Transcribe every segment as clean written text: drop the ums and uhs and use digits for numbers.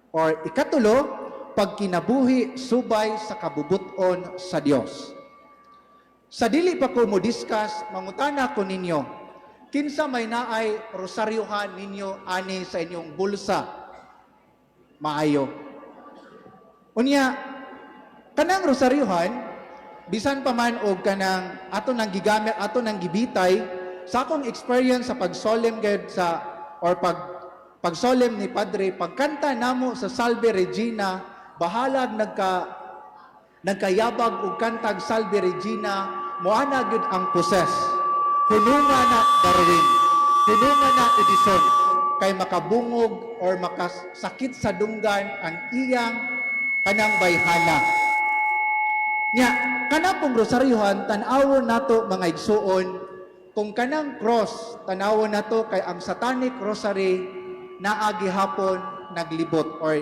Or ikatulo, pagkinabuhi subay sa kabubuton sa Dios. Sa dili pa ko mo discuss, mangutana ko ninyo, kinsa may naay rosaryohan ninyo ani sa inyong bulsa? Maayo. Unya, kanang rosaryohan, bisan pa man og kanang ato nang gigamit, ato nang gibitay, sa akong experience sa pag-solemn gayud sa or pag-solemn ni Padre, pagkanta namo sa Salve Regina, bahalag nagkayabag og kantag Salve Regina, moana gyud ang poses. Hununga na Darwin, hununga na Edison, kay makabungog or makasakit sa dunggan ang iyang kanang bayhana. Nya, kana pong rosaryohan, tan-awon nato, mga igsuon, kung kanang cross, tan-awon nato kay ang satanic rosary naa gihapon naglibot or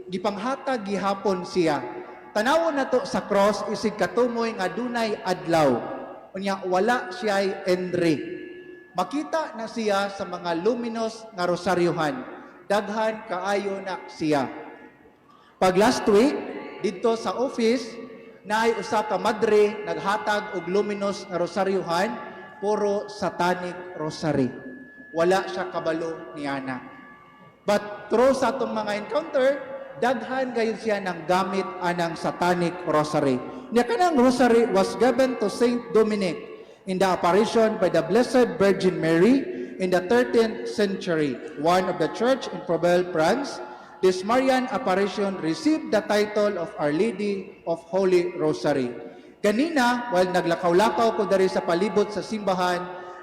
gipanghatag gihapon siya. Tanawon nato sa cross isig katumoy nga dunay adlaw. Unya wala siya'y entry. Makita na siya sa mga luminous nga rosaryohan. Daghan kaayo na siya. Pag last week, didto sa office, naay usa ka madre naghatag og luminous nga rosaryohan, puro satanic rosary. Wala siya kabalo niana. But through sa atong mga encounter, daghan gayud siya ng gamit anang satanic rosary. Nya kanang rosary was given to Saint Dominic in the apparition by the Blessed Virgin Mary in the 13th century. One of the church in Provence, France, this Marian apparition received the title of Our Lady of Holy Rosary. Ganina, while naglakaw-lakaw ko dari sa palibot sa simbahan,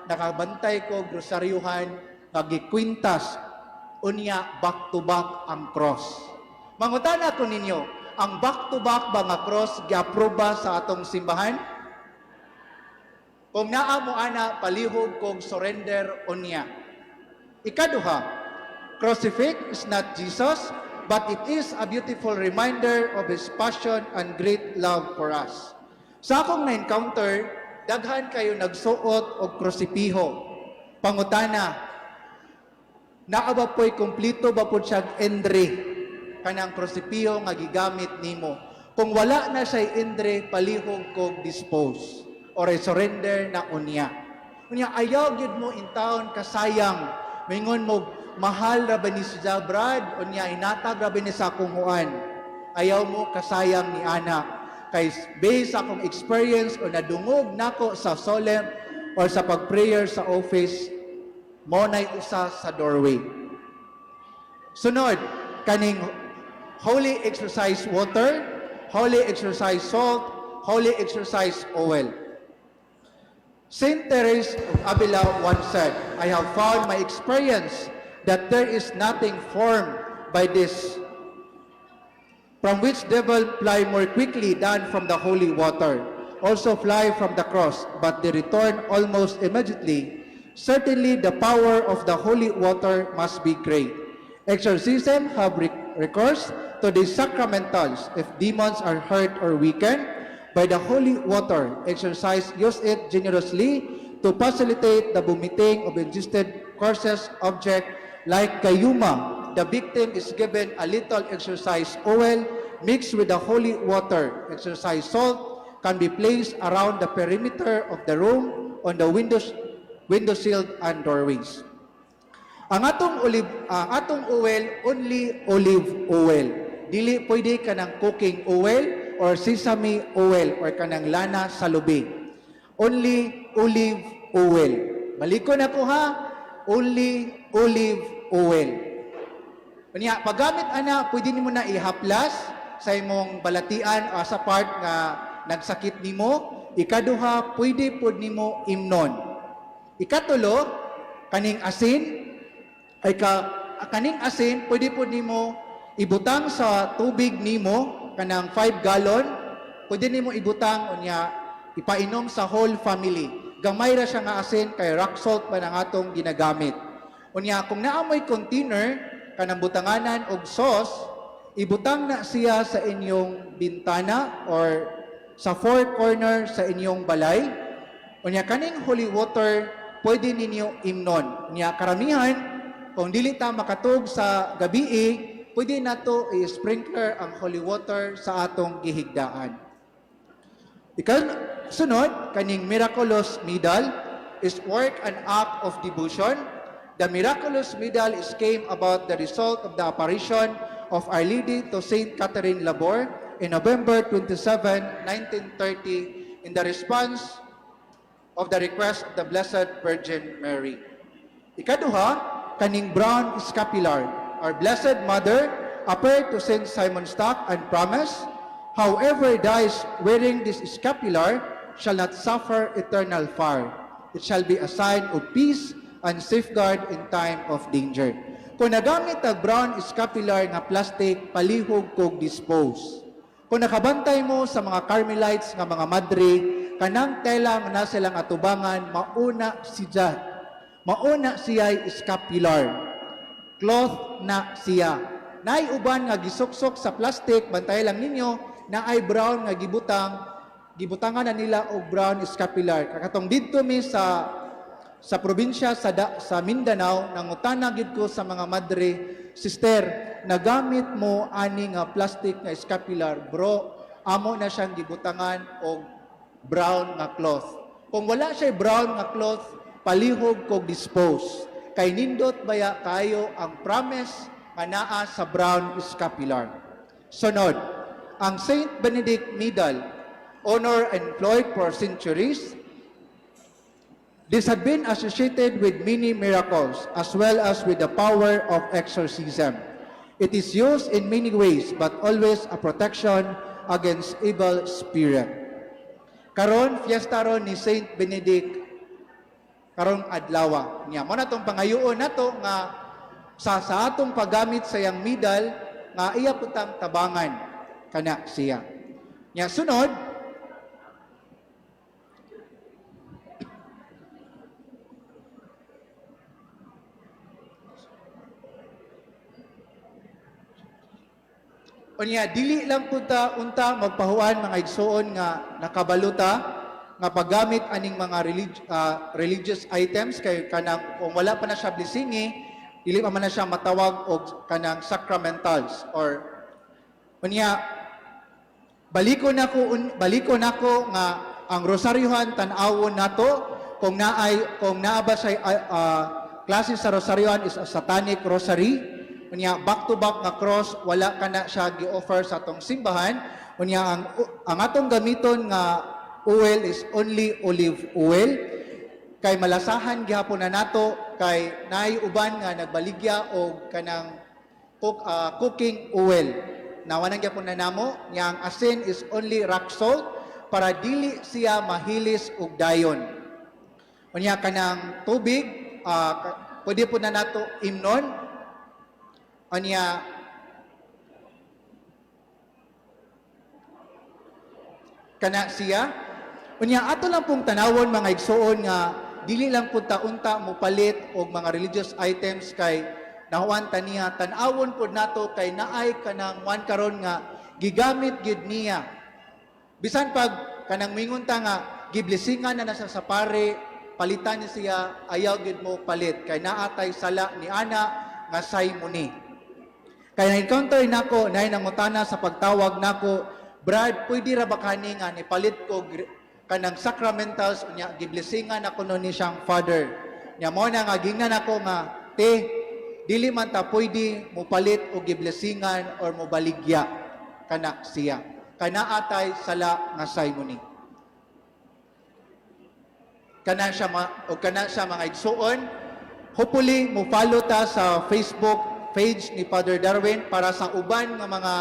nakabantay ko og rosaryuhan nga gikwintas, unya back to back ang cross. Mangutana ko ninyo, ang back to back ba nga cross gi-approve ba sa atong simbahan? Kung naa mo ana, palihog kog surrender unya. Ikaduha, crucifix is not Jesus, but it is a beautiful reminder of His passion and great love for us. Sa akong na-encounter, daghan kayo nagsuot og krusipiho. Pangutana, naa ba po'y kompleto ba po siyang endre kanang krusipiho nga gigamit nimo? Kung wala na siya endre, palihog kog dispose or surrender na unya. Unya ayaw gyud mo in town kasayang. Mingon mo, "Mahal ra ba ni siya, Brad? Unya inatag ra ba ni sa akong huan?" Ayaw mo kasayang ni ana. Kay based sa akong experience o nadungog nako sa solemn or sa pag-prayer sa office, mo nay usa sa doorway. Sunod, kaning holy exorcise water, holy exorcise salt, holy exorcise oil. Saint Therese of Avila once said, "I have found my experience that there is nothing formed by this from which devil fly more quickly than from the holy water. Also fly from the cross, but they return almost immediately. Certainly the power of the holy water must be great. Exorcism have recourse to the sacramentals if demons are hurt or weakened by the holy water. Exorcise use it generously to facilitate the vomiting of ingested coarse object like gayuma. The victim is given a little exorcise oil mixed with the holy water. Exorcise salt can be placed around the perimeter of the room, on the windows, windowsill and doorways." Ang atong olive, ang atong oil, only olive oil. Dili pwede kanang cooking oil or sesame oil or kanang lana sa lubi. Only olive oil. Balikon ako ha, only olive oil. Unya, paggamit ana, pwede nimo na ihaplas sa imong balatian o sa part nga nagsakit nimo. Ikaduha, pwede pud nimo imnon. Ikatulo, kaning asin, ay ka kaning asin pwede pud nimo ibutang sa tubig nimo, kanang 5 gallon, pwede nimo ibutang, unya ipainom sa whole family. Gamay ra siya nga asin kay rock salt pa nang atong ginagamit. Unya kung naa mo'y container kanang butanganan og sauce, ibutang na siya sa inyong bintana or sa four corner sa inyong balay. Unya kaning holy water pwede ninyo imnon. Unya karamihan kung dili ta makatug sa gabii. pwede nato i-sprinkler ang holy water sa atong gihigdaan. Ikaw, sunod, kaning miraculous medal is work and act of devotion. The miraculous medal is came about the result of the apparition of Our Lady to Saint Catherine Laboure in November 27, 1930, in the response of the request of the Blessed Virgin Mary. Ikaduha, kaning brown scapular. Our Blessed Mother appeared to Saint Simon Stock and promised, "However dies wearing this scapular shall not suffer eternal fire. It shall be a sign of peace and safeguard in time of danger." Kung nagamit ang brown scapular nga plastic, palihog kog dispose. Kung nakabantay mo sa mga Carmelites nga mga madre, kanang tela nga na silang atubangan, mauna siya. Mauna siya scapular. Cloth na siya. Naay uban nga gisuksok sa plastic, bantay lang ninyo, na ay brown nga gibutang, gibutangan na nila og brown scapular. Katong didto mi sa probinsya sa Mindanao, nangutana gid ko sa mga madre, "Sister, nagamit mo ani nga plastic nga scapular?" "Bro, amo na siyang gibutangan og brown nga cloth." Kung wala siya brown nga cloth, palihog kog dispose. Kay nindot baya kayo ang promise nga naa sa brown scapular. Sunod, ang Saint Benedict Medal, honor employed for centuries. This had been associated with many miracles as well as with the power of exorcism. It is used in many ways but always a protection against evil spirit. Karon fiesta ron ni Saint Benedict karong adlaw. Nya mo na tong pangayoon nato nga sa atong paggamit sa iyang medal nga iya putang tabangan kana siya. Nya sunod, unya, dili lang punta unta magpahuan, mga igsuon, nga nakabaluta nga paggamit aning mga religious items kay kanang kung wala pa na siya blessingi, dili pa man na siya matawag og kanang sacramentals or unya baliko nako nga ang rosaryohan, tan-awon nato kung naa ba siya klase sa rosaryohan is a satanic rosary. Unya, back to back nga cross, wala kana siya gi-offer sa atong simbahan. Unya, ang atong gamiton nga oil is only olive oil kay malasahan gihapon na nato kay naay uban nga nagbaligya og kanang cooking oil. Nawanan gyapon na namo. Nya ang asin is only rock salt para dili siya mahilis og dayon. Unya, kanang tubig, pwede po na nato imnon. Unya, kana siya. Unya, ato lang pong tanawon, mga igsuon, nga dili lang pud ta unta mo palit og mga religious items kay nahuan ta niya. Tan-awon pud nato kay naay kanang one karon nga gigamit gid niya. Bisan pag kanang mingon ta nga giblesingan na nasa sa pare, palitan ni siya, ayaw gid mo palit kay naatay sala ni ana nga simony. Kay na-encounter nako, nay nangutana sa pagtawag nako, "Brad, pwede ra ba kani nga nipalit ko kanang sacramentals, unya giblesingan ako no ni siyang father?" Nya mo na nga gingnan ako nga, "Te, dili man ta pwede mo palit og giblesingan or mo baligya kana siya. Kana atay sala nga simony." Kana siya o kana siya, mga igsuon. Hopefully mo follow ta sa Facebook page ni Father Darwin para sa uban nga mga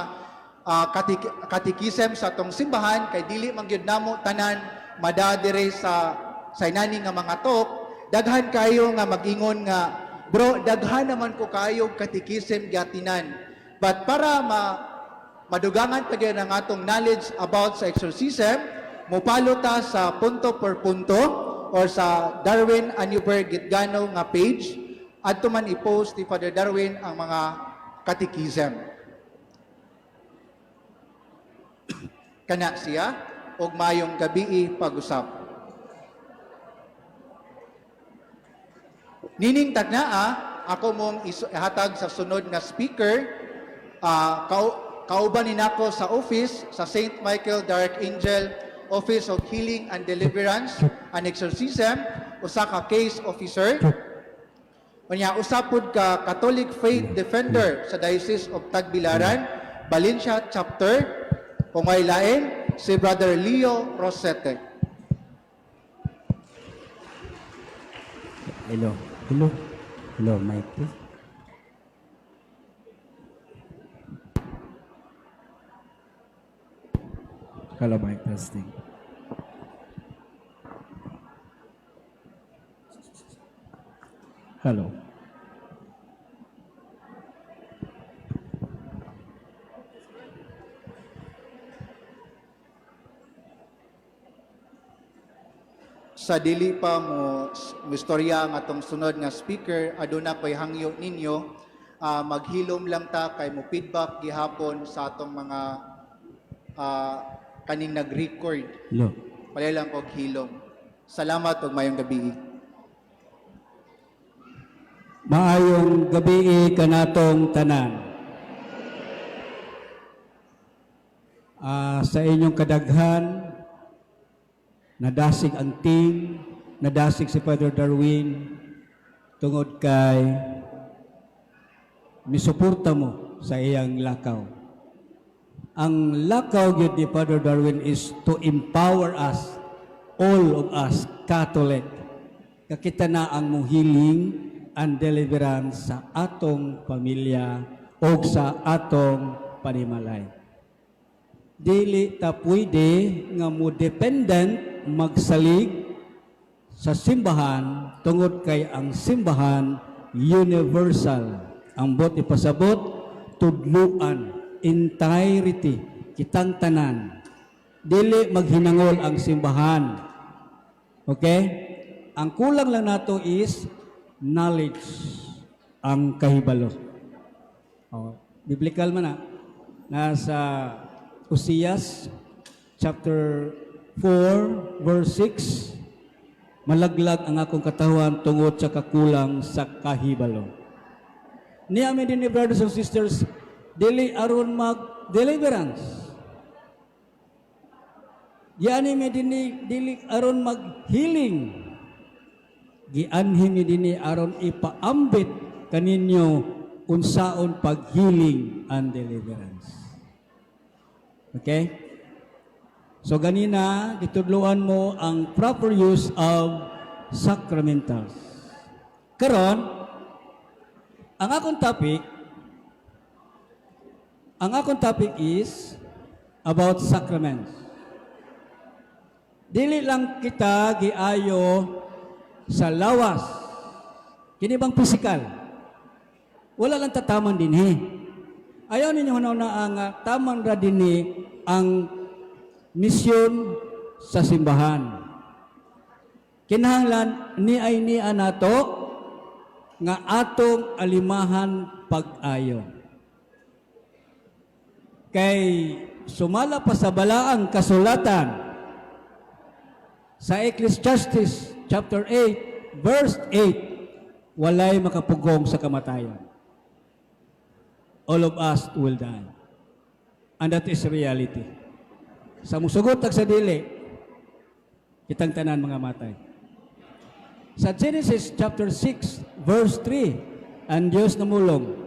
katikisem sa atong simbahan kay dili man gyud namo tanan madadire sa inani nga mga talk. Daghan kayo nga mag-ingon nga, "Bro, daghan naman ko kayo katikisem gatinan." But para madugangan pa gyud ang atong knowledge about sa exorcism, mopalo ta sa Punto per Punto or sa Darwin Anuber Gitgano nga page. Adto man i-post ni Father Darwin ang mga katikism. Kana siya og mayong gabii pag-usap. Nining tagnaa, ako mong ihatag sa sunod nga speaker. Kauban ni nako sa office sa St. Michael the Archangel Office of Healing and Deliverance and Exorcism, usa ka case officer. Unya, usa pud ka Catholic Faith Defender sa Diocese of Tagbilaran, Valencia Chapter, kung may lain, si Brother Leo Rosete. Hello. Hello. Hello, mic test. Hello, mic testing. Hello. Sa dili pa mo mistorya ang atong sunod nga speaker, aduna ko'y hangyo ninyo, maghilom lang ta kay mo feedback gihapon sa atong mga kaning nag-record. Hello. Palayo lang kog hilom. Salamat ug maayong gabi. Maayong gabi kanatong tanan. Sa inyong kadaghan, nadasig ang team, nadasig si Father Darwin, tungod kay misuporta mo sa iyang lakaw. Ang lakaw gyud ni Father Darwin is to empower us, all of us, Catholic. Kakita na ang healing and deliverance sa atong pamilya o sa atong panimalay. Dili ta pwede nga mo dependent magsalig sa simbahan tungod kay ang simbahan universal. Ang buot ipasabot, tudluan, entirety, kitang tanan. Dili maghinangol ang simbahan. Okay? Ang kulang lang nato is knowledge, ang kahibalo. Oh, biblical man na. Nasa Oseas chapter 4 verse 6, malaglag ang akong katawhan tungod sa kakulang sa kahibalo. Niya mi din, brothers and sisters, dili aron mag deliverance. Giani mi dinhi dili aron mag healing. Gianhi mi dinhi aron ipaambit kaninyo unsaon pag-healing and deliverance. Okay? So ganina gitudloan mo ang proper use of sacramentals. Karon, ang akong topic is about sacraments. Dili lang kita giayo sa lawas. Kini bang physical? Wala lang tataman dinhi. Ayaw ninyo na ang taman ra dinhi ang misyon sa simbahan. Kinahanglan ni ay ni nato nga atong alimahan pag-ayo. Kay sumala pa sa balaang kasulatan sa Ecclesiastes chapter 8 verse 8, walay makapugong sa kamatayan. All of us will die. And that is reality. Sa musugot ag sa dili, kitang tanan mga matay. Sa Genesis chapter 6 verse 3, ang Diyos namulong,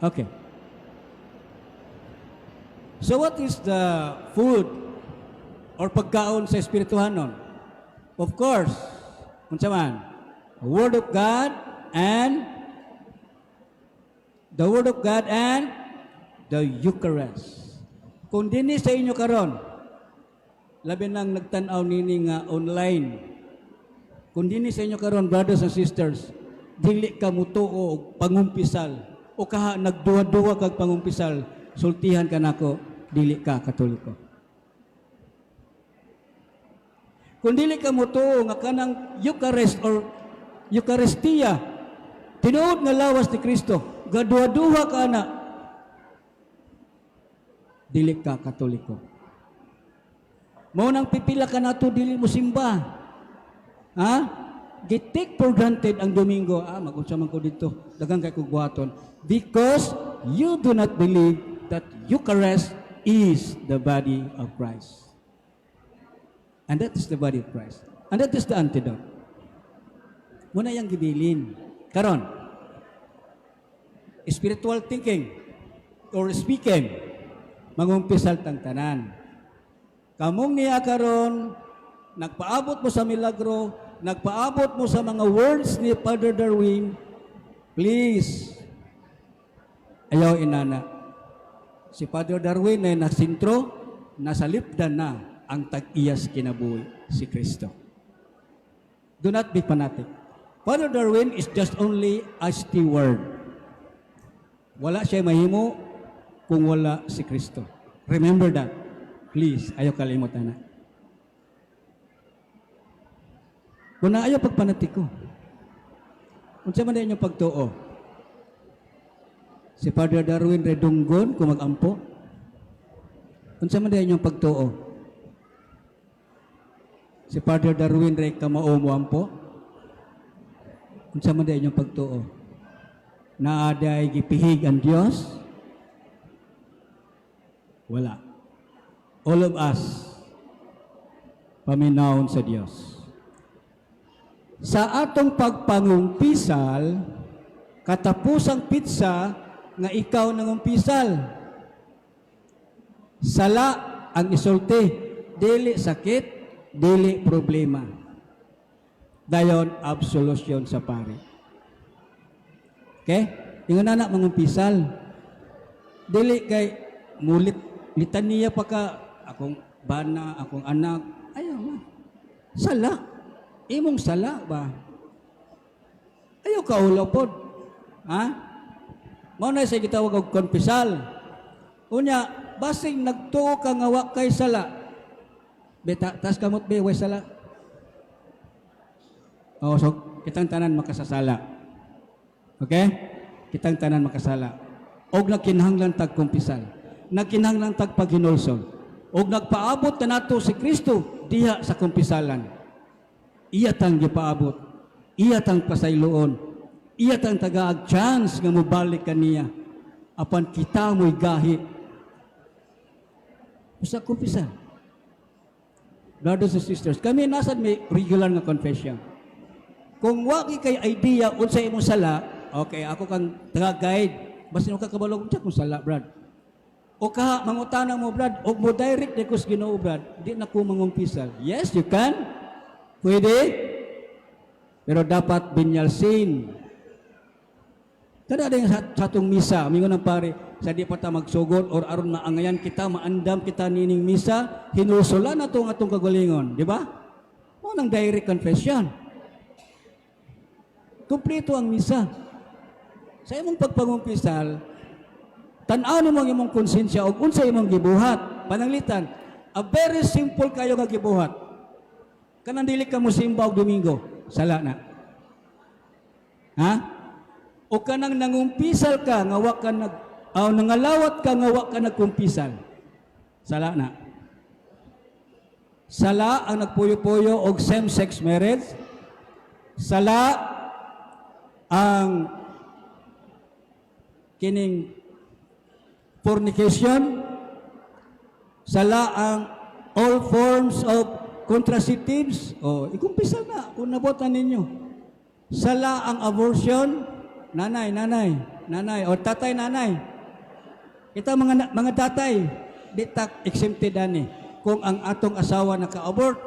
Okay. So what is the food or pagkaon sa espirituhanon? Of course, unsa man? Word of God and the Word of God and the Eucharist. Kung dinhi sa inyo karon, labi nang nagtan-aw nini nga online. Kung dinhi sa inyo karon, brothers and sisters, dili ka mutuo og pangumpisal o kaha nagduha-duha kag pangumpisal, sultihan ka nako, dili ka Katoliko. Kung dili ka mutuo nga kanang Eucharist or Eucharistia, tinuod nga lawas ni Kristo, gaduha-duha ka na, dili ka Katoliko. Mao nang pipila ka nato dili mo simba. Ha? Gi-take for granted ang Domingo. Ah, mag-unsa man ko dito. Daghang kay kog buhaton. Because you do not believe that Eucharist is the body of Christ. And that is the body of Christ. And that is the antidote. Muna yang gibilin. Karon, spiritual thinking or speaking, mangumpisal tang tanan. Kamong niya karon, nagpaabot mo sa milagro, nagpaabot mo sa mga words ni Father Darwin, please, ayaw inana. Si Father Darwin ay nasintro, nasa lipdan na ang tag-iyas kinabuhi, si Kristo. Do not be fanatic. Father Darwin is just only a steward. Wala siya mahimo kung wala si Kristo. Remember that. Please, ayaw kalimutan na. Kung na ayaw pagpanatiko. Unsa man inyong pagtuo? Si Father Darwin redunggon kung magampo. Unsa man inyong pagtuo? Si Father Darwin ray kamao mo ampo. Unsa man inyong pagtuo? Naa day gipihig ang Dios? Wala. All of us paminawon sa Dios. Sa atong pagpangumpisal, katapusang petsa nga ikaw nangumpisal. Sala ang isulti, dili sakit, dili problema. Dayon absolution sa pari. Okay? Ingon na mangumpisal. Dili kay mulit litaniya pa ka akong bana, akong anak. Ayaw man. Sala. Imong sala ba? Ayaw ka ulaw pod. Ha? Mao na sa gitawag og konpisal. Unya, basing nagtuo ka nga wa kay sala. Beta, tas kamot be way sala. Oh, so kitang tanan makasasala. Okay? Kitang tanan makasala. Og nagkinahanglan tag kumpisal. Nagkinahanglan tag paghinulsol. Og nagpaabot na nato si Kristo diha sa kumpisalan. Iya tang gipaabot. Iya tang pasayloon. Iya tang tagaag chance nga mobalik kaniya. Apan kita mo'y gahi. Usa kumpisal. Brothers and sisters, kami nasad may regular nga confession. Kung wa kay idea unsa imong sala, okay, ako kang taga-guide. Basin ka kabalo unsa kong sala, brad. O kaha mangutana mo, brad, og mo direct ni kus Ginoo, brad, di na ko mangumpisal. Yes, you can. Pwede. Pero dapat venial sin. Kada din sa atong misa, mingon ng pare, sa di pa ta magsugod or aron maangayan kita, maandam kita nining misa, hinulsulan na itong atong kagalingon, di ba? Mao nang direct confession. Kumpleto ang misa. Sa imong pagpangumpisal, tan-aw nimo ang imong konsensya og unsa imong gibuhat. Pananglitan, a very simple kayo nga gibuhat. Kanang dili ka mosimba og Domingo, sala na. Ha? O kanang nangumpisal ka nga wa ka nag aw nangalawat ka nga wa ka nagkumpisal. Sala na. Sala ang nagpuyo-puyo og same-sex marriage. Sala ang kining fornication. Sala ang all forms of contraceptives. O, ikumpisal na kung nabotan ninyo. Sala ang abortion. Nanay, nanay, Nanay o tatay, nanay. Kita mga tatay, di ta exempted ani. Kung ang atong asawa naka-abort,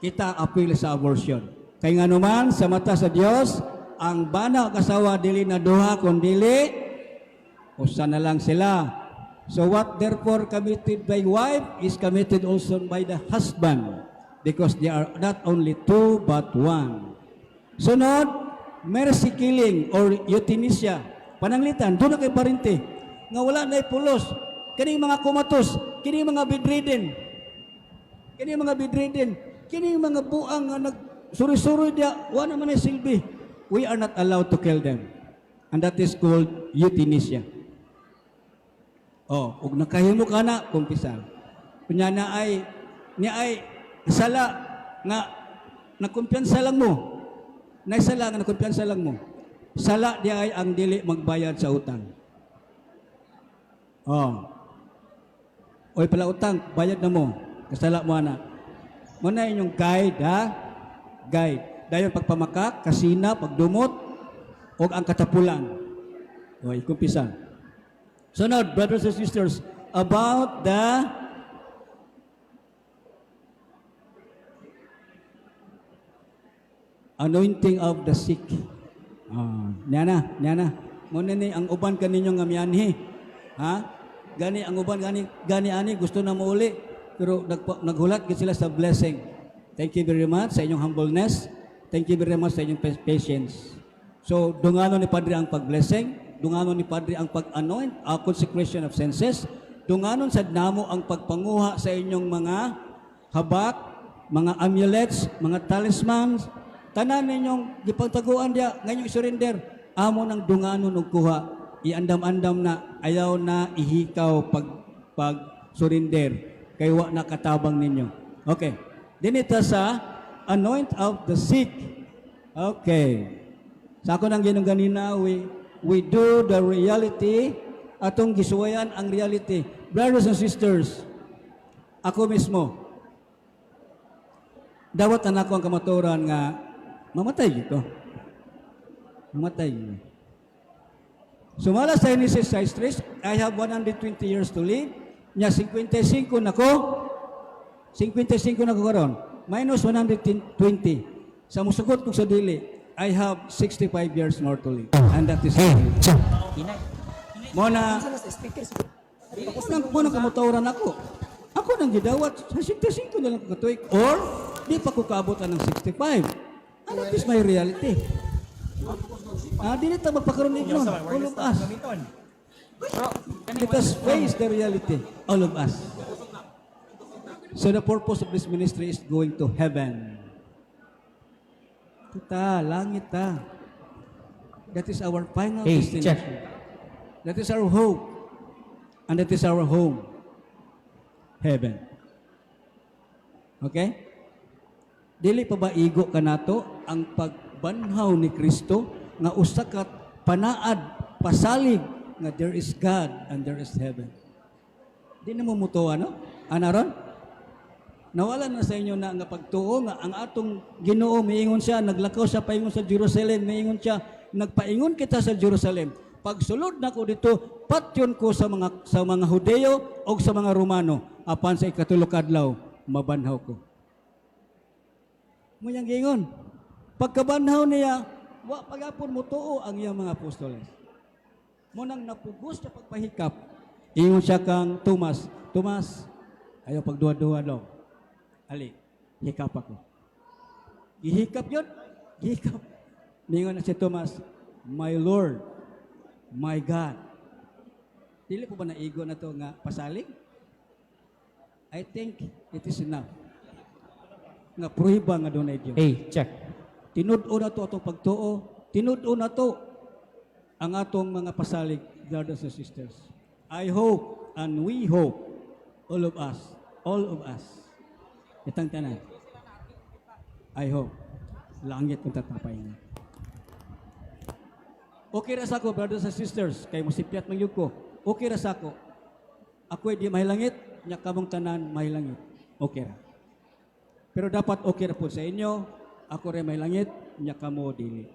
kita apil sa abortion. Kay nga naman sa mata sa Dios, ang bana ug asawa dili na duha kun dili usa na lang sila. So what therefore committed by wife is committed also by the husband because they are not only two but one. Sunod, mercy killing or euthanasia. Pananglitan, duna kay parente nga wala na pulos. Kining mga comatose, kining mga bedridden, kini mga bedridden, kini mga buang nga nag suri-suri diya, wa naman ay silbi. We are not allowed to kill them. And that is called euthanasia. Oh, ug nakahimo ka na, kumpisal. Kunya na ay niya ay sala nga nakumpiyansa lang mo. Naisala nga nakumpiyansa lang mo. Sala di ay ang dili magbayad sa utang. Oh. Oy pala utang, bayad na mo. Kasala mo ana. Mo na inyong guide, ha? Guide. Dayon pagpamakak, kasina, pagdumot, o ang katapulan. O, ikumpisal. Sunod, brothers and sisters, about the anointing of the sick. Ah, niya na, niya na. Muna ni ang uban kaninyo nga mianhi. Ha? Gani ang uban gani gani ani gusto na mouli pero naghulat gid sila sa blessing. Thank you very much sa inyong humbleness. Thank you very much sa inyong patience. So, dungano ni Padre ang pag-blessing, dungano ni Padre ang pag-anoint, consecration of senses, dunganon sad namo ang pagpanguha sa inyong mga habak, mga amulets, mga talismans, tanan ninyong gipagtaguan diya, ngayong i-surrender, amo nang dunganon og kuha, iandam-andam na, ayaw na ihikaw pag surrender, kay wa na katabang ninyo. Okay. Dinita sa anoint of the sick. Okay. Sa ako nang ginong ganina, we do the reality, atong gisuwayan ang reality. Brothers and sisters, ako mismo, dawat na nako ang kamatuoran nga mamatay gyud ko. Mamatay gyud. Sumala sa Genesis 6:3, I have 120 years to live. Nya 55 na ko. 55 na ko karon. Minus 120. Sa musugot ko sa dili, I have 65 years more to live. And that is Hey, check. Mo na mo nang kamatuoran ako. Ako nang gidawat sa 65 na lang ko katuig or di pa ko kaabot ang 65. And that is my reality. Ah, di na ta magpakaroon nun. All of us. Let us face the reality. All of us. So the purpose of this ministry is going to heaven. Kita, langit ta. That is our final Hey, destination. Check. That is our hope. And that is our home. Heaven. Okay? Dili pa ba igo kanato ang pagbanhaw ni Kristo nga usa ka panaad, pasalig nga there is God and there is heaven? Di na mo mutuo, ano? Ana ron? Nawala na sa inyo na nga pagtuo nga ang atong Ginoo miingon siya, naglakaw siya paingon sa Jerusalem, miingon siya, nagpaingon kita sa Jerusalem. Pagsulod nako dito, patyon ko sa mga Hudeyo o sa mga Romano apan sa ikatulo ka adlaw mabanhaw ko. Mo yang giingon. Pagkabanhaw niya, wa pagapon mo tuo ang iyang mga apostoles. Mo nang napugos sa pagpahikap. Ingon siya kang Tomas, "Tomas, ayaw pagduha-duha daw. Ali, hikap ako." Gihikap yun. Gihikap. Ningon na si Tomas, "My Lord, my God." Dili po ba naigo na to nga pasalig? I think it is enough. Nga pruhiba nga dunay Dios. Hey, check. Tinud-o na to atong pagtuo, tinud-o na to ang atong mga pasalig, brothers and sisters. I hope and we hope, all of us, all of us, itang tanan, I hope, langit kung tatapay nga. Okay ra sa ako, brothers and sisters, kay musipyat man gyud ko. Okay ra sa ako. Ako'y di mahilangit, nya kamong tanan mahilangit. Okay ra. Pero dapat okay ra po sa inyo, ako rin mahilangit, nya kamo dili.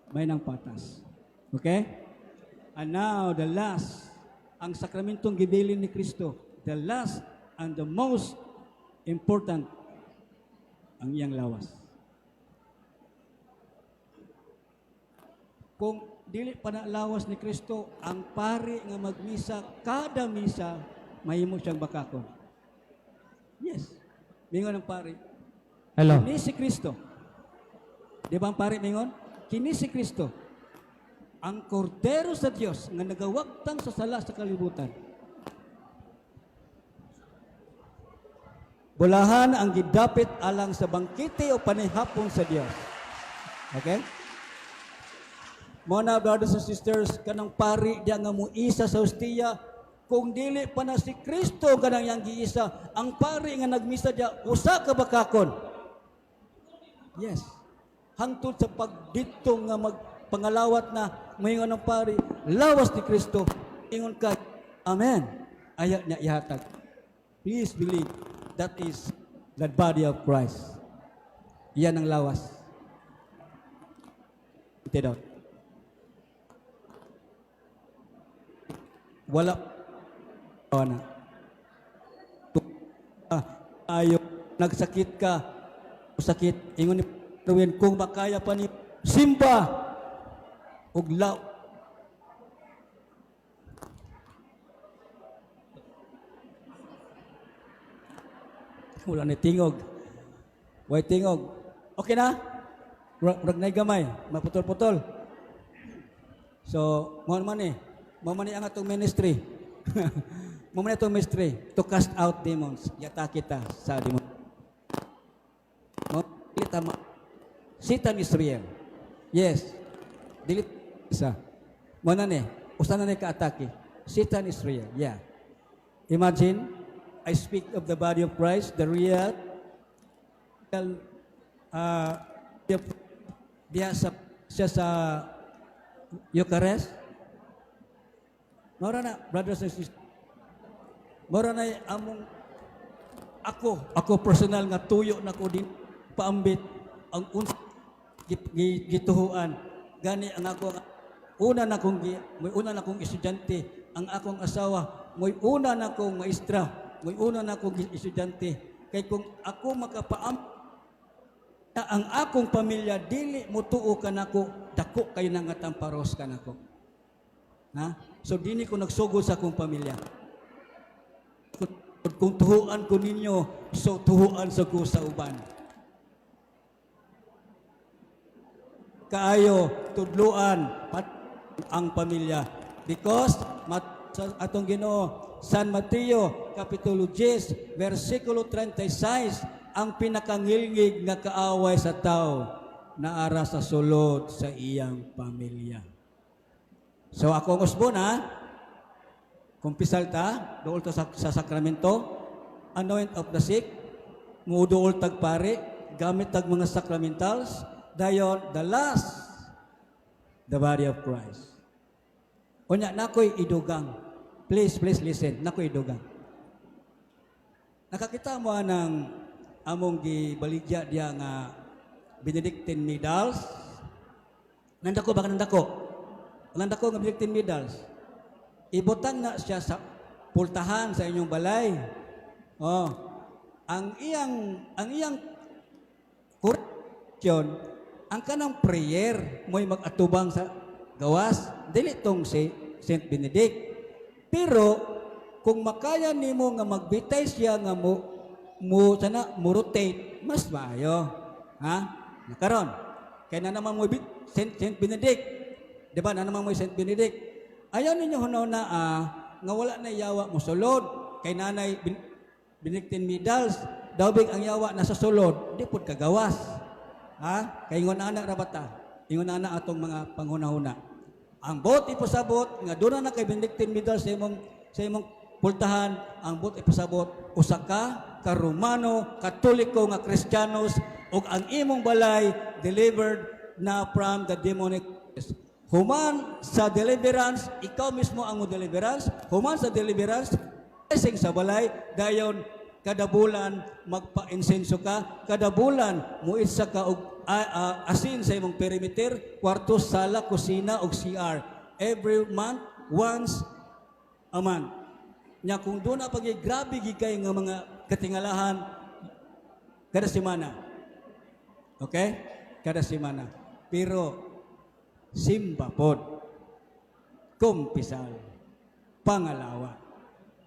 May nang patas. Okay? And now, the last, ang sakramentong gibilin ni Kristo, the last and the most important, ang iyang lawas. Kung dili pa na lawas ni Kristo, ang pari nga magmisa, kada misa, mahimo siyang bakakon. Yes. Mingon ang pari. Hello. Kini si Kristo. Di ba ang pari mingon? Kini si Kristo. Ang kordero sa Dios nga nagawagtang sa sala sa kalibutan. Bulahan ang gidapit alang sa bangkete o panihapon sa Dios. Okay? Mao na, brothers and sisters, kanang pari diya nga muisa sa hostiya, kung dili pa na si Kristo kanang yang giisa, ang pari nga nagmisa diya, usa ka bakakon. Yes. Hangtod sa pagdito nga magpangalawat na, moingon ang pari, lawas ni Kristo, ingon ka, "Amen." Aya niya ihatag. Please believe that is the body of Christ. Yan ang lawas. Ito. Wala na. Ayo nagsakit ka, sakit, ingon ni Ruin, kung makaya pa ni simba ug law. Wala ni tingog. Way tingog. Okay na? Murag nay gamay, maputol-putol. So, mao man eh. Mao man ni ang atong ministry. Mao man atong ministry to cast out demons. Yata kita sa demon. Mao dili tama. Satan is real. Yes. Dili isa. Mao na ni. Usa na ni ka-atake. Satan is real. Yeah. Imagine, I speak of the body of Christ, the real, diya sa, siya sa Eucharist. Mora na, brothers and sisters, mora na among ako personal nga tuyo na ko din paambit ang unsa gituhuan. Gani ang ako una na kong may una na kong estudyante, ang akong asawa, may una na kong maestra, may una na kong estudyante. Kay kung ako makapaam na ang akong pamilya dili motuo kanako, dako kayo na nga tamparos kanako. Ha? So dini ko nagsugod sa akong pamilya. Kung tuhuan ko ninyo, so tuhuan sa ko sa uban. Kaayo tudluan pat ang pamilya. Because sa atong Ginoo, San Mateo kapitulo 10 versikulo 36, ang pinakangilngig nga kaaway sa tao naara sa sulod sa iyang pamilya. So ako ang usbon ha, kumpisal ta, duol ta sa sakramento, anoint of the sick, muduol tag pare, gamit tag mga sacramentals, dayon the last, the body of Christ. Unya, nakoy idugang. Please, please listen. Nakoy idugang. Nakakita mo anang among gibaligya diya nga Benedictine medals? Nandako ba ka nandako? Nandako nga Benedictine medals. Ibutang na siya sa pultahan sa inyong balay. Oh. Ang iyang correction, ang kanang prayer mo'y mag-atubang sa gawas, dili tong si Saint Benedict. Pero kung makaya nimo nga magbitay siya nga mo mo sana mo rotate, mas maayo. Ha? Nakaron. Kay na naman mo Saint Benedict. Di ba? Na naman mo Saint Benedict. Ayaw ninyo hunaw na nga wala na yawa mo sulod kay nanay Benedictine medals, dawbig ang yawa nasa sulod, di pud kagawas. Ha? Kay ingon ana ra bata. Ingon ana atong mga panghunahuna. Ang buot ipasabot nga doon na kay Benedictine medals sa imong pultahan, ang buot ipasabot usa ka ka Romano Katoliko nga Kristiyanos ug ang imong balay delivered na from the demonic. Human sa deliverance, ikaw mismo ang mo deliverance. Human sa deliverance, blessing sa balay, dayon kada bulan magpa-insenso ka, kada bulan muitsa ka og asin sa imong perimeter, kwarto, sala, kusina ug CR. Every month, once a month. Nya kung duna pa gyud grabe gid kay nga mga katingalahan, kada semana. Okay? Kada semana. Pero simba pod. Kumpisal. Pangalawa.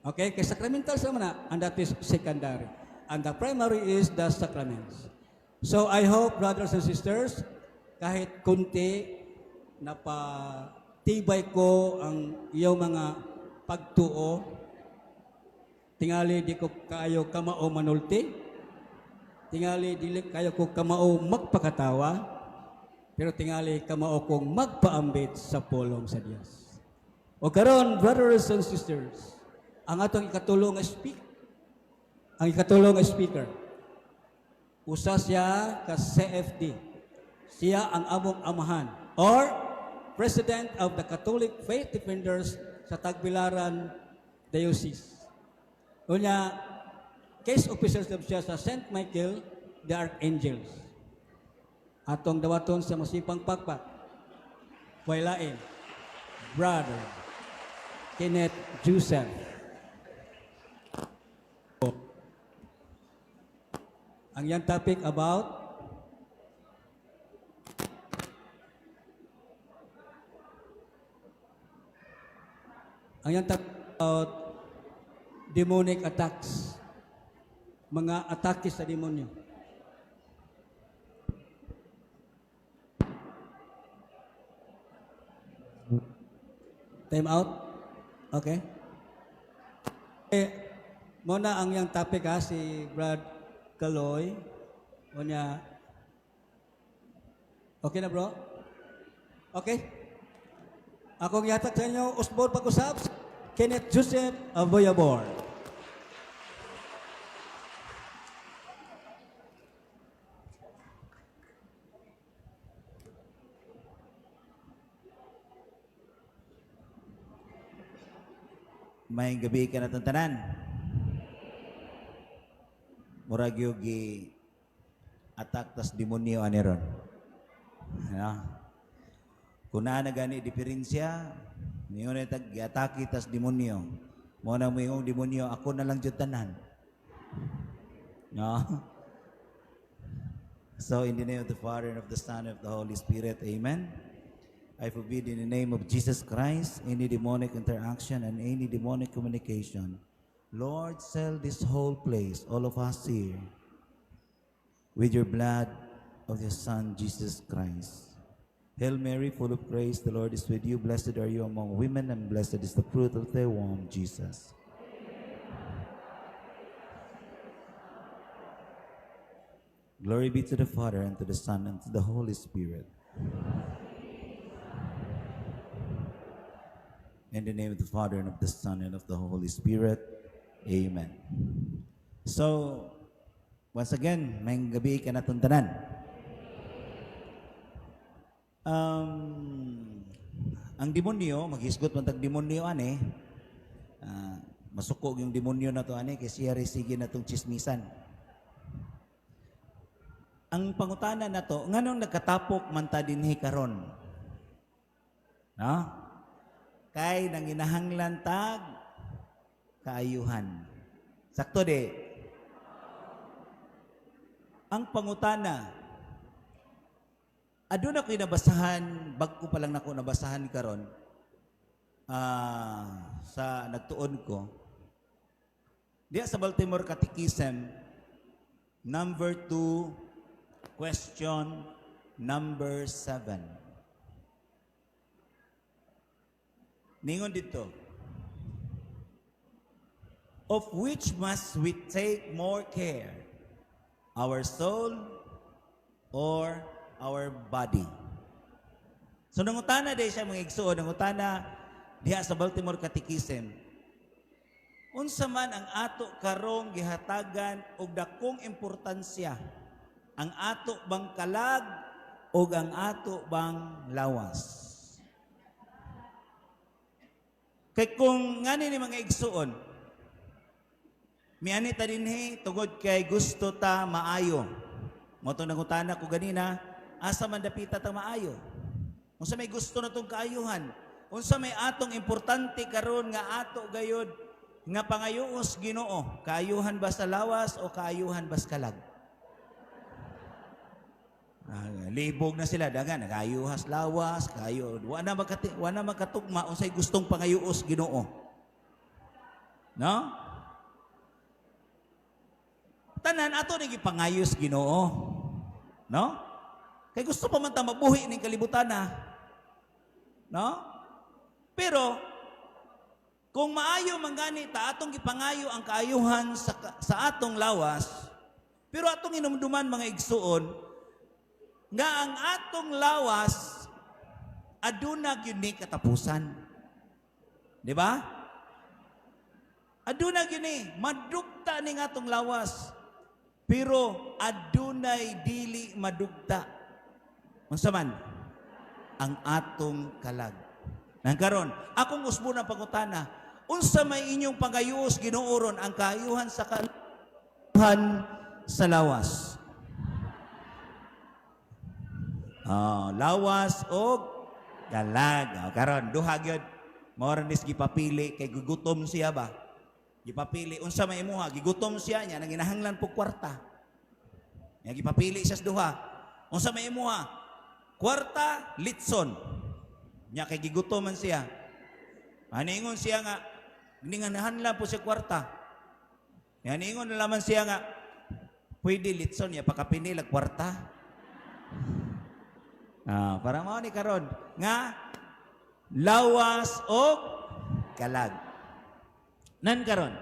Okay? Kay sacramental sa mana, and that is secondary. And the primary is the sacraments. So I hope, brothers and sisters, kahit kunti, napatibay ko ang iyong mga pagtuo. Tingali di ko kayo kamao manulti. Tingali dili kayo ko kamao magpakatawa. Pero tingali kamao kong magpaambit sa pulong sa Dios. O karon, brothers and sisters, ang ikatulo nga speaker, usa siya ka CFD. Siya ang among amahan or President of the Catholic Faith Defenders sa Tagbilaran Diocese. Unya, case officer siya sa St. Michael the Archangels. Atong dawaton sa masipang pakpak. Wailain, Brother Kenneth Joseph. Ang yan topic about Ang yan topic about demonic attacks. Mga atake sa demonyo. Time out? Okay. Eh, muna ang yang topic ha, si Brad Kaloy. Unya, okay na, bro? Okay? Akong ihatag sa inyo, usbor pag-usab, Kenneth Joseph Aboyabor. Maayong gabii kanatong tanan. Murag yung gi attack tas demonyo ani ron. Ano? Kung naa na gani diferensya, ningon na tag giatake tas demonyo. Mo na moingong demonyo, ako na lang jud tanan. No? So in the name of the Father, and of the Son, and of the Holy Spirit, Amen. I forbid in the name of Jesus Christ any demonic interaction and any demonic communication. Lord, seal this whole place, all of us here, with your blood of your Son, Jesus Christ. Hail Mary, full of grace, the Lord is with you. Blessed are you among women, and blessed is the fruit of thy womb, Jesus. Glory be to the Father, and to the Son, and to the Holy Spirit. In the name of the Father, and of the Son, and of the Holy Spirit. Amen. So, once again, maayong gabii kanatong tanan. Ang demonyo, maghisgot man tag demonyo ani, masuko yung demonyo na to ani, kay siya rin sige na tong chismisan. Ang pangutana na to, nganong nagkatapok man ta dinhi karon? No? Kay nanginahanglan tag kaayuhan. Sakto di. Ang pangutana, aduna ko'y nabasahan, bag-o pa lang nako nabasahan karon, sa nagtuon ko. Diya sa Baltimore Catechism, number 2, question number 7. Ningon dito, of which must we take more care, our soul or our body? So nangutana day siya, mga igsuon, nangutana diha sa Baltimore Catechism, unsa man ang ato karong gihatagan og dakong importansya, ang ato bang kalag o ang ato bang lawas? Kay kung ngani ni mga igsuon, miani ta dinhi tungod kay gusto ta maayo. Mo tong nangutana ko ganina, asa man dapita ta maayo? Unsa may gusto na tong kaayuhan? Unsa may atong importante karon nga ato gayud nga pangayuos Ginoo? Kaayuhan ba sa lawas o kaayuhan ba sa kalag? Ah, libog na sila dagan nagayuhas lawas kayo, wa na makatugma unsay gustong pangayuos Ginoo, no? Tanan ato ni gipangayos Ginoo, no? Kay gusto pa man ta mabuhi ning kalibutan na, no? Pero kung maayo man gani ta atong gipangayo ang kaayuhan sa atong lawas, pero atong inumduman, mga igsuon, nga ang atong lawas aduna gyud ni katapusan. Di ba? Aduna gyud ni madugta ning atong lawas. Pero adunay dili madugta. Unsa man? Ang atong kalag. Nang karon, akong usbo na pangutana, unsa may inyong pangayos Ginoo ron, ang kaayuhan sa kaayuhan sa lawas? Ah, lawas og kalag. Oh, karon duha gyud. Mao ra nis gipapili kay gigutom siya ba? Gipapili unsa may imuha, gigutom siya niya nanginahanglan po kwarta. Nya gipapili siya sa duha. Unsa may imuha? Kwarta, litson. Nya kay gigutom man siya. Aningon siya nga ninganahanglan po siya kwarta. Nya ningon na laman siya nga pwede litson ya pakapinil ag kwarta. Ah, para mao ni karon nga lawas og kalag. Nan karon,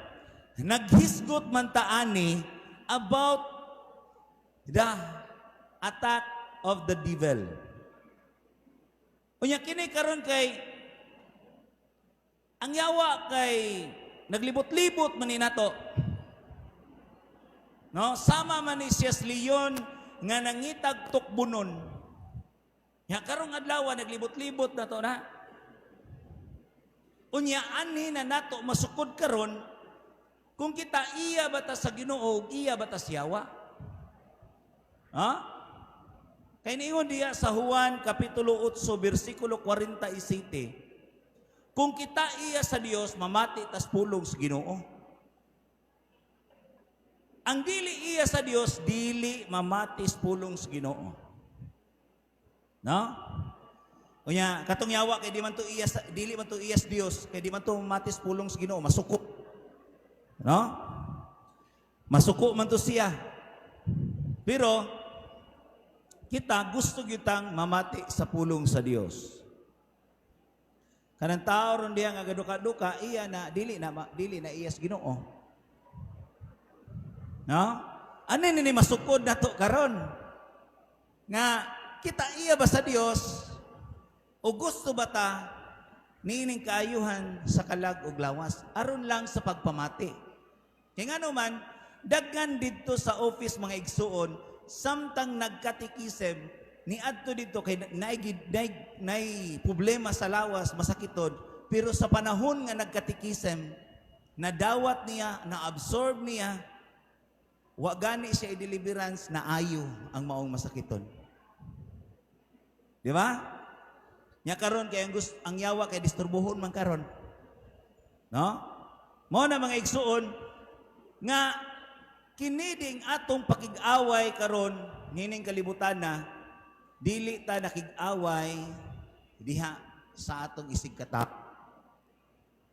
naghisgot man ta ani about the attack of the devil. Unya kini karon kay ang yawa kay naglibot-libot man ni nato. No, sama man ni siya sa leon nga nangitag tukbunon. Ya karong adlaw naglibot-libot na to na. Unya anhi na nato masukod karon kung kita iya ba ta sa Ginoo, iya ba ta sa yawa? Ha? Kay niingon diya sa Juan kapitulo 8 bersikulo 47, kung kita iya sa Dios, mamati tas pulong sa Ginoo. Ang dili iya sa Dios, dili mamati sa pulong sa Ginoo. No? Unya, katong yawa kay di man to iya sa, dili man to iya sa Dios, kay di man to mamati sa pulong sa Ginoo, masuko. No? Masuko man to siya. Pero kita gusto gyutang mamati sa pulong sa Dios. Kanang tao ron diya nga gaduka-duka, iya na dili na iya sa Ginoo. No? Ano ni masukod nato karon? Nga kita iya ba sa Dios o gusto ba ta niining kaayuhan sa kalag ug lawas aron lang sa pagpamati? Kay ngano man daghan didto sa office, mga igsuon, samtang nagkatikisem ni adto didto kay naay problema sa lawas, masakiton, pero sa panahon nga nagkatikisem, nadawat niya, na-absorb niya, wa gani siya i-deliverance na ayo ang maong masakiton. Di ba? Nya karon kay ang yawa kay disturbuhon man karon. No? Mao na, mga igsuon, nga kini ding atong pakig-away karon nining kalibutan na dili ta nakig-away diha sa atong isig katao.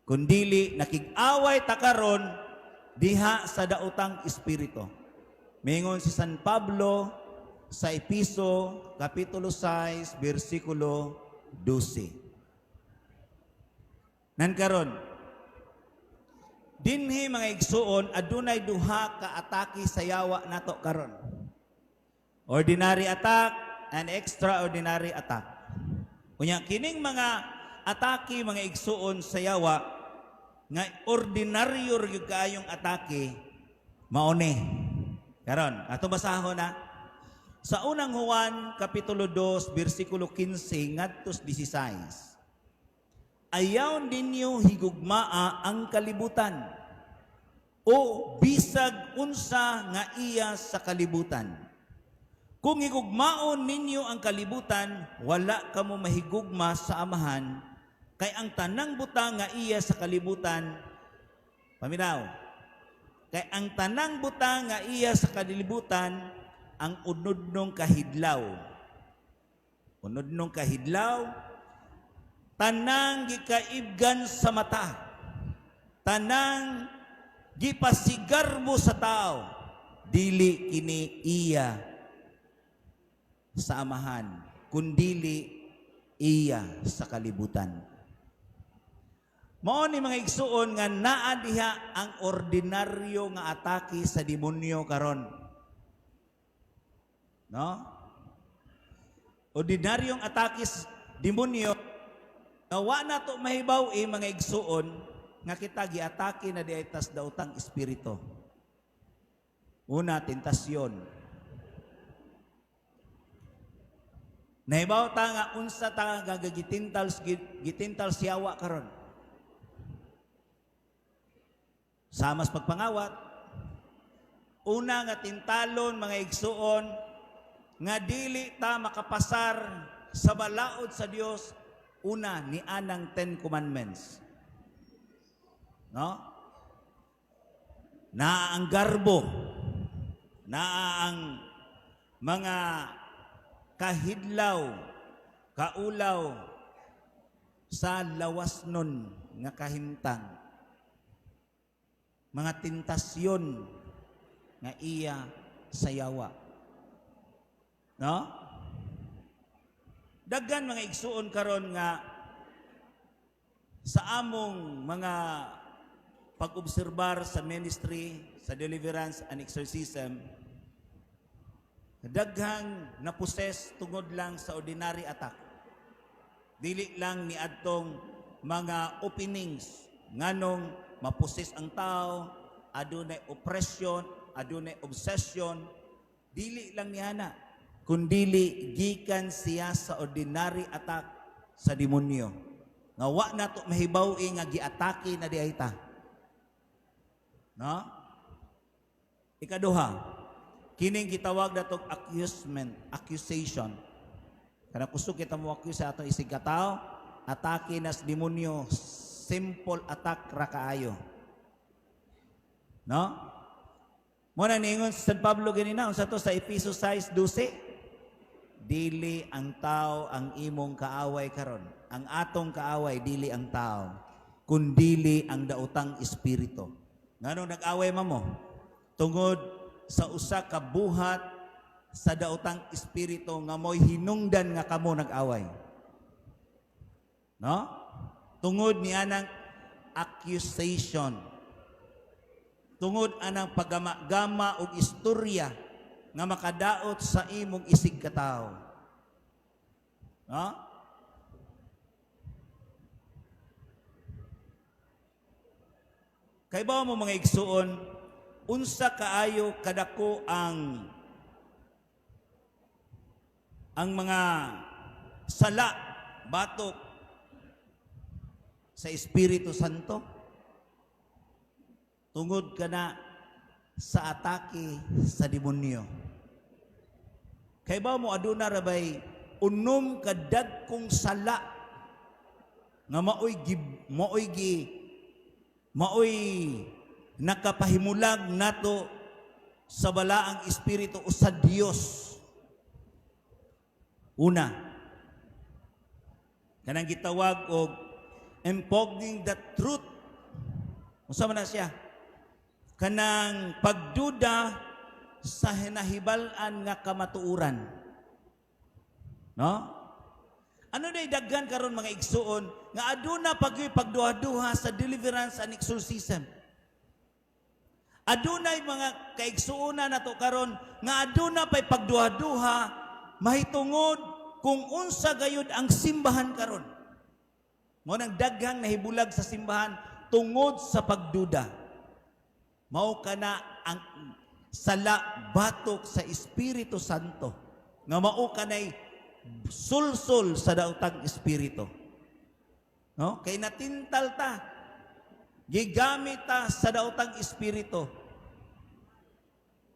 Kundili nakig-away ta karon diha sa daotang espiritu. Mingon si San Pablo sa Episo kapitulo 6 bersikulo 12. Nan karon dinhi, mga igsuon, adunay duha ka atake sa yawa nato karon. Ordinary attack and extraordinary attack. Unya kining mga atake, mga igsuon, sa yawa nga ordinaryo ra gyud kaayong atake mao ni. Karon, ato basahon na. Sa Unang Juan kapitulo 2 bersikulo 15 ngadto 16. Ayaw ninyo higugmaa ang kalibutan o bisag unsa nga iya sa kalibutan. Kung higugmaon ninyo ang kalibutan, wala kamo mahigugma sa Amahan. Kay ang tanang butang nga iya sa kalibutan, paminaw. Kay ang tanang butang nga iya sa kalibutan, ang unodnong kahidlaw. Unodnong kahidlaw, tanang gikaibgan sa mata, tanang gipasigarbo sa tao, dili kini iya sa Amahan, kundili iya sa kalibutan. Mao ni, mga igsuon, nga naa diha ang ordinaryo nga atake sa demonyo karon. No? Ordinaryong atake sa demonyo nga wa na to mahibaw eh, mga igsuon, nga kita giatake na diay tas daotang espiritu. Una, tentasyon. Nahibaw ta nga unsa ta nga gitintal gitintal siyawa karon. Samas pagpangawat, una nga tintalon, mga igsuon, nga dili ta makapasar sa balaod sa Dios, una ni anang Ten Commandments. No? Naa ang garbo, naa ang mga kahidlaw, kaulaw sa lawas nun nga kahimtang. Mga tentasyon nga iya sa yawa. No? Daghan, mga igsuon, karon nga sa among mga pag-obserbar sa ministry, sa deliverance and exorcism, daghang naposes tungod lang sa ordinary attack. Dili lang ni adtong mga openings nganong maposes ang tao, adunay oppression, adunay obsession, dili lang niana, kundili gikan siya sa ordinary attack sa demonyo. Nga wa nato mahibaw nga giatake na diay ta. No? Ikaduha, kining gitawag natong accusement, accusation. Kana kusog kita mo accuse sa atong isig katao, atake nas demonyo, simple attack ra kaayo. No? Mo na niingon si San Pablo ganina unsa to sa Efeso 6:12? Dili ang tao ang imong kaaway karon. Ang atong kaaway dili ang tao, kundili ang daotang espiritu. Nganong nag-away man mo? Tungod sa usa ka buhat sa daotang espiritu nga mo'y hinungdan nga kamo nag-away. No? Tungod ni anang accusation. Tungod anang paggama-gama og istorya nga makadaot sa imong isig katawo. No? Kay ba mo, mga igsuon, unsa kaayo kadako ang mga sala batok sa Espiritu Santo tungod kana sa atake sa demonyo? Kay ba mo aduna ra bay unom ka dagkong sala nga maoy nakapahimulag nato sa balaang espiritu o sa Dios? Una, kanang gitawag og impugning the truth. Unsa man na siya? Kanang pagduda sa hinahibal-an nga kamatuoran. No? Ano day daghan karon, mga igsuon, nga aduna pagyoy pagduha-duha sa deliverance and exorcism? Adunay mga kaigsuonan nato karon nga aduna pay pagduha-duha mahitungod kung unsa gayud ang simbahan karon. Mao nang daghang nahibulag sa simbahan tungod sa pagduda. Mao kana ang sala batok sa Espiritu Santo nga mao kanay sulsol sa daotang espiritu. No? Kay natintal ta. Gigamit ta sa daotang espiritu.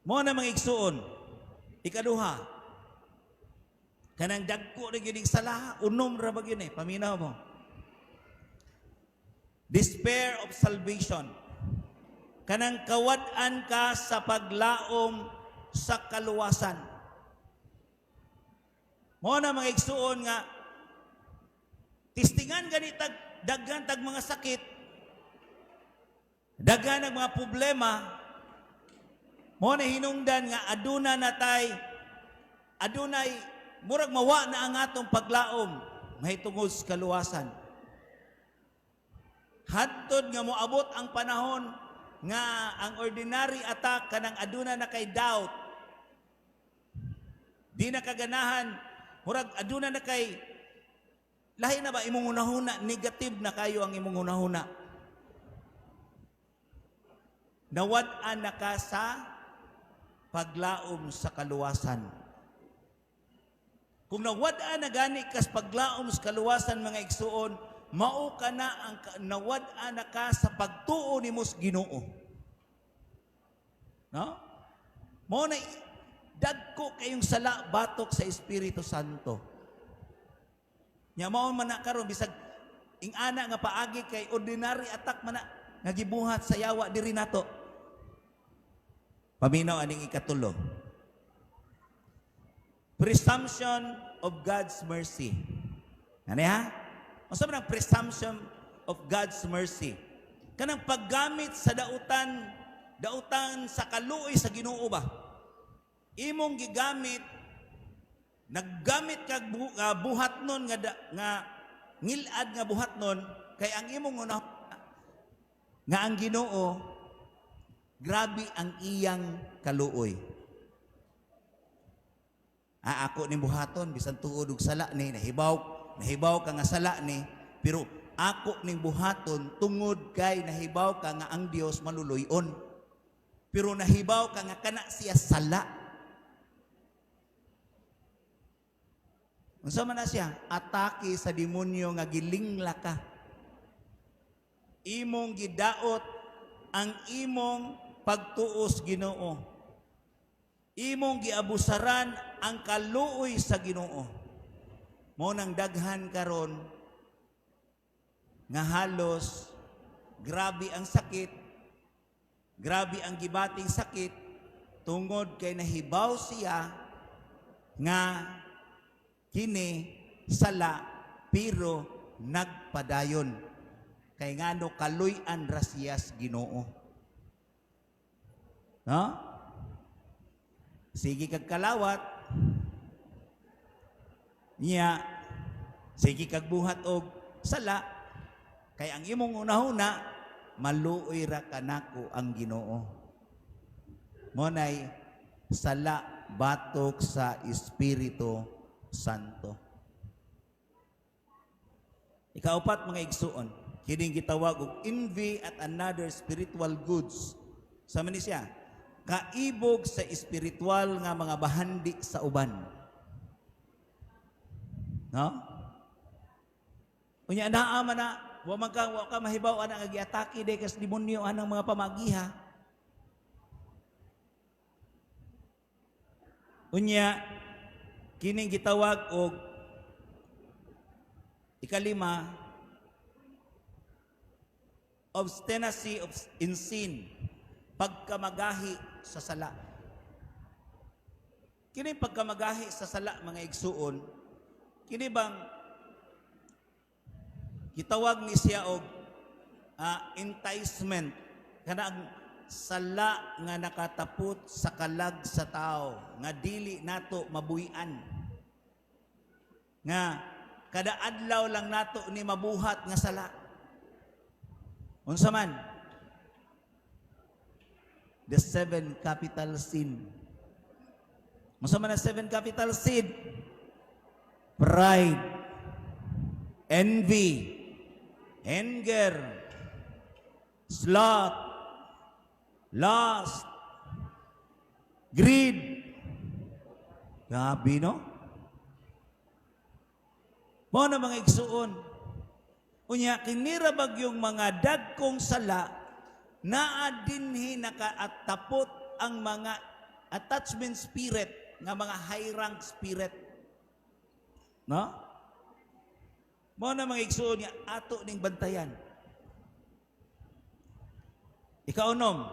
Mao na, mga igsuon. Ikaduha, kanang dagko na gyud sala, unom ra ba gyud eh, paminaw mo. Despair of salvation. Kanang kawad-an ka sa paglaom sa kaluwasan. Mao na, mga igsuon, nga testingan gani tag daghan tag mga sakit, daghan ang mga problema, mao na hinungdan nga aduna natay adunay murag mawa na ang atong paglaom mahitungod sa kaluwasan. Hantod nga moabot ang panahon nga ang ordinary attack, kanang aduna na kay doubt. Di na kaganahan, murag aduna na kay lahi na ba imong hunahuna, negative na kayo ang imong hunahuna. Nawad-an na ka sa paglaom sa kaluwasan. Kung nawad-an na gani kas paglaom sa kaluwasan, mga igsuon, mao ka na ang nawad-an na ka sa pagtuo nimo sa Ginoo. No? Mao na dagko kayong sala batok sa Espiritu Santo. Nya mao man na karon, bisag ing-ana nga paagi kay ordinary attack man na nga gibuhat sa yawa diri nato. Paminaw aning ikatulo. Presumption of God's mercy. Ano ha? Unsa man ang presumption of God's mercy? Kanang paggamit sa dautan, dautan sa kaluoy sa Ginoo ba? Imong gigamit, naggamit kag nga buhat nun nga, nga ngilad nga buhat nun kay ang imong una nga ang Ginoo grabe ang iyang kaluoy. Ah, ako ni buhaton bisan tuod og sala ni, nahibaw nahibaw ka nga sala ni, pero ako ning buhaton tungod kay nahibaw ka nga ang Dios maluluy-on. Pero nahibaw ka nga kana siya sala. Unsa man na siya? Atake sa demonyo nga gilingla ka. Imong gidaot ang imong pagtuos Ginoo. Imong giabusaran ang kaluoy sa Ginoo. Mao nang daghan karon nga halos grabe ang sakit, grabe ang gibating sakit tungod kay nahibaw siya nga kini sala pero nagpadayon. Kay ngano? Kaluy-an ra siya sa Ginoo. No? Sige kag kalawat niya, sige kag buhat og sala kay ang imong unahuna, maluoy ra kanako ang Ginoo. Mao nay sala batok sa Espiritu Santo. Ikaupat, mga igsuon, kining gitawag og envy at another spiritual goods. Sa man ni siya, kaibog sa espiritual nga mga bahandi sa uban. No? Unya naa man na, wa man ka wa ka mahibaw ana nga giatake day kas demonyo anang mga pamagiha. Unya kining gitawag og ikalima, obstinacy of in sin, pagkamagahi sa sala. Kini pagkamagahi sa sala, mga igsuon, kini bang gitawag ni siya og enticement, kanang sala nga nakatapot sa kalag sa tao nga dili nato mabuy-an, nga kada adlaw lang nato ni mabuhat nga sala. Unsa man? The seven capital sin. Unsa man ang seven capital sin? Pride, envy, anger, sloth, lust, greed. Grabe, no? Mao na, mga igsuon. Unya, kinira bagyong mga dagkong sala, naa dinhi nakaatapot ang mga attachment spirit, nga mga high rank spirit. No? Mao na, mga igsuon, nga ato ning bantayan. Ikaunom,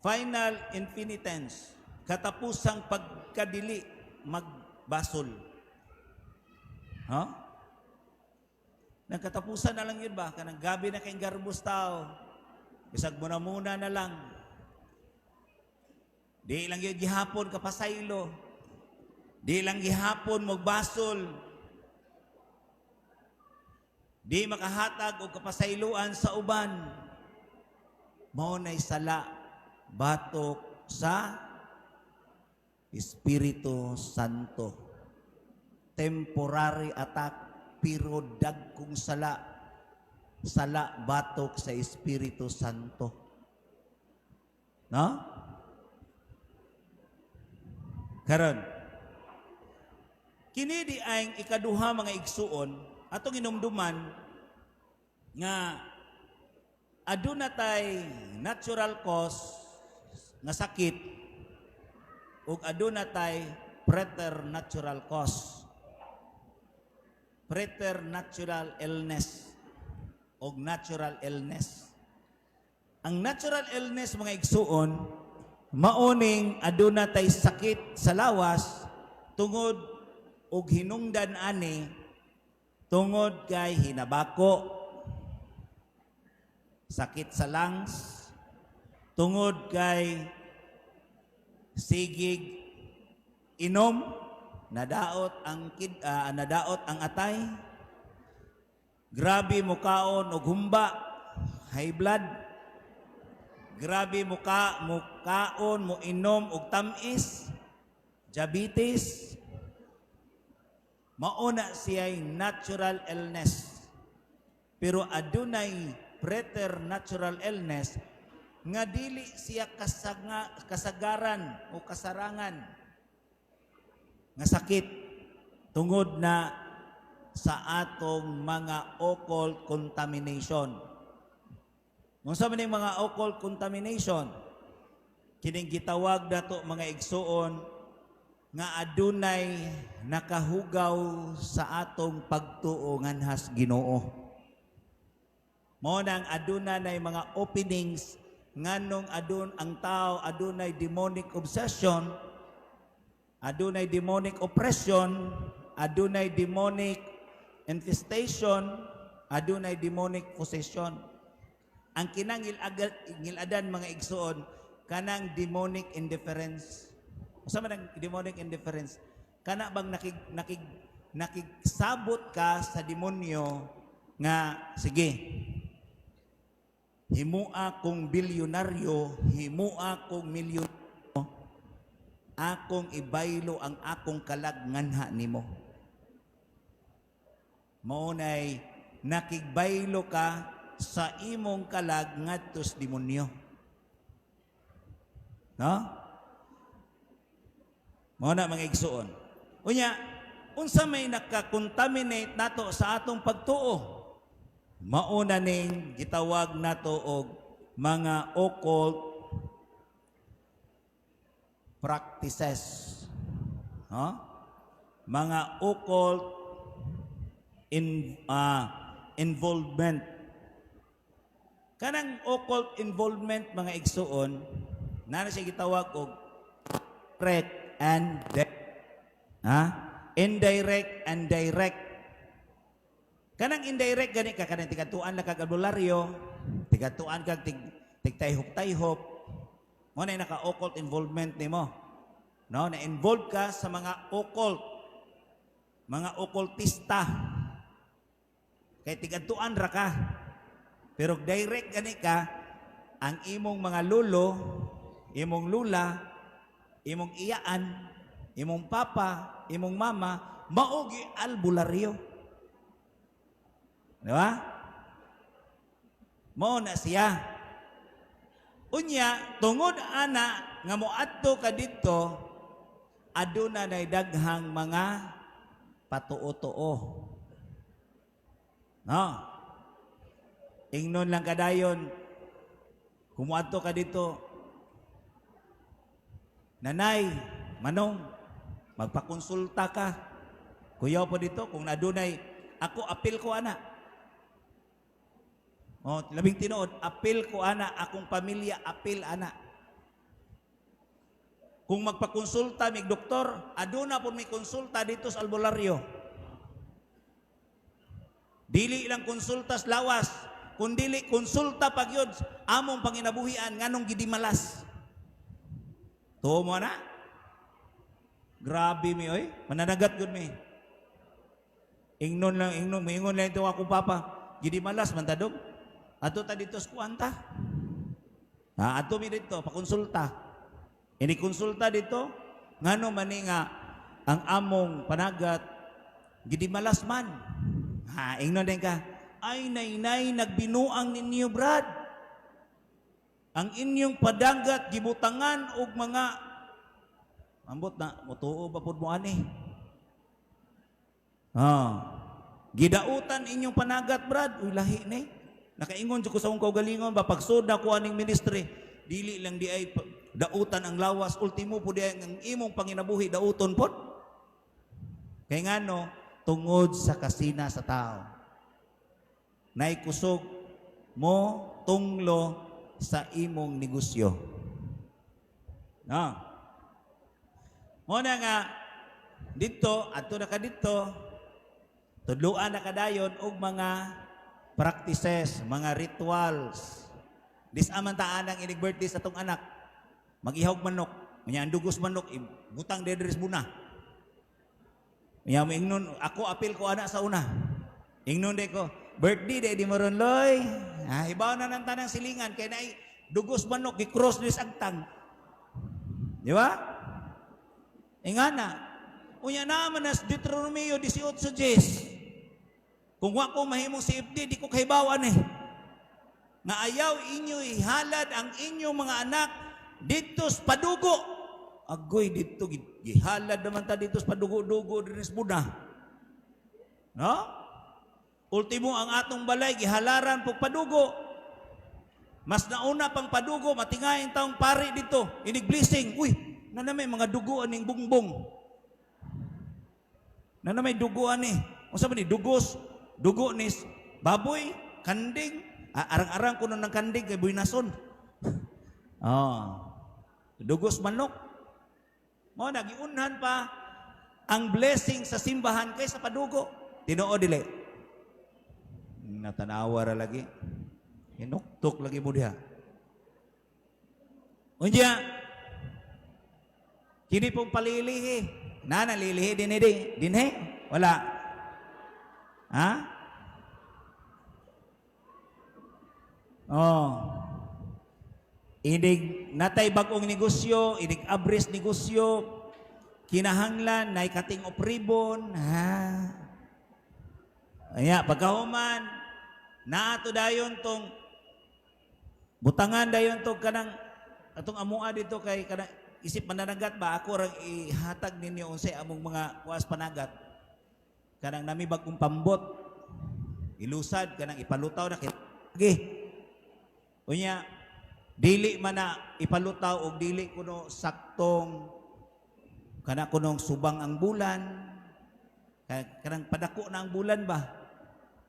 final impenitence, katapusang pagkadili magbasol. Ha? Nagkatapusan na lang yun ba? Kanang gabi na kayong garbos tao. Bisag muna muna na lang. Di lang yun gihapon kapasaylo. Di lang gihapon magbasol. Di makahatag og kapasayloan sa uban. Mao nay sala batok sa Espiritu Santo. Temporary attack pero dagkong sala, sala batok sa Espiritu Santo. No? Karon, kini di ang ikaduha, mga igsuon, atong inumduman nga aduna tay natural cause nga sakit ug aduna tay preternatural cause. Preternatural illness og natural illness. Ang natural illness, mga igsuon, maoning aduna tay sakit sa lawas tungod og hinungdan ani tungod kay hinabako, sakit sa lungs, tungod kay sigig inom, nadaot ang atay, grabe mukaon og humba, high blood, grabe mukaon mo inom og tamis, diabetes. Mauna siya'y natural illness. Pero adunay preternatural illness nga dili siya kasagaran o kasarangan nga sakit tungod na sa atong mga occult contamination. Unsa man ning mga occult contamination? Kining gitawag nato, mga igsuon, nga adunay nakahugaw sa atong pagtuo nganhas Ginoo. Mao nang aduna nay mga openings nganong adun ang tao adunay demonic obsession, adunay demonic oppression, adunay demonic infestation, adunay demonic possession. Ang kinang ngiladan, mga igsuon, kanang demonic indifference. Unsa man ang demonic indifference? Kana bang nakigsabot ka sa demonyo nga sige, himua kong bilyonaryo, himua kong milyonaryo, akong ibaylo ang akong kalag nganha nimo. Mao nay nakigbaylo ka sa imong kalag ngadto sa demonyo. No? Mao na, mga igsuon. Unya, unsa may nakakontaminate nato sa atong pagtuo? Mauna ning gitawag nato og mga occult practices. No? Mga occult involvement. Kanang occult involvement, mga igsuon, na siya gitawag og direct and ha? Indirect and direct. Kanang indirect gani ka, kanang tigatuan lang kag albularyo, tigatuan kag tigtayhop-tayhop, mo na naka-occult involvement nimo. No, na-involve ka sa mga occult, mga occultista. Kay tigadtuan ra ka. Pero direct gani ka, ang imong mga lolo, imong lula, imong iyaan, imong papa, imong mama, mao gyuy albularyo. Di ba? Mao na siya. Unya, tungod ana nga moadto ka didto, aduna nay daghang mga patuo-tuo. No? Ingnon lang kadayon, kung moadto ka dito, "Nanay, manong, magpakonsulta ka. Kuyaw po dito, kung adunay, ako apil ko ana." Oh, labing tinuod, apil ko ana akong pamilya, apil ana. Kung magpakonsulta mig doktor, aduna pud may konsulta dito sa albularyo. Dili lang konsulta sa lawas, kundili konsulta pag yun among panginabuhian nganong gidimalas. Tuo mo na? Grabe mi oy, mananagat gud mi. Ingnon lang, ingnon, moingon lang ito akong papa. Gidimalas man tadog. Ato ta dito sa kuanta. Ha, ato mi dito pakonsulta. Ini konsulta dito ngano man ni nga ang among panagat gidimalas man. Ha, ingnon din ka. Ay naynay, nagbinuang ninyo, Brad. Ang inyong padanggat gibutangan og mga ambot na motuo ba pud mo ani? Ah. Gidautan inyong panagat, Brad. Uy, lahi ni. Nakaingon jud ko sa akong kaugalingon ba, pagsud na ko aning ministry, dili lang di ay dautan ang lawas, ultimo po di ay ang imong panginabuhi dauton pod. Kay ngano, tungod sa kasina sa tao. Naikusog mo tunglo sa imong negosyo. No. Mo na nga dito, adto na ka dito, tudluan na kadayon og mga practices, mga rituals. Dis aman ta anang inig birthday sa atong anak. Mag-ihawg manok. Nya ang dugos manok ibutang diri buna. Nya moingnon, ako apil ko ana sa una. Ingnon de ko, "Birthday de di mo ron, loy." Ah, hibaw na nang tanang silingan kay naay dugos manok gi-cross dis agtang. Di ba? Ingana. Unya naman nas Deuteronomio 18:10. Kung wa ko mahimong CFD, di ko kahibawan eh. Nga ayaw inyo ihalad ang inyong mga anak dito sa padugo. Agoy dito, gihalad naman ta dito sa padugo-dugo din sa Buddha. No? Ultimo ang atong balay, gihalaran pog padugo. Mas nauna pang padugo, matingayin taong pari dito. Inig blessing. Uy, na may mga dugo aning bungbong. Na may dugo ani. Unsa man ni dugos? Dugo ni baboy, kanding, ah, arang-arang kuno ng kanding kay buinason. Oh. Dugos manok. Mo na giunhan pa ang blessing sa simbahan kaysa padugo. Tinuod dili? Natanawa ra lagi. Hinuktok lagi mo diha. Unya, kini pong palilihi. Na nalilihi din din. Dinhe? Wala. Ha? Oh. Inig natay bag-ong negosyo, inig abris negosyo, kinahanglan nay cutting of ribbon, ha. Aya, pagkahuman, naato dayon tong butangan dayon tong kanang atong amua dito kay kanang isip mananagat ba, ako rang ihatag ninyo unsay among mga kuas panagat. Kanang nami bagong pambot, ilusad kanang ipalutaw na kay. Unya dili man na ipalutaw og dili kuno saktong kana kunong subang ang bulan, kay kanang padako na ang bulan ba,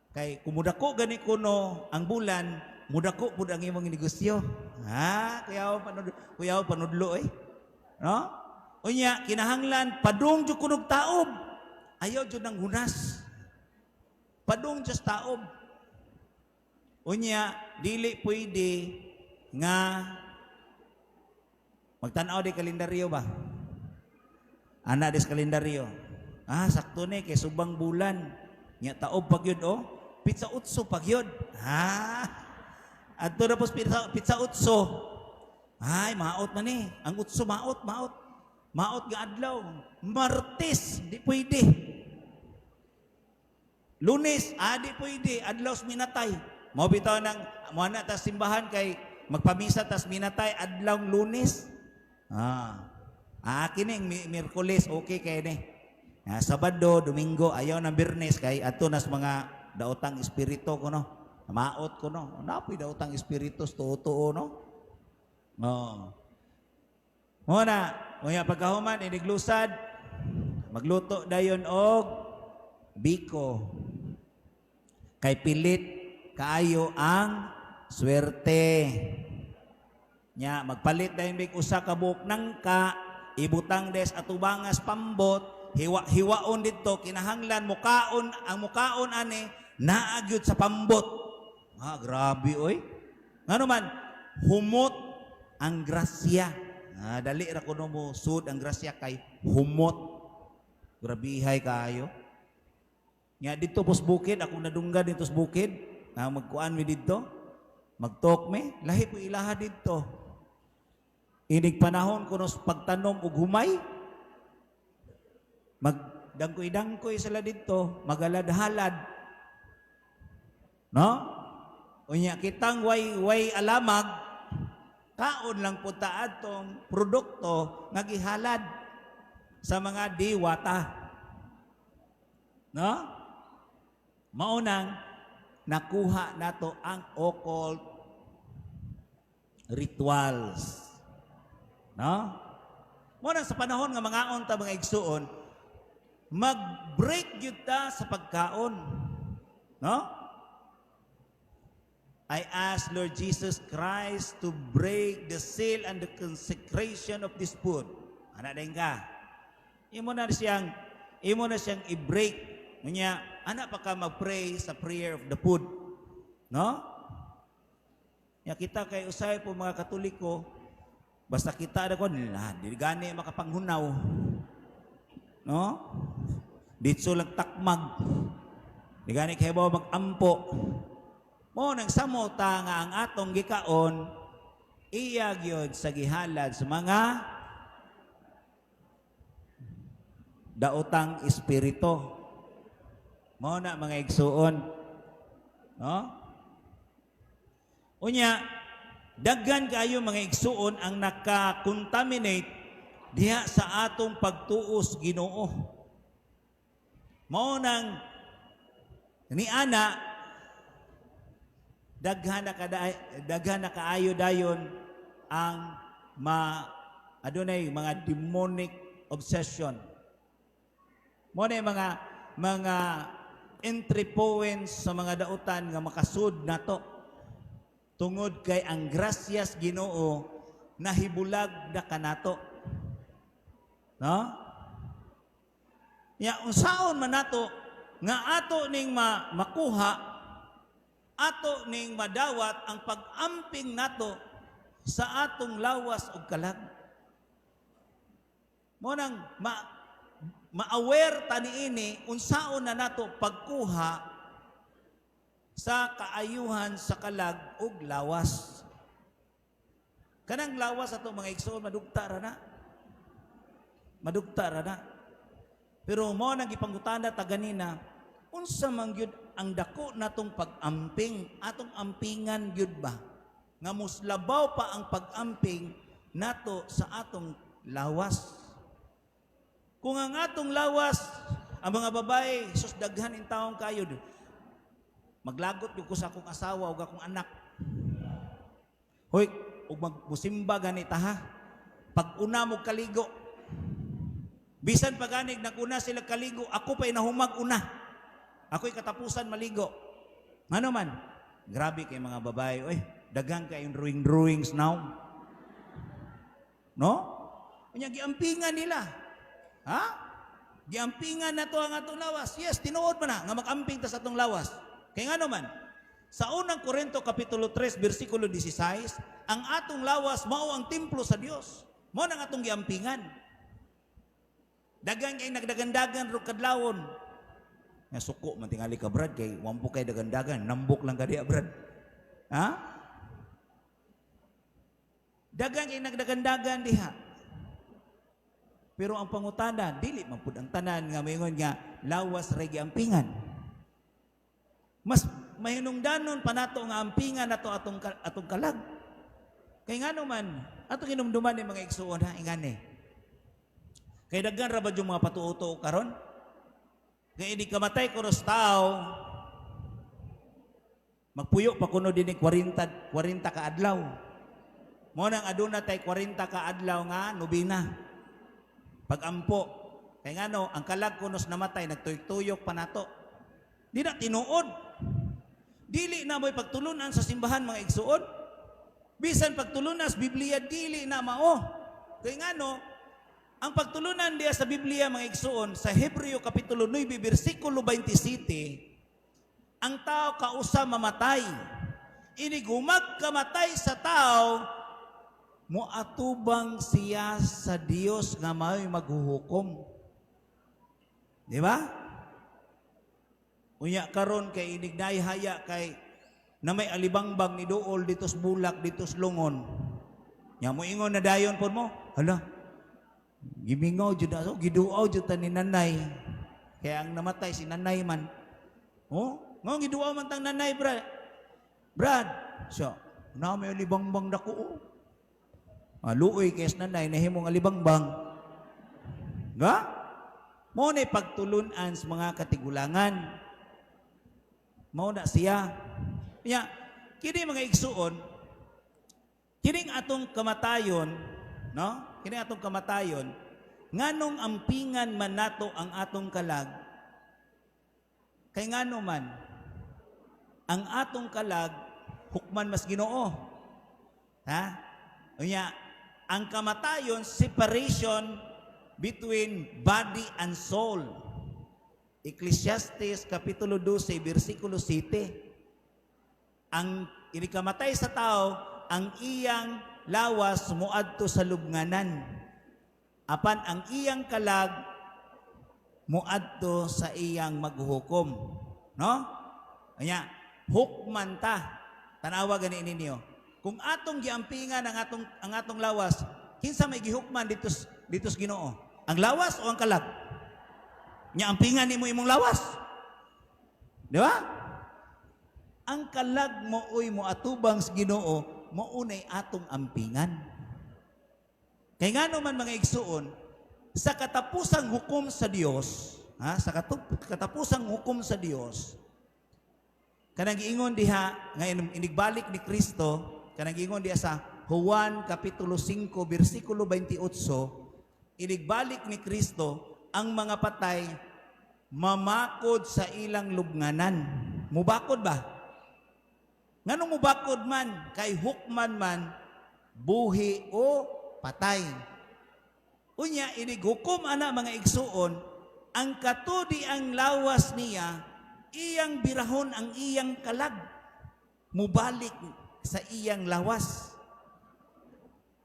kay kumudako gani kuno ang bulan, mudako pud ang imong negosyo, ha. Kuyaw panud, kuyaw panudlo eh, no? Unya kinahanglan padung jud kunog taob, ayaw jud nang hunas, padung jud taob. Unya dili pwede nga magtan-aw di kalendaryo ba, ana des kalendaryo, ah, sakto ni kay subang bulan nya, taob pag yun, oh, pitsa utso pag yun, ha. Adto na po pitsa, pitsa utso, ay maot man ni ang utso, maot, maot, maot nga adlaw. Martes, di pwede. Lunes, ah, di pwede, adlaw sa minatay. Mao bitaw nang mo na ta simbahan kay magpamisa tas minatay adlaw Lunes. Ah. Ah, kini Miyerkules okay kay ni. Ah, Sabado, Domingo, ayaw ng Biyernes kay adto nas mga daotang espiritu kuno. Maot kuno. Napoy daotang espiritu tuo-tuo, no. Oh. Mo na, unya pagkahuman iniglusad, magluto dayon og biko. Kay pilit kaayo ang swerte. Nya magpalit dayon mig usa ka buok nangka, ibutang des atubangas pambot, hiwa-hiwaon didto, kinahanglan mukaon ang mukaon ani naa gyud sa pambot. Ah, grabe oy. Ngano man humot ang grasya. Ah, dali ra kuno mo sud ang grasya kay humot. Grabihay kaayo. Nga didto pos bukid, akong nadunggan didto sa bukid, nga magkuan mi didto, magtalk mi, lahi po ilaha didto. Inig panahon kuno sa pagtanom og humay, magdangkoy-dangkoy sila didto, magalad-halad. No? Unya kitang way alamag, kaon lang po ta atong produkto nga gihalad sa mga diwata. No? Maunang nakuha nato ang occult rituals. No? Mo nang sa panahon nga mangaon ta, mga igsuon, mag-break gyud ta sa pagkaon. No? I ask Lord Jesus Christ to break the seal and the consecration of this food. Ana din ka. Imo na siyang i-break. Unya, ana pa ka mag-pray sa prayer of the food. No? Ya kita kay usay po mga Katoliko, basta kita na ko, nah, di gani makapanghunaw. No? Ditso lang takmag. Di gani kay ba mag-ampo. Mo nang samo ta nga ang atong gikaon iya gyud sa gihalad sa mga daotang espiritu. Mao na, mga igsuon. No? Unya, daghan kaayo, mga igsuon, ang naka-contaminate diha sa atong pagtuos Ginoo. Mao nang ni ana daghan na kaayo dayon ang ma adunay mga demonic obsession. Mo na yung mga entry points sa mga dautan nga makasud nato. Tungod kay ang grasyas Ginoo nahibulag na kanato. No? Ya unsaon man nato nga ato ning makuha, ato ning madawat ang pag-amping nato sa atong lawas ug kalag? Mo nang ma-aware ta niini unsaon na nato pagkuha sa kaayuhan sa kalag ug lawas. Kanang lawas ato, mga igsoon, madugta ra na. Madugta ra na. Pero mo nang gipangutana ta ganina, unsa man gyud ang dako natong pag-amping, atong ampingan gyud ba? Nga muslabaw pa ang pag-amping nato sa atong lawas. Kung ang atong lawas, ang mga babae, sus, daghan in taong kayod. Maglagot gyud ko sa akong asawa ug akong anak. Hoy, ug magmusimba gani ta ha. Pag una mo kaligo, bisan pa ganig naguna sila kaligo, ako pa'y nahumag una. Ako'y katapusan maligo. Ano man? Grabe kay mga babae. Oy, daghan kay drawing drawings now. No? Unya giampingan nila. Ha? Giampingan na to ang atong lawas. Yes, tinuod man na nga mag-amping ta sa atong lawas. Kay ngano man? Sa Unang Korinto kapitulo 3 bersikulo 16, ang atong lawas mao ang templo sa Dios. Mao nang atong giampingan. Dagan kay nagdagandagan ro kadlawon. Nga suko man tingali ka, Brad, kay wampo kay dagandagan, nambok lang ka diya, Brad. Ha? Dagan kay nagdagandagan diha. Pero ang pangutana, dili man pud ang tanan nga maingon nga lawas ra giampingan. Mas mahinungdanon pa nato nga ampingan nato atong kalag. Kay ngano man, atong hinumduman ni, mga igsuon, ha, ingani. Kay daghan ra ba yung mga patuoto karon? Kay ini kamatay kuno sa tao, magpuyo pa kuno dinhi 40 40 ka adlaw. Mo nang aduna tay 40 ka adlaw nga nobina. Pagampo. Kay ngano, ang kalag kunos namatay nagtuyok-tuyok pa nato. Di na tinuod. Dili na mo'y pagtulunan sa simbahan, mga igsuon. Bisan pagtulunan sa Biblia, dili na mao. Kay ngano, ang pagtulunan diya sa Biblia, mga igsuon, sa Hebreo kapitulo 9 bersikulo 27, ang tao kausa mamatay. Inig kamatay sa tao, moatubang siya sa Dios nga mao'y maghuhukom. Di ba? Unya karon kay inig haya kay na may alibangbang ni duol dito sa bulak, dito sa lungon. Nya mo ingon na dayon pod mo, hala. Gimingaw jud na, giduaw jud ta ni nanay. Kaya ang namatay si nanay man. Oh, ngo giduaw man tang nanay, Brad. Brad, siya, na may alibangbang dako. Oh. Ah, luoy kay sa nanay nahimong alibangbang. Ga? Mao ni pagtulunan sa mga katigulangan. Mao na siya. Nya, kini, mga igsuon, kining atong kamatayon, no? Kini atong kamatayon, nganong ampingan man nato ang atong kalag? Kay ngano man, ang atong kalag hukman mas Ginoo. Ha? Unya, ang kamatayon, separation between body and soul. Ecclesiastes kapitulo 12 bersikulo 7. Ang inikamatay sa tao, ang iyang lawas muadto sa lubnganan. Apan ang iyang kalag muadto sa iyang maghuhukom. No? Anya, hukman ta. Tanawa gani ninyo. Kung atong giampingan ang atong lawas, kinsa may gihukman dito sa Ginoo? Ang lawas o ang kalag? Nya ampingan nimo imong lawas. Di ba? Ang kalag mo uy mo atubang sa Ginoo, mao nay atong ampingan. Kay ngano man, mga igsuon, sa katapusang hukom sa Dios, ha, sa katapusang hukom sa Dios, kanang giingon diha nga inigbalik ni Kristo, kanang giingon diha sa Juan kapitulo 5 bersikulo 28, inigbalik ni Kristo, ang mga patay mamakod sa ilang lubnganan. Mubakod ba? Nganong mubakod man? Kay hukman man, buhi o patay. Unya, inig hukom ana, mga igsuon, ang katudi ang lawas niya, iyang birahon ang iyang kalag. Mubalik sa iyang lawas.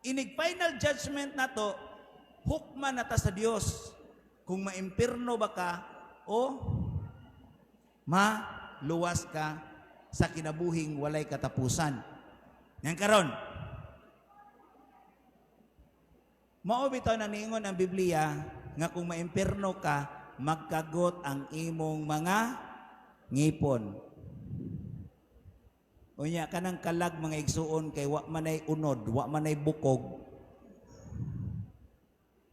Inig final judgment nato, hukman na ta sa Dios kung maimpirno ba ka o maluwas ka sa kinabuhing walay katapusan. Yan karon. Mao bitaw na niingon ang Biblia nga kung maimpirno ka, magkagot ang imong mga ngipon. Unya kanang kalag, mga igsuon, kay wa manay unod, wa manay bukog.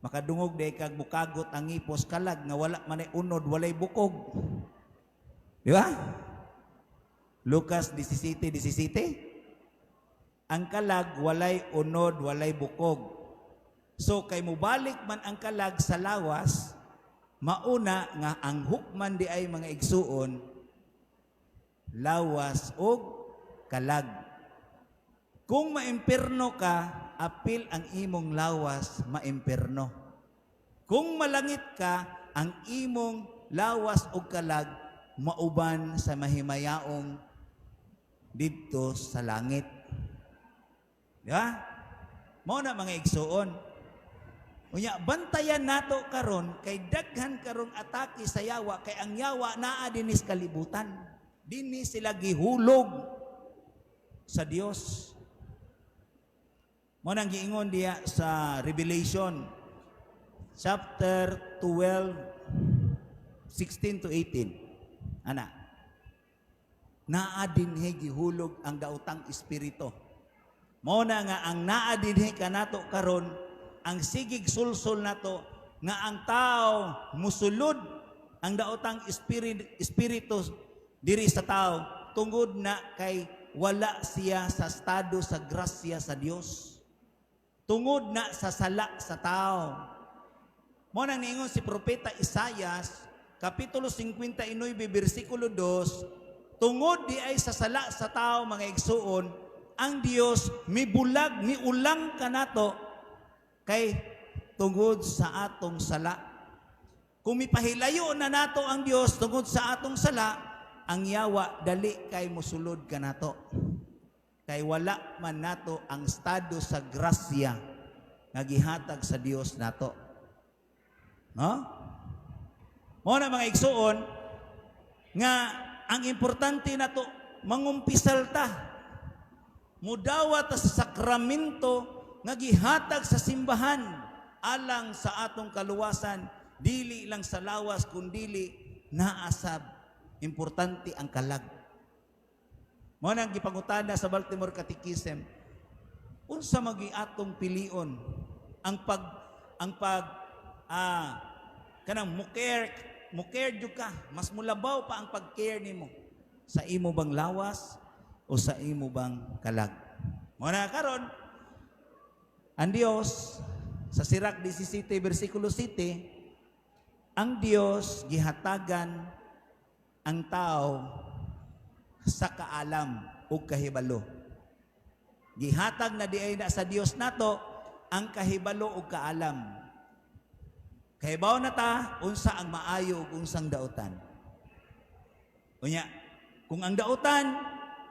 Makadungog day kag mukagot ang ngipos kalag nga wala manay unod, walay bukog. Di ba? Lucas 17:17. Ang kalag walay unod, walay bukog. So kay mubalik man ang kalag sa lawas, mauna nga ang hukman di ay, mga igsuon, lawas og kalag. Kung maimpirno ka, apil ang imong lawas maimpirno. Kung malangit ka, ang imong lawas og kalag mauban sa mahimayaong didto sa langit. Di ba? Mao na, mga igsuon. Unya, bantayan nato karon kay daghan karong atake sa yawa, kay ang yawa naa dinis kalibutan. Dinhi sila gihulog sa Dios. Mao nang giingon diya sa Revelation chapter 12 16 to 18. Ana. Naa dinhi gihulog ang daotang espiritu. Mao na nga ang naa dinhi kanato karon, ang sigig sulsol nato nga ang tao musulod ang daotang espiritu diri sa tao tungod na kay wala siya sa estado sa grasya sa Dios. Tungod na sa sala sa tao. Mao nang niingon si Propeta Isayas, kapitulo 59, bersikulo 2, Tungod di ay sa sala sa tao, mga igsuon, ang Dios mibulag, miulang kanato kay tungod sa atong sala. Kung mipahilayo na nato ang Dios tungod sa atong sala, ang yawa dali kay mosulod kanato. Kay wala man nato ang estado sa grasya nga gihatag sa Dios nato. No? Mao na, mga igsuon, nga ang importante nato mangumpisal ta. Mudawa ta sa sakramento nga gihatag sa simbahan alang sa atong kaluwasan, dili lang sa lawas kundili naa sab importante ang kalag. Mao nang gipangutana sa Baltimore Catechism, unsa magi atong pilion, ang pag kanang mo-care jud ka, mas mulabaw pa ang pag-care nimo sa imo bang lawas o sa imo bang kalag? Mao na karon ang Dios sa Sirach 17 versikulo 7, ang Dios gihatagan ang tao sa kaalam ug kahibalo. Gihatag na diay na sa Dios nato ang kahibalo ug kaalam. Kahibaw na ta unsa ang maayo ug unsang dautan. Unya, kung ang dautan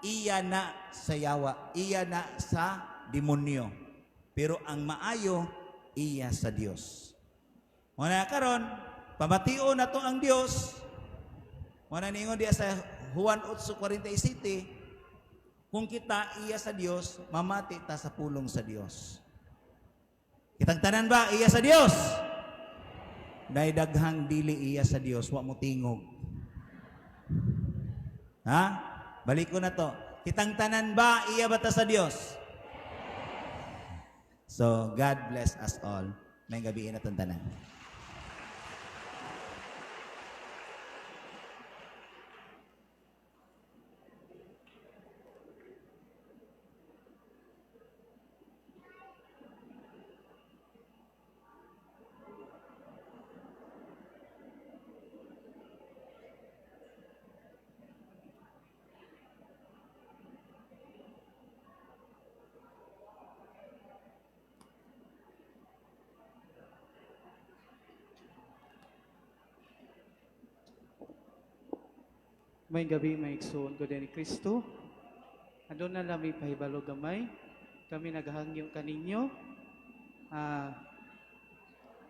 iya na sa yawa, iya na sa demonyo. Pero ang maayo iya sa Dios. Mao na karon, pamation nato ang Dios. Mao na ningon diya sa Juan 8:47, kung kita iya sa Dios, mamati ta sa pulong sa Dios. Kitang tanan ba iya sa Dios? Nay daghang dili iya sa Dios, wa mo tingog. Ha? Balik ko na to. Kitang tanan ba iya ba ta sa Dios? So, God bless us all. Maayong gabii na tanan. Maayong gabii, mga igsuon ko ni Kristo. Aduna lang may pahibalo gamay. Kami naghangyo kaninyo.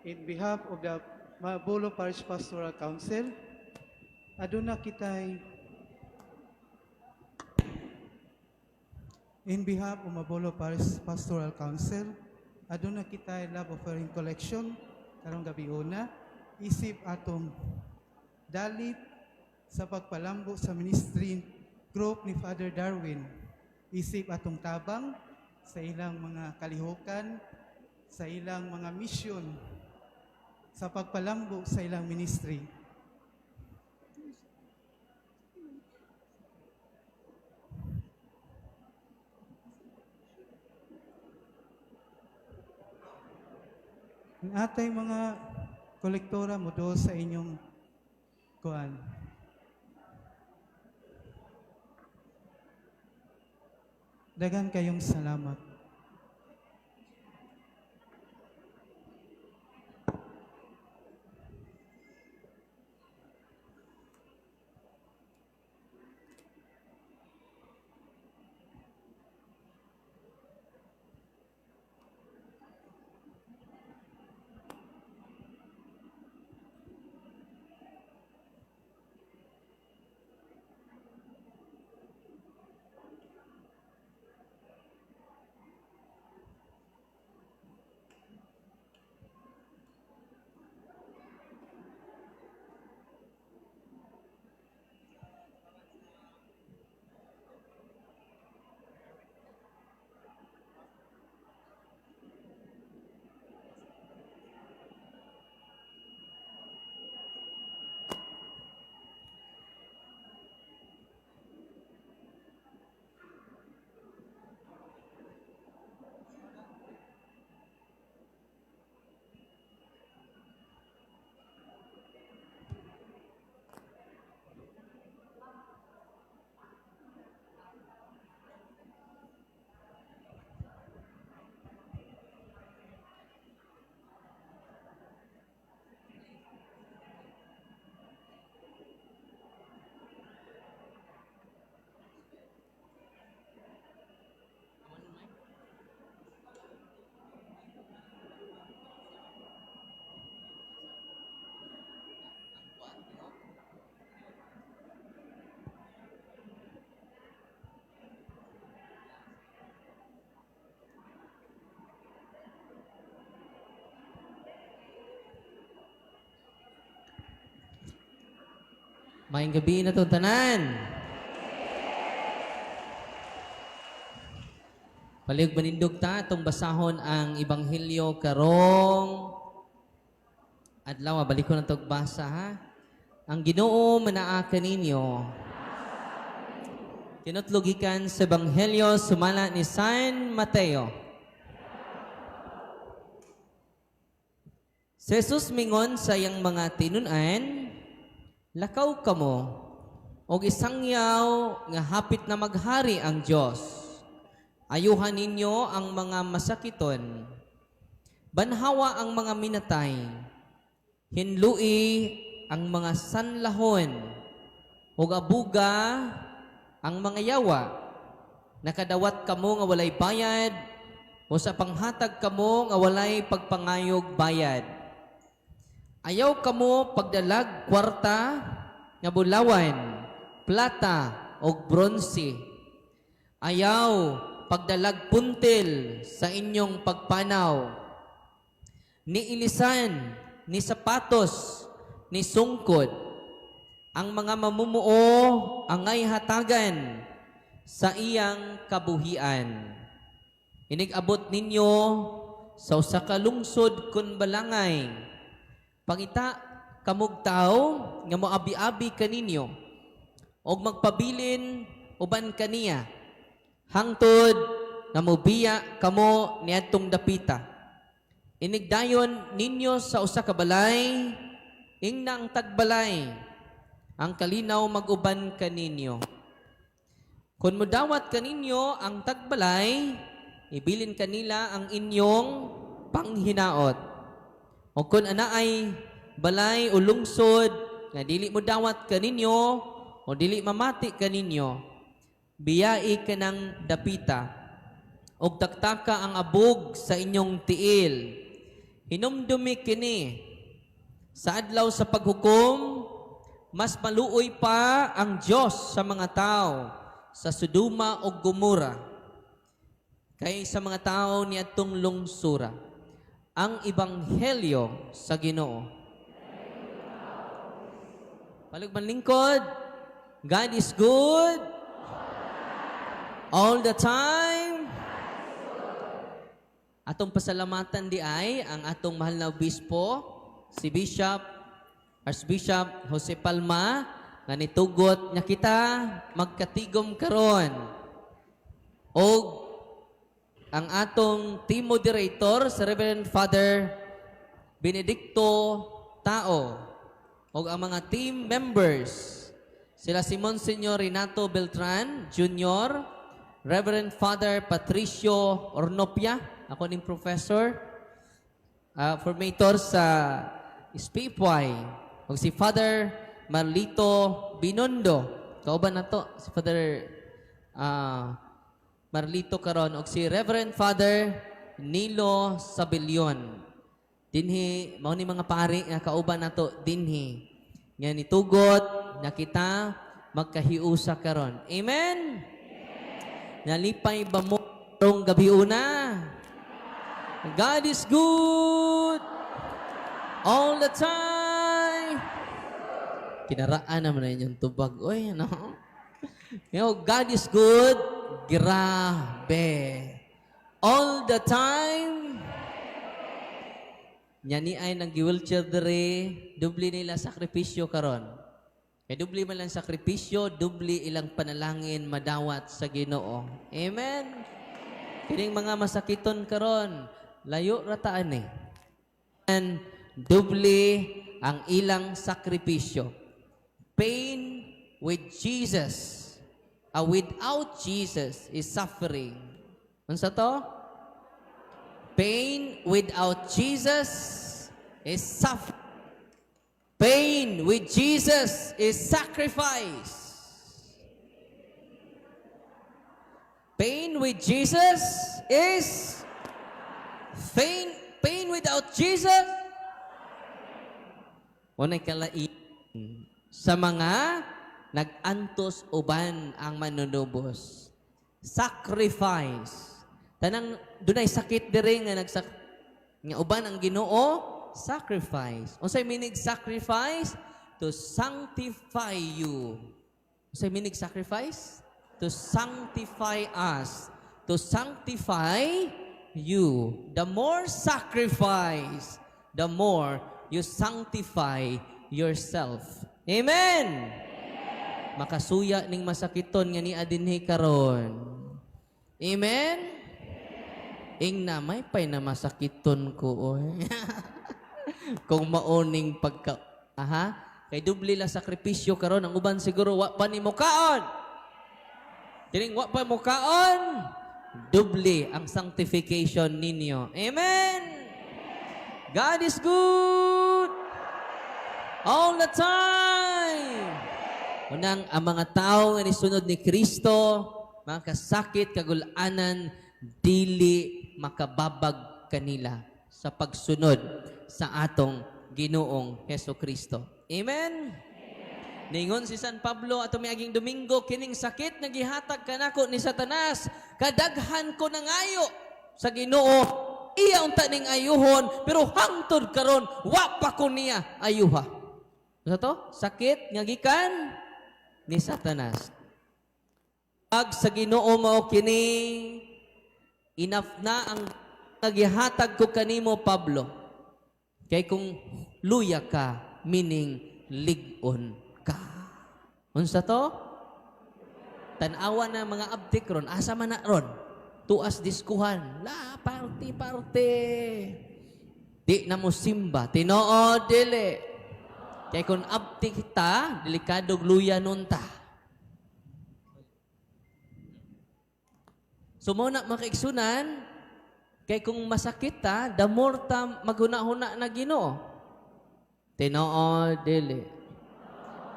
In behalf of the Mabolo Parish Pastoral Council, aduna kitay In behalf of Mabolo Parish Pastoral Council, aduna kitay love offering collection karong gabi una isip atong dalit sa pagpalambo sa ministry group ni Father Darwin, isip atong tabang sa ilang mga kalihukan, sa ilang mga mission, sa pagpalambo sa ilang ministry. Ang atay mga kolektora mo do sa inyong kuan. Daghan kayong salamat. Maayong gabi na itong tanan. Palihog manindog ta atong basahon ang ebanghelyo karong adlaw. Balik ko na tog basa ha. Ang Ginoo manaa kaninyo. Kinutlo gikan sa ebanghelyo sumala ni San Mateo. Si Jesus mingon sa iyang mga tinun-an, "Lakaw kamo og isangyaw nga hapit na maghari ang Dios. Ayuhan ninyo ang mga masakiton. Banhawa ang mga minatay. Hinlui ang mga sanlahon. Ug abuga ang mga yawa. Nakadawat kamo nga walay bayad o sa panghatag kamo nga walay pagpangayog bayad. Ayaw kamo pagdalag kwarta nga bulawan, plata og bronse. Ayaw pagdalag puntil sa inyong pagpanaw. Ni ilisan, ni sapatos, ni sungkod. Ang mga mamumuo angay hatagan sa iyang kabuhian. Inig-abot ninyo sa usa ka lungsod kun balangay. Pangita kamog tawo nga moabi-abi kaninyo og magpabilin uban kaniya hangtod nga mobiya kamo niadtong dapita. Inigdayon ninyo sa usa ka balay, ingna ang tagbalay, ang kalinaw mag-uban kaninyo. Kung mudawat kaninyo ang tagbalay, ibilin kanila ang inyong panghinaot. O kung anaay balay o lungsod nga dili mo dawat kaninyo o dili mamati kaninyo, biyai kanang dapita og taktaka ang abog sa inyong tiil. Hinumdumi kini sa adlaw sa paghukom, mas maluoy pa ang Dios sa mga tao sa Sodoma ug Gomora kay sa mga tao niadtong lungsura. Ang ebanghelyo sa Ginoo. Palihog manlingkod, God is good all the time. Atong pasalamatan di ay ang atong mahal na obispo, si Bishop, Archbishop Jose Palma, nga nitugot nga kita magkatigom karon. Og ang atong team moderator, si Reverend Father Benedicto Tao, og ang mga team members, sila si Monsignor Renato Beltran Jr., Reverend Father Patricio Ornopia, ako ning professor, formator sa SPPY, ug si Father Marlito Binondo. Kauban na to si Father Marlito karon og si Reverend Father Nilo Sabilion. Dinhi mao ni mga pari nga kauban nato dinhi nga nitugot na kita magkahiusa karon. Amen. Nalipay ba mo karong gabi una? God is good all the time. Kinaraan naman na inyong tubag. Uy, ano? God is good. Grabe. All the time. Nya ni ay nang wheelchair dere, dubli nila sakripisyo karon. Kay dubli man lang sakripisyo, dubli ilang panalangin madawat sa Ginoo. Amen. Kining mga masakiton karon, layo ra taan eh. And dubli ang ilang sakripisyo. Pain with Jesus, without Jesus is suffering. Unsa to? Pain without Jesus is suffering. Pain with Jesus is sacrifice. Pain with Jesus is pain, pain without Jesus. Unay kalain sa mga nag-antos uban ang manunubos. Sacrifice. Tanang dunay sakit diri nga nagsak nga uban ang Ginoo, sacrifice. Unsay meaning sacrifice? To sanctify you. Sa meaning sacrifice? To sanctify us. To sanctify you. The more sacrifice, the more you sanctify yourself. Amen! Makasuya ning masakiton nga nia dinhi karon. Amen? Ingna may pay na masakiton ko, oy. Kung maoning pagka aha, kay dubli la sakripisyo karon. Ang uban siguro wa pa ni mokaon. Kining wa pa mokaon, dubli ang sanctification ninyo. Amen. God is good all the time. Unang ang mga tao nga nisunod ni Kristo, mga kasakit, kagulanan, dili makababag kanila sa pagsunod sa atong Ginoong Heso Kristo. Amen? Ningon si San Pablo ato miaging Domingo, "Kining sakit nga gihatag kanako ni Satanas, kadaghan ko nangayo sa Ginoo, iya unta ning ayuhon, pero hangtod karon wa pa ko niya ayuha." Ano to? Sakit nga gikan ni Satanas. Ag sa Ginoo mao kini, "Enough na ang gihatag ko kanimo, Pablo. Kay kung luya ka, meaning lig-on ka." Unsa to? Tan-awa na mga abtik ron, asa man na ron? Tuas diskuhan. La, party, party. Di na mo simba. Tinuod, dili? Kay kung abtik ta, delikado luya nun ta. So mo na makaigsunan, kay kung masakit ta, the more ta maghuna-huna na Ginoo. Tinuod, dili?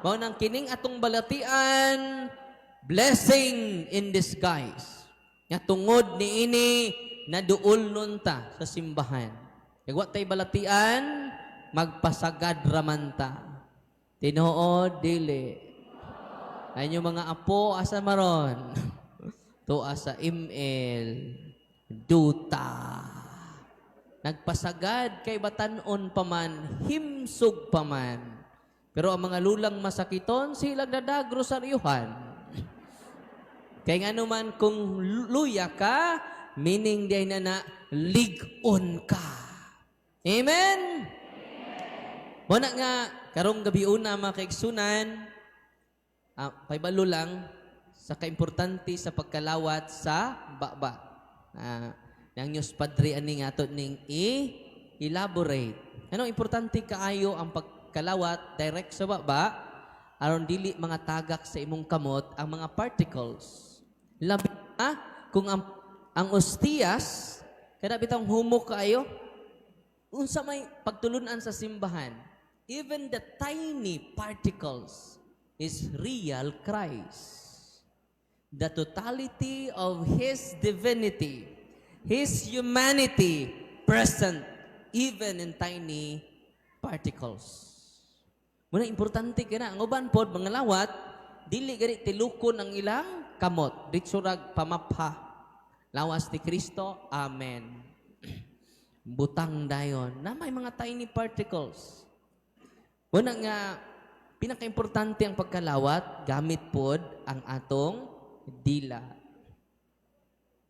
Mao nang kining atong balatian, blessing in disguise. Nga tungod niini naduol nun ta sa simbahan. Kay wa tay balatian, magpasagad raman ta. Tinuod, dili? Ay yung mga apo, asa maron? Tuwa sa ML, Duta. Nagpasagad kay batanon pa man, himsog pa man. Pero ang mga lulang masakiton, sila dadag rosaryuhan. Kay nga naman kung luya ka, meaning di na na lig-on ka. Amen? Muna nga, karong gabi una, mga kaigsunan, paibalo lang sa kaimportante sa pagkalawat sa baba. Nang news padre ani nga ato ning i-elaborate. Anong importante kaayo ang pagkalawat direct sa baba aron dili mga tagak sa imong kamot ang mga particles. Labi na kung ang ostiyas kada bitang humok kaayo, unsa may pagtulunan sa simbahan, even the tiny particles is real Christ. The totality of His divinity, His humanity present even in tiny particles. Muna importante ka na. Ang uban pod, mga lawat, dili gani tilukon ang ilang kamot. Ditso rag pamapha. Lawas ni Kristo, Amen. Butang dayon na may mga tiny particles. Muna nga, pinakaimportante ang pagkalawat, gamit pod ang atong dila.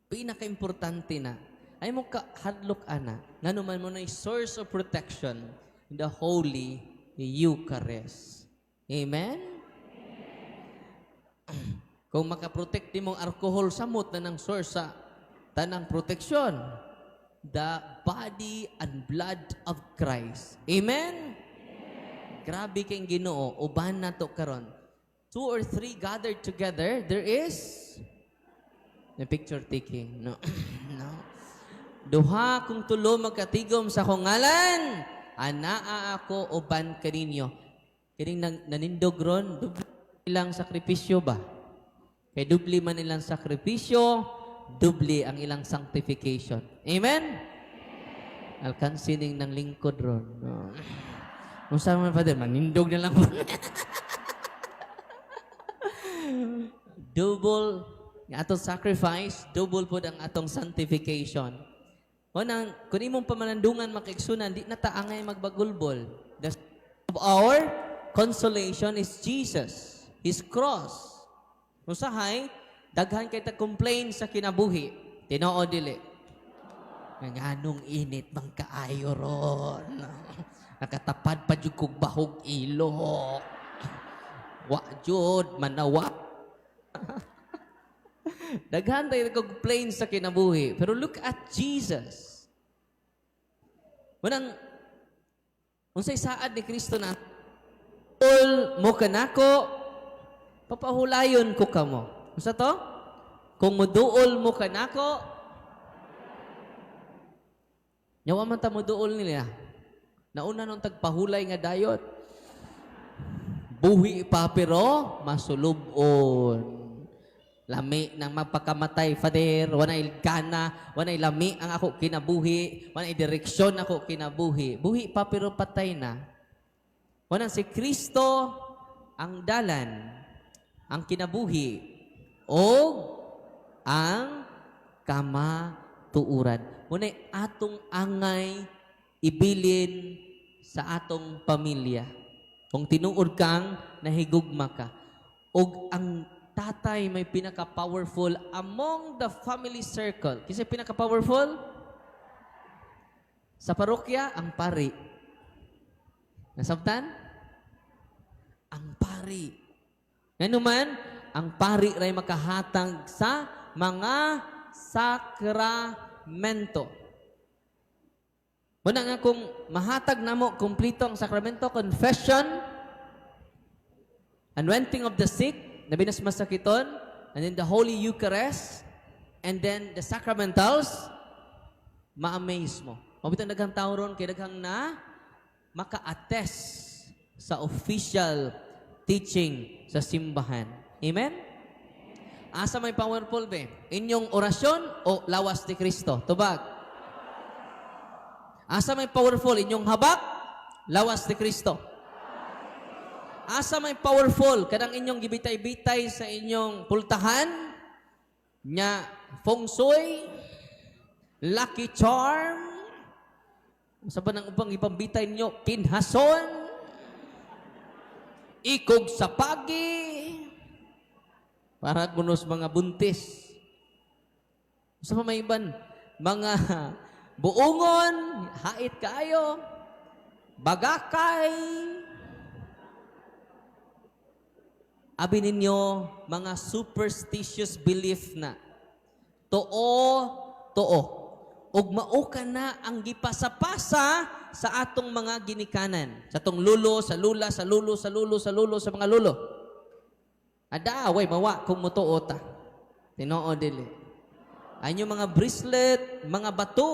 Pinakaimportante na. Ay mo ka hadlok ana. Ngano man mo na source of protection, the Holy Eucharist. Amen? Kung makaprotect mong alcohol, samot na ng source sa tanang protection. The body and blood of Christ. Amen? Grabe kay Ginoo, uban na to karon. Two or three gathered together, there is the picture taking. No. No. Duha kung tulo magkatigom sa akong ngalan, anaa ako uban kaninyo. Kining nanindog ron, dubli ilang sakripisyo ba? Kay dubli man ilang sakripisyo, dubli ang ilang sanctification. Amen? Alkansining ng lingkod ron. No. Unsa man, Father, manindog na lang. Double ang atong sacrifice, double pod ang atong sanctification. O nang, kung imong pamanandungan makaigsunan, di na ta angay magbagulbol. The of our consolation is Jesus, His cross. Usahay, daghan kay ta complain sa kinabuhi. Tinuod, dili? Nganong init bang kaayo ron? Nakatapad pa jud kog bahog ilok. Wa jud manawa. Daghan tayo complain sa kinabuhi. Pero look at Jesus. Munang, unsay saad ni Kristo na, "Duol mo kanako, papahulayon ko kamo." Unsa to? Kung muduol mo kanako, nyawa man ta muduol nila. Nauna nung tagpahulay nga dayot. Buhi pa pero masulubon. Lami nang magpakamatay, Father. Wanay gana, wanay lami ang ako kinabuhi, wanay direksyon ako kinabuhi. Buhi pa pero patay na. Wanang si Kristo ang dalan, ang kinabuhi, o ang kamatuuran. Muna'y atong angay ibilin sa atong pamilya. Kung tinuod kang nahigugma ka. Og ang tatay may pinaka-powerful among the family circle. Kasi pinaka-powerful sa parokya, ang pari. Nasabtan? Ang pari. Nganuman, ang pari ray makahatag sa mga sakramento. Muna nga kung mahatag namo kumplito ang sakramento, confession, anointing of the sick, labi na sa masakiton, and then the Holy Eucharist, and then the sacramentals, ma-amaze mo. Mabitang daghang tao ron, kay daghang na maka-attest sa official teaching sa simbahan. Amen? Asa may powerful be? Inyong orasyon o lawas ni Kristo? Tubag. Asa may powerful? Inyong habak? Lawas ni Kristo. Asa may powerful? Kanang inyong gibitay-bitay sa inyong pultahan? Nya feng shui? Lucky charm? Sa pa nang ubang ipambitay ninyo? Kinhason? Ikog sa pagi? Para kunos mga buntis. Sa pa may iban? Mga buungon, hait kaayo, bagakay. Abi ninyo, mga superstitious belief na. Too, too. Ug mao ka na ang gipasapasa sa atong mga ginikanan. Sa atong lulo, sa lula, sa lulo, sa lulo, sa lulo, sa mga lulo. Ada, way, mawa kung mutuo ta. Tinuod, dili? Anyo mga bracelet, mga bato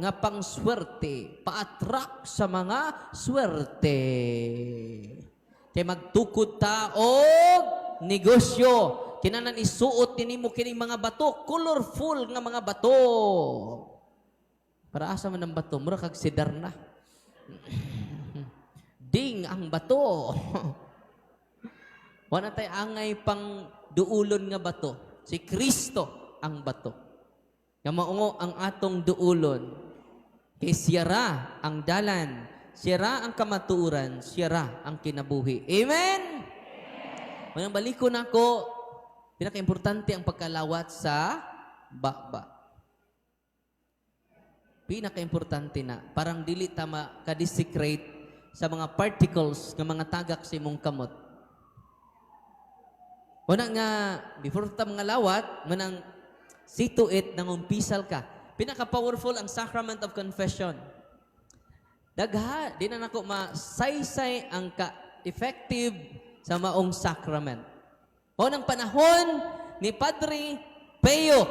nga pang swerte, pa-attract sa mga swerte. Kay magtukod ta og negosyo. Kinanan isuot nimo kining mga bato, colorful nga mga bato. Para asa man ang bato, mura kag sidar na. Ding ang bato. Wala tay angay pang duulon nga bato. Si Kristo ang bato. Nga maungo ang atong duulon. Kay siya ra ang dalan, siya ra ang kamatuoran, siya ra ang kinabuhi. Amen? Mayang baliko nako, pinaka-importante ang pagkalawat sa baba. Pinaka-importante na, parang dili ta maka-desecrate sa mga particles nga mga tagak sa imong kamot. Wala nga, before ta mga lawat, manang see to it, nangumpisal ka. Pinaka-powerful ang sacrament of confession. Dagha, di na nako masaysay ang ka-effective sa maong sacrament. O ng panahon ni Padre Pio,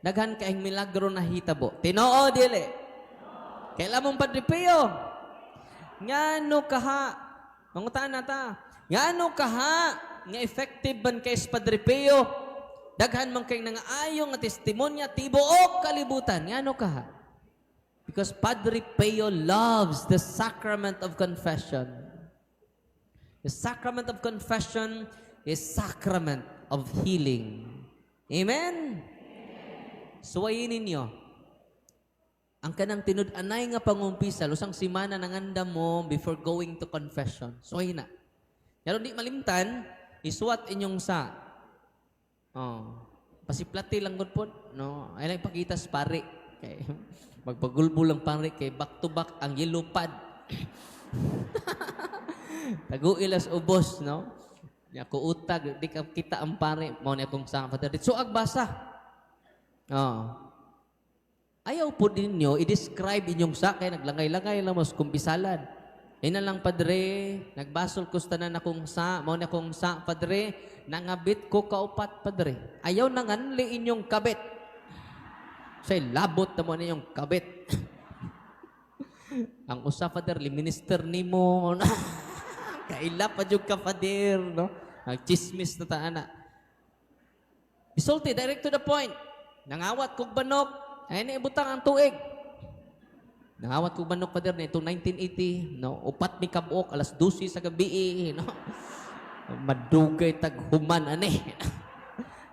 daghan kaayong milagro na hitabo. Tinoo, dili? Kailan mong Padre Pio? Ngano kaha? Mangutaan na ta. Ngano kaha nga effective ban kay Padre Pio? Daghan man kay nangaayo nga testimonya tibuok kalibutan. Ngano kaha? Because Padre Pio loves the sacrament of confession. The sacrament of confession is sacrament of healing. Amen? Suwayin ninyo. Ang kanang tinud-anay nga pangumpisal, usang simana nanganda mo before going to confession. Suwayin na. Pero di malimtan, isuwat inyong sa. Oh. Pasiplati lang gud pod, no? Ay lang ipakita sa pare. Kay magpagulbo lang pare kay back to back ang yellow pad. Taguilas ubos, no? Nya ko utag di ka kita ang pare mao ni akong sa, Father. So agbasa. Oh. Ayaw po ninyo i-describe inyong sa kay naglangay-langay lang mas kumpisalan. Ina lang, Padre, nagbasol ko sa tanan akong sa, mao ni akong sa, Padre, nangabit ko kaupat, Padre. Ayaw nanganli inyong kabit. Say labot na mo ninyong kabit. Ang usa, Father, li minister nimo. Kaila pa jud ka, Father, no? Nagchismis na ta ana. Isulti direct to the point. Nangawat kog manok, ay ni ibutang ang tuig. Nangawat kog manok, Father, nitong 1980, no? 4 mi kabuok alas 12 sa gabi, no? Madugay tag human ani.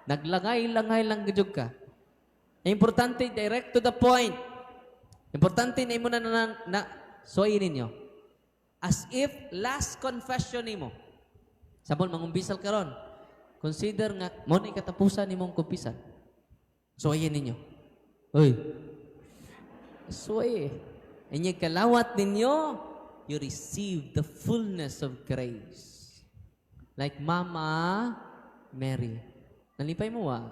Naglangay-langay lang gyud ka. Importante, direct to the point. Importante na imo na suwayin ninyo. As if last confession nimo. Sabon mangumpisal karon. Consider nga mo ni katapusan nimong kumpisal. Suwayin ninyo. Uy. Suway. Inyong kalawat ninyo, you receive the fullness of grace. Like Mama Mary. Nalipay mo wa?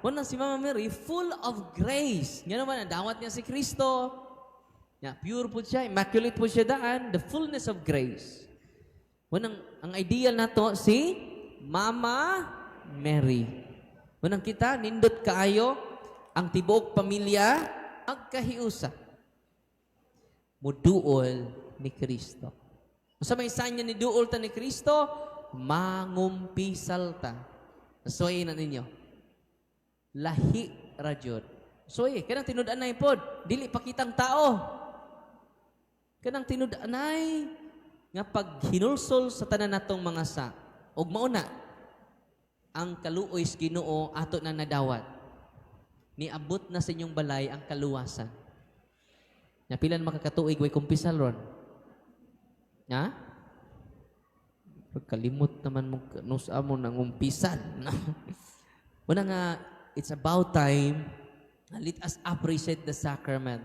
Muna si Mama Mary, full of grace. Nga naman, ang dawat niya si Kristo. Ya, pure po siya, immaculate po siya daan, the fullness of grace. Unang, ang ideal nato si Mama Mary. Unang kita, nindot kaayo, ang tibuok pamilya, agkahiusa. Muduol ni Kristo. Sa may sanya ni duol ta ni Kristo, mangumpisal ta. So, na ninyo. Lahi ra jud. So, kanang tinud-anay pod, dili pa kitang tao. Kanang tinud-anay nga paghinulsol sa tanan natong mga sa. Ug mao na ang kaluoy sa Ginoo ato na nadawat. Niabot na sa inyong balay ang kaluwasan. Nya pila na makakatuig way kumpisal ron? Ha? Pagkalimot naman mo nusa mo nang umpisan. Una nga, it's about time. Let us appreciate the sacrament.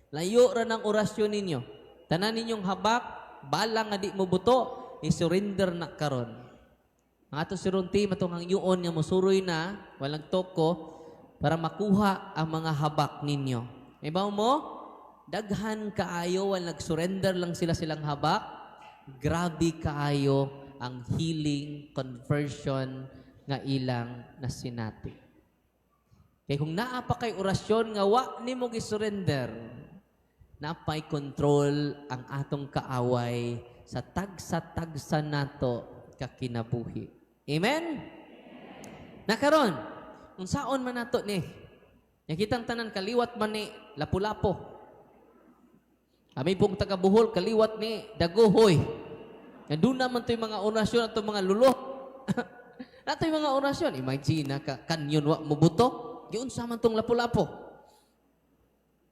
Layo ra ng orasyon ninyo. Tanan ninyong habak, balang nga di mo buto, i-surrender na karon. Ang ato si Ronti, matong ang yuon nga musuroy na, walang toko, para makuha ang mga habak ninyo. Ibaw mo, daghan kaayo, wal nag-surrender lang sila silang habak, grabe kaayo ang healing, conversion nga ilang nasinati. Kay kung naa pa kay orasyon nga wa nimo gi-surrender, napay control ang atong kaaway sa tagsa-tagsa nato kakinabuhi. Amen? Nakaron, unsaon man nato ni? Nakitang tanan kaliwat man ni Lapu-Lapu. Kami pong taga Bohol, kaliwat ni Dagohoy. Nga doon naman to'y mga orasyon at mga lulo. Nato'y mga orasyon. Imagine na ka, kanyon wa mo buto. Giunsa man tong Lapu-Lapu.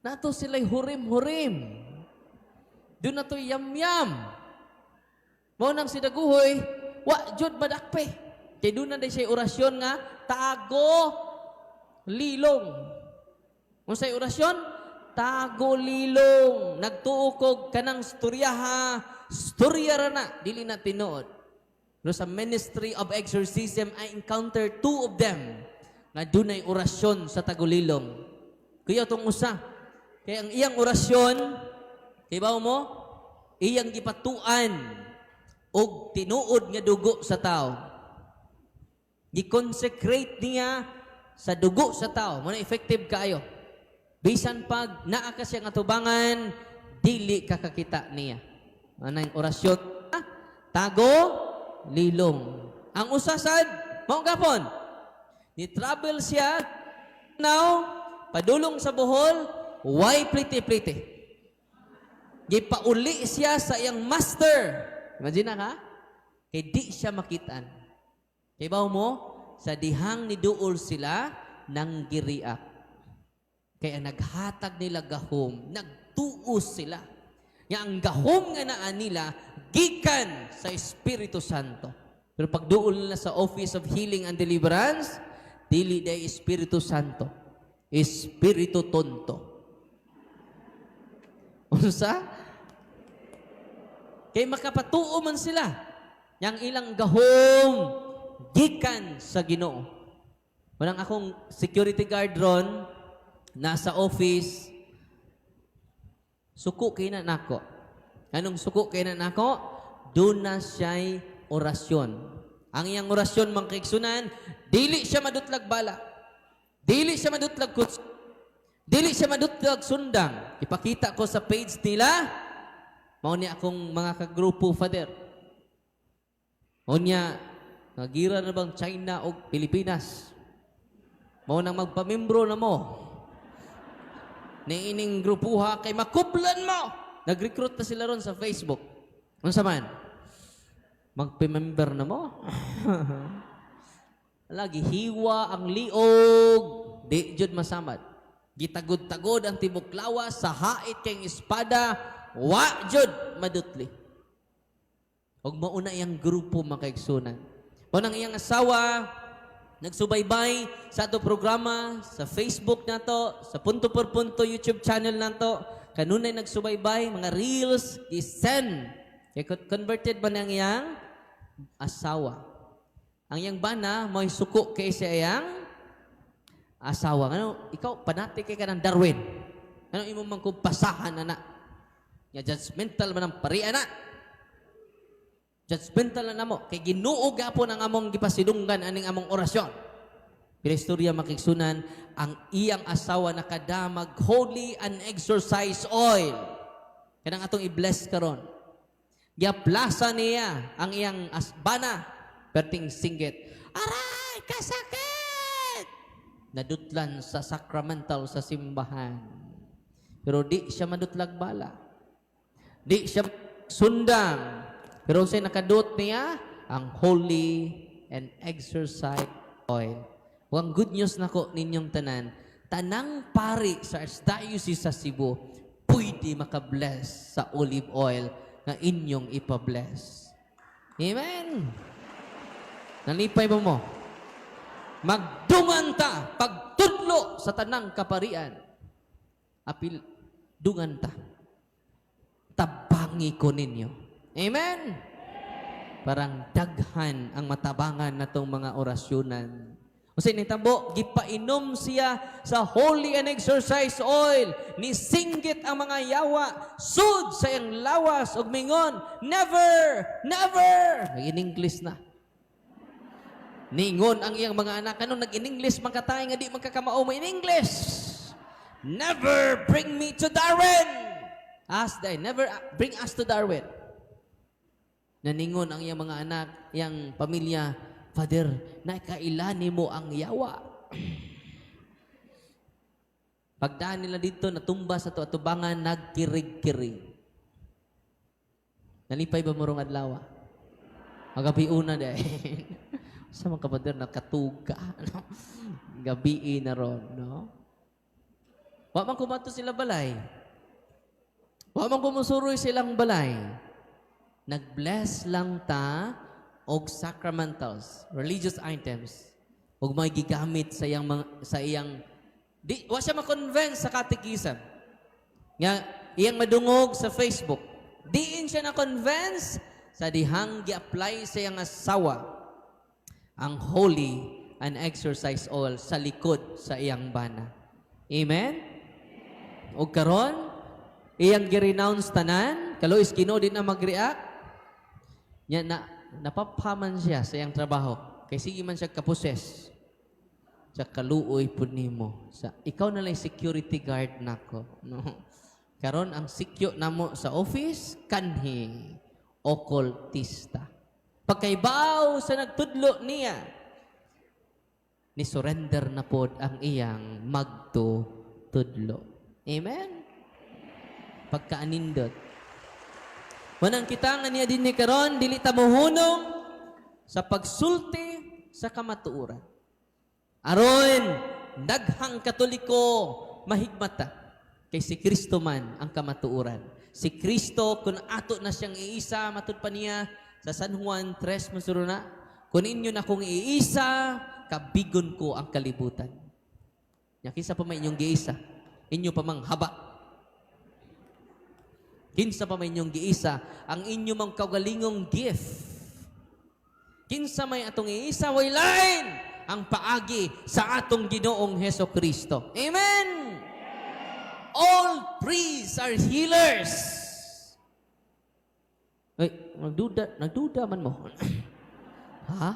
Nato sila'y hurim-hurim. Doon na to'y yam-yam. Mao nang si Daguhoy, wa jud madakpe. Kay doon na siya orasyon nga, tago lilong. Unsay orasyon? Tago lilong. Nagtuo kog kanang storyaha, storya ra na, dili na tinuod. Pero sa ministry of exorcism, I encounter two of them nga dunay orasyon sa tagulilong. Kuya tong usa. Kay ang iyang orasyon, kay bawo mo, iyang gipatuan og tinuod nga dugo sa tao. Gi-consecrate niya sa dugo sa tao. Muna effective kaayo. Bisan pag naa ka siya nga tubangan, dili ka kakita niya. Anang orasyon? Ah, tago, lilong. Ang usasad, mao gapon. Ni travel siya now, padulong sa Bohol, way pliti-pliti. Gipauli siya sa iyang master. Imagine na ka? Kay di siya makitaan. Kay bawo mo, sa dihang ni duol sila, nang giriak. Kaya naghatag nila gahom, nagtuos sila. Nga ang gahom nga naa nila, gikan sa Espiritu Santo. Pero pagduol nila sa Office of Healing and Deliverance, dili diay Espiritu Santo. Espiritu Tonto. Unsa? Kay makapatuo man sila. Yang ilang gahom gikan sa Ginoo. Walang akong security guard ron, nasa office, suko kay na nako. Anong suko kay na nako? Doon na siya'y orasyon. Ang iyang orasyon, mga kaigsunan, dili siya madutlag bala. Dili siya madutlag kuts. Dili siya madutlag sundang. Ipakita ko sa page nila, mao ni akong mga kagrupo, Father. Mao niya, nagira na bang China o Pilipinas? Mao nang magpamimbro na mo. Ni ining grupuha kay makublan mo. Nag-recruit na sila ron sa Facebook. Unsa man? Magpimember na mo. Lagi hiwa ang liog, di jud masamad. Gitagod-tagod ang tibok lawas sa hait kay espada, wa jud madutli. Og mauna iyang grupo, mga kaigsunan. Mao nang iyang asawa nagsubaybay sa ato programa sa Facebook nato, sa Punto por Punto YouTube channel nato, kanunay nagsubaybay mga reels gi-send. Kay converted ba nang iyang asawa? Ang iyang bana mo'y suko kay sa iyang asawa. Ano, ikaw panatik kay ka ng Darwin. Ano imo man kung pasahan ana? Nga judgmental man ang pari ana. Judgmental na namo kay Ginoo gapon ang among gipasidunggan aning among orasyon. Pero istorya, mga kaigsunan, ang iyang asawa nakadamag holy and exorcise oil. Kanang atong i-bless karon. Giaplasa niya ang iyang bana perting singgit. "Aray, kasakit!" Nadutlan sa sacramental sa simbahan. Pero di siya madutlag bala. Di siya sundang. Pero siya nakadot niya ang holy and exorcise oil. Ang good news nako ninyong tanan, tanang pari sa Archdiocese sa Cebu pwede makabless sa olive oil nga inyong ipabless. Amen! Nalipay ba mo? Magdungan ta pagtudlo sa tanang kaparian. Apil, dungan ta. Tabangi ko ninyo. Amen? Parang daghan ang matabangan natong mga orasyonan. Unsay nitabo, gipainom siya sa holy and exorcise oil. Nisinggit ang mga yawa, sud sa iyang lawas ug mingon, "Never, never." Nag-in English na. Ningon ang iyang mga anak, "Ano nag-in English man katay nga di man kakamao mo in English? Never bring me to Darwin. Ask day, never bring us to Darwin." Naningon ang iyang mga anak, iyang pamilya, "Father, nakailan mo ang yawa." Pagdaan nila dito, natumba sa atubangan, nagkirig-kirig. Nalipay ba mo rong adlaw? Magabi una dahil. Sa mga kapader, nakatuga. No? Gabi na ron, no? Wa man kumato sila balay. Wa man kumusuroy silang balay. Nag-bless lang ta og sacramentals, religious items, ug may gigamit sa iyang mga, sa iyang di wa siya ma-convince sa catechism. Nga iyang madungog sa Facebook. Diin siya na-convince sa dihang gi-apply sa iyang asawa ang holy and exorcise oil sa likod sa iyang bana. Amen? O karon, iyang gi-renounce tanan, kaluoy Ginoo din na mag-react. Nya na napapaman siya sa iyang trabaho. Kay sige man siya kaposes. Sa kaluoy pud nimo. Sa ikaw na lang security guard nako, no? Karon ang sikyo namo sa office kanhi okultista. Pagkaibaw sa nagtudlo niya, ni surrender na pod ang iyang magtutudlo. Amen? Pagkaanindot. Manang kita nga niya din ni karon, dili ta mohunong sa pagsulti sa kamatuoran. Aron daghang Katoliko mahigmata kay si Kristo man ang kamatuoran. Si Kristo, kung ato na siyang iisa, matud pa niya sa San Juan 3, masuro na, "Kung inyo na kong iisa, kabigon ko ang kalibutan." Nya kinsa pa may inyong giisa? Inyo pa mang haba. Kinsa pa may inyong giisa? Ang inyo mang kaugalingong gift. Kinsa may atong iisa, way lain ang paagi sa atong Ginoong Heso Kristo. Amen! All priests are healers. Ay, nagduda, nagduda man mo. Ha?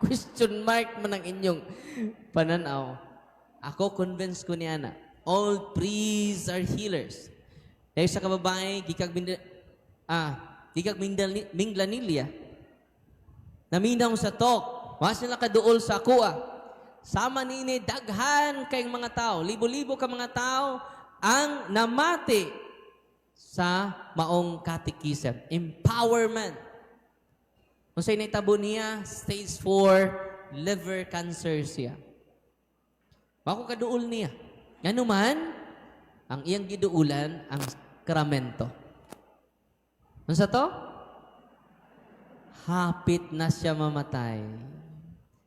Question mark man ang inyong pananaw. Ako, convince ko niya na. All priests are healers. Dahil sa kababae, gikag Minglanilla, naminaw sa talk. Wa sila kaduol sa akoa. Sama nini daghan kayong mga tao, libo-libo ka mga tao ang namati sa maong catechism. Empowerment. Kung sa'y naitabo niya, stage 4 liver cancer siya. Wa ko kaduol niya. Ngano man, ang iyang giduulan, ang sakramento. Unsa to? Hapit na siya mamatay.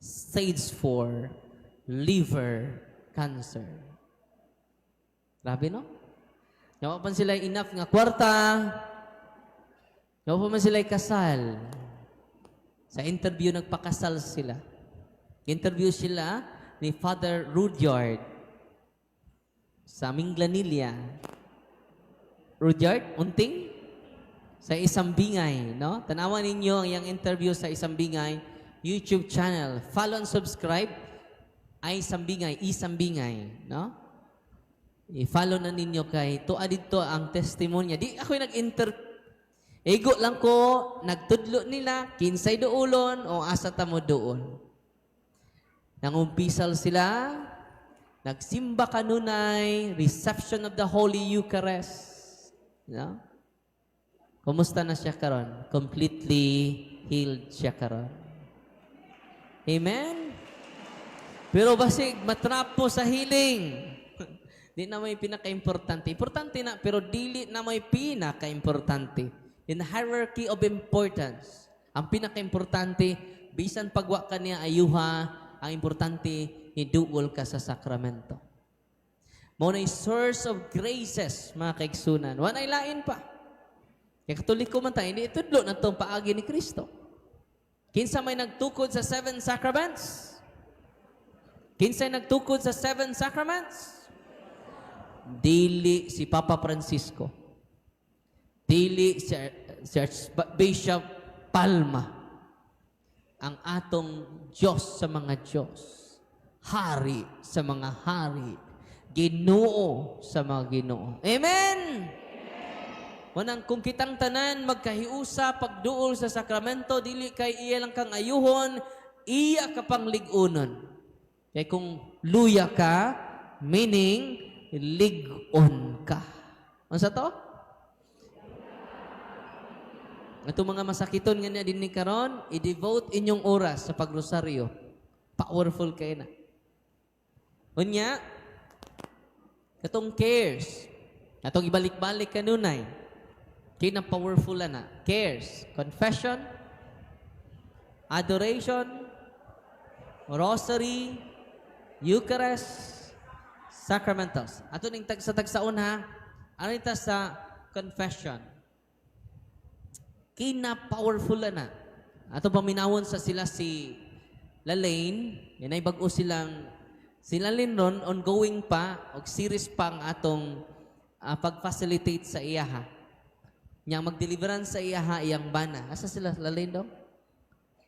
Stage 4, liver cancer. Grabe, no? Yawa pa sila enough nga kwarta. Yawa pa man sila kasal. Sa interview, nagpakasal sila. Interview sila ni Father Rudyard sa Minglanilla. Rudyard, unting? Sa Isang Bingay, no? Tanawan ninyo ang iyang interview sa Isang Bingay YouTube channel. Follow and subscribe ay Isang Bingay, Isang Bingay, no? I-follow na ninyo kay tuwa dito ang testimonya. Di ako nag-inter. Ego lang ko, nagtudlo nila, kinsay duulon o asa ta mo duol. Nangumpisal sila, nagsimba kanunay, reception of the Holy Eucharist. No? Kumusta na siya karon? Completely healed siya karon. Amen? Pero basig, matrapo sa healing. Di na may pinaka-importante. Importante na, pero dili na may pinaka-importante. In hierarchy of importance, ang pinaka-importante, bisan pagwa ka niya ayuha, ang importante, hiduol ka sa sakramento. Mao na source of graces, mga kaigsunan. Wa nay lain pa. Kaya Katoliko man tayo, hindi itudlo na itong paagi ni Kristo. Kinsa may nagtukod sa seven sacraments? Kinsa nagtukod sa seven sacraments? Dili si Papa Francisco. Dili si Archbishop Palma. Ang atong Diyos sa mga Diyos. Hari sa mga hari. Ginoo sa mga Ginoo. Amen! Wanang kung kitang tanan magkahiusa pagduol sa sakramento, dili kay iya lang kang ayuhon, iya ka pang lig-unon. Kay kung luya ka, meaning lig-on ka. Unsa to? Atong mga masakiton nga niya din ni karon, i-devote inyong oras sa pagrosaryo. Powerful kay na. Unya, katong cares, atong ibalik-balik kanunay. Kay na powerful na. Cares, confession, adoration, rosary, Eucharist, sacramentals. Ato ning tag sa tagsaon ha. Ano ita sa confession? Kina powerful na. Ato paminawon sa sila si Lalaine, yan ay bag-o silang sila ron ongoing pa og series pa ang atong pag-facilitate sa iyaha. Nya mag-deliverance sa iyaha iyang bana. Asa sila Lalaine dong?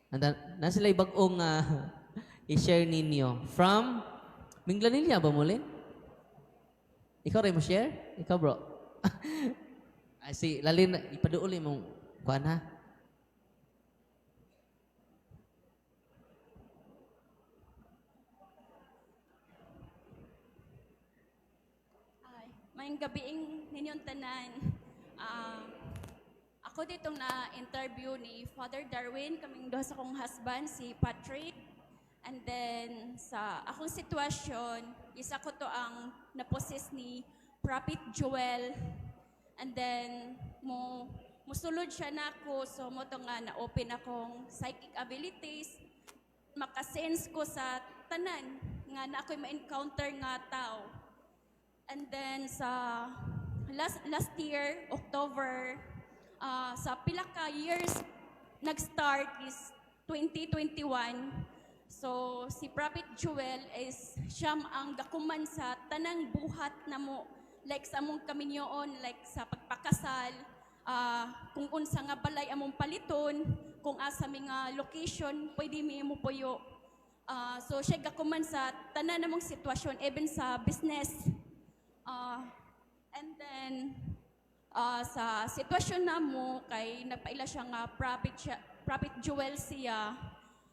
Anda, na sila bag-ong i-share ninyo. From Minglanilla ba mo, Lin? Ikaw rin mo share? Ikaw, bro. Ay, si Lalin, ipaduol mong kuan ha. Ay, maayong gabii ninyong tanan. Ako ditong na-interview ni Father Darwin, kaming duha sa akong husband, si Patrick. And then, sa akong sitwasyon, isa ko to ang na-possess ni Prophet Joel. And then mo musulod siya nako, so mao to nga na open akong psychic abilities, makasense ko sa tanan nga na ako'y ma-encounter nga tao. And then sa last last year, October, sa pila ka years nag-start is 2021. So si Prophet Joel is siya ang gakuman sa tanang buhat namo, like sa among kaminyoon, like sa pagpakasal, kung unsa nga balay among paliton, kung asa mi nga location pwede mi mo puyo. So siya gakuman sa tanan namong sitwasyon, even sa business. And then sa sitwasyon namo kay nagpaila siya nga prophet siya, Prophet Joel siya.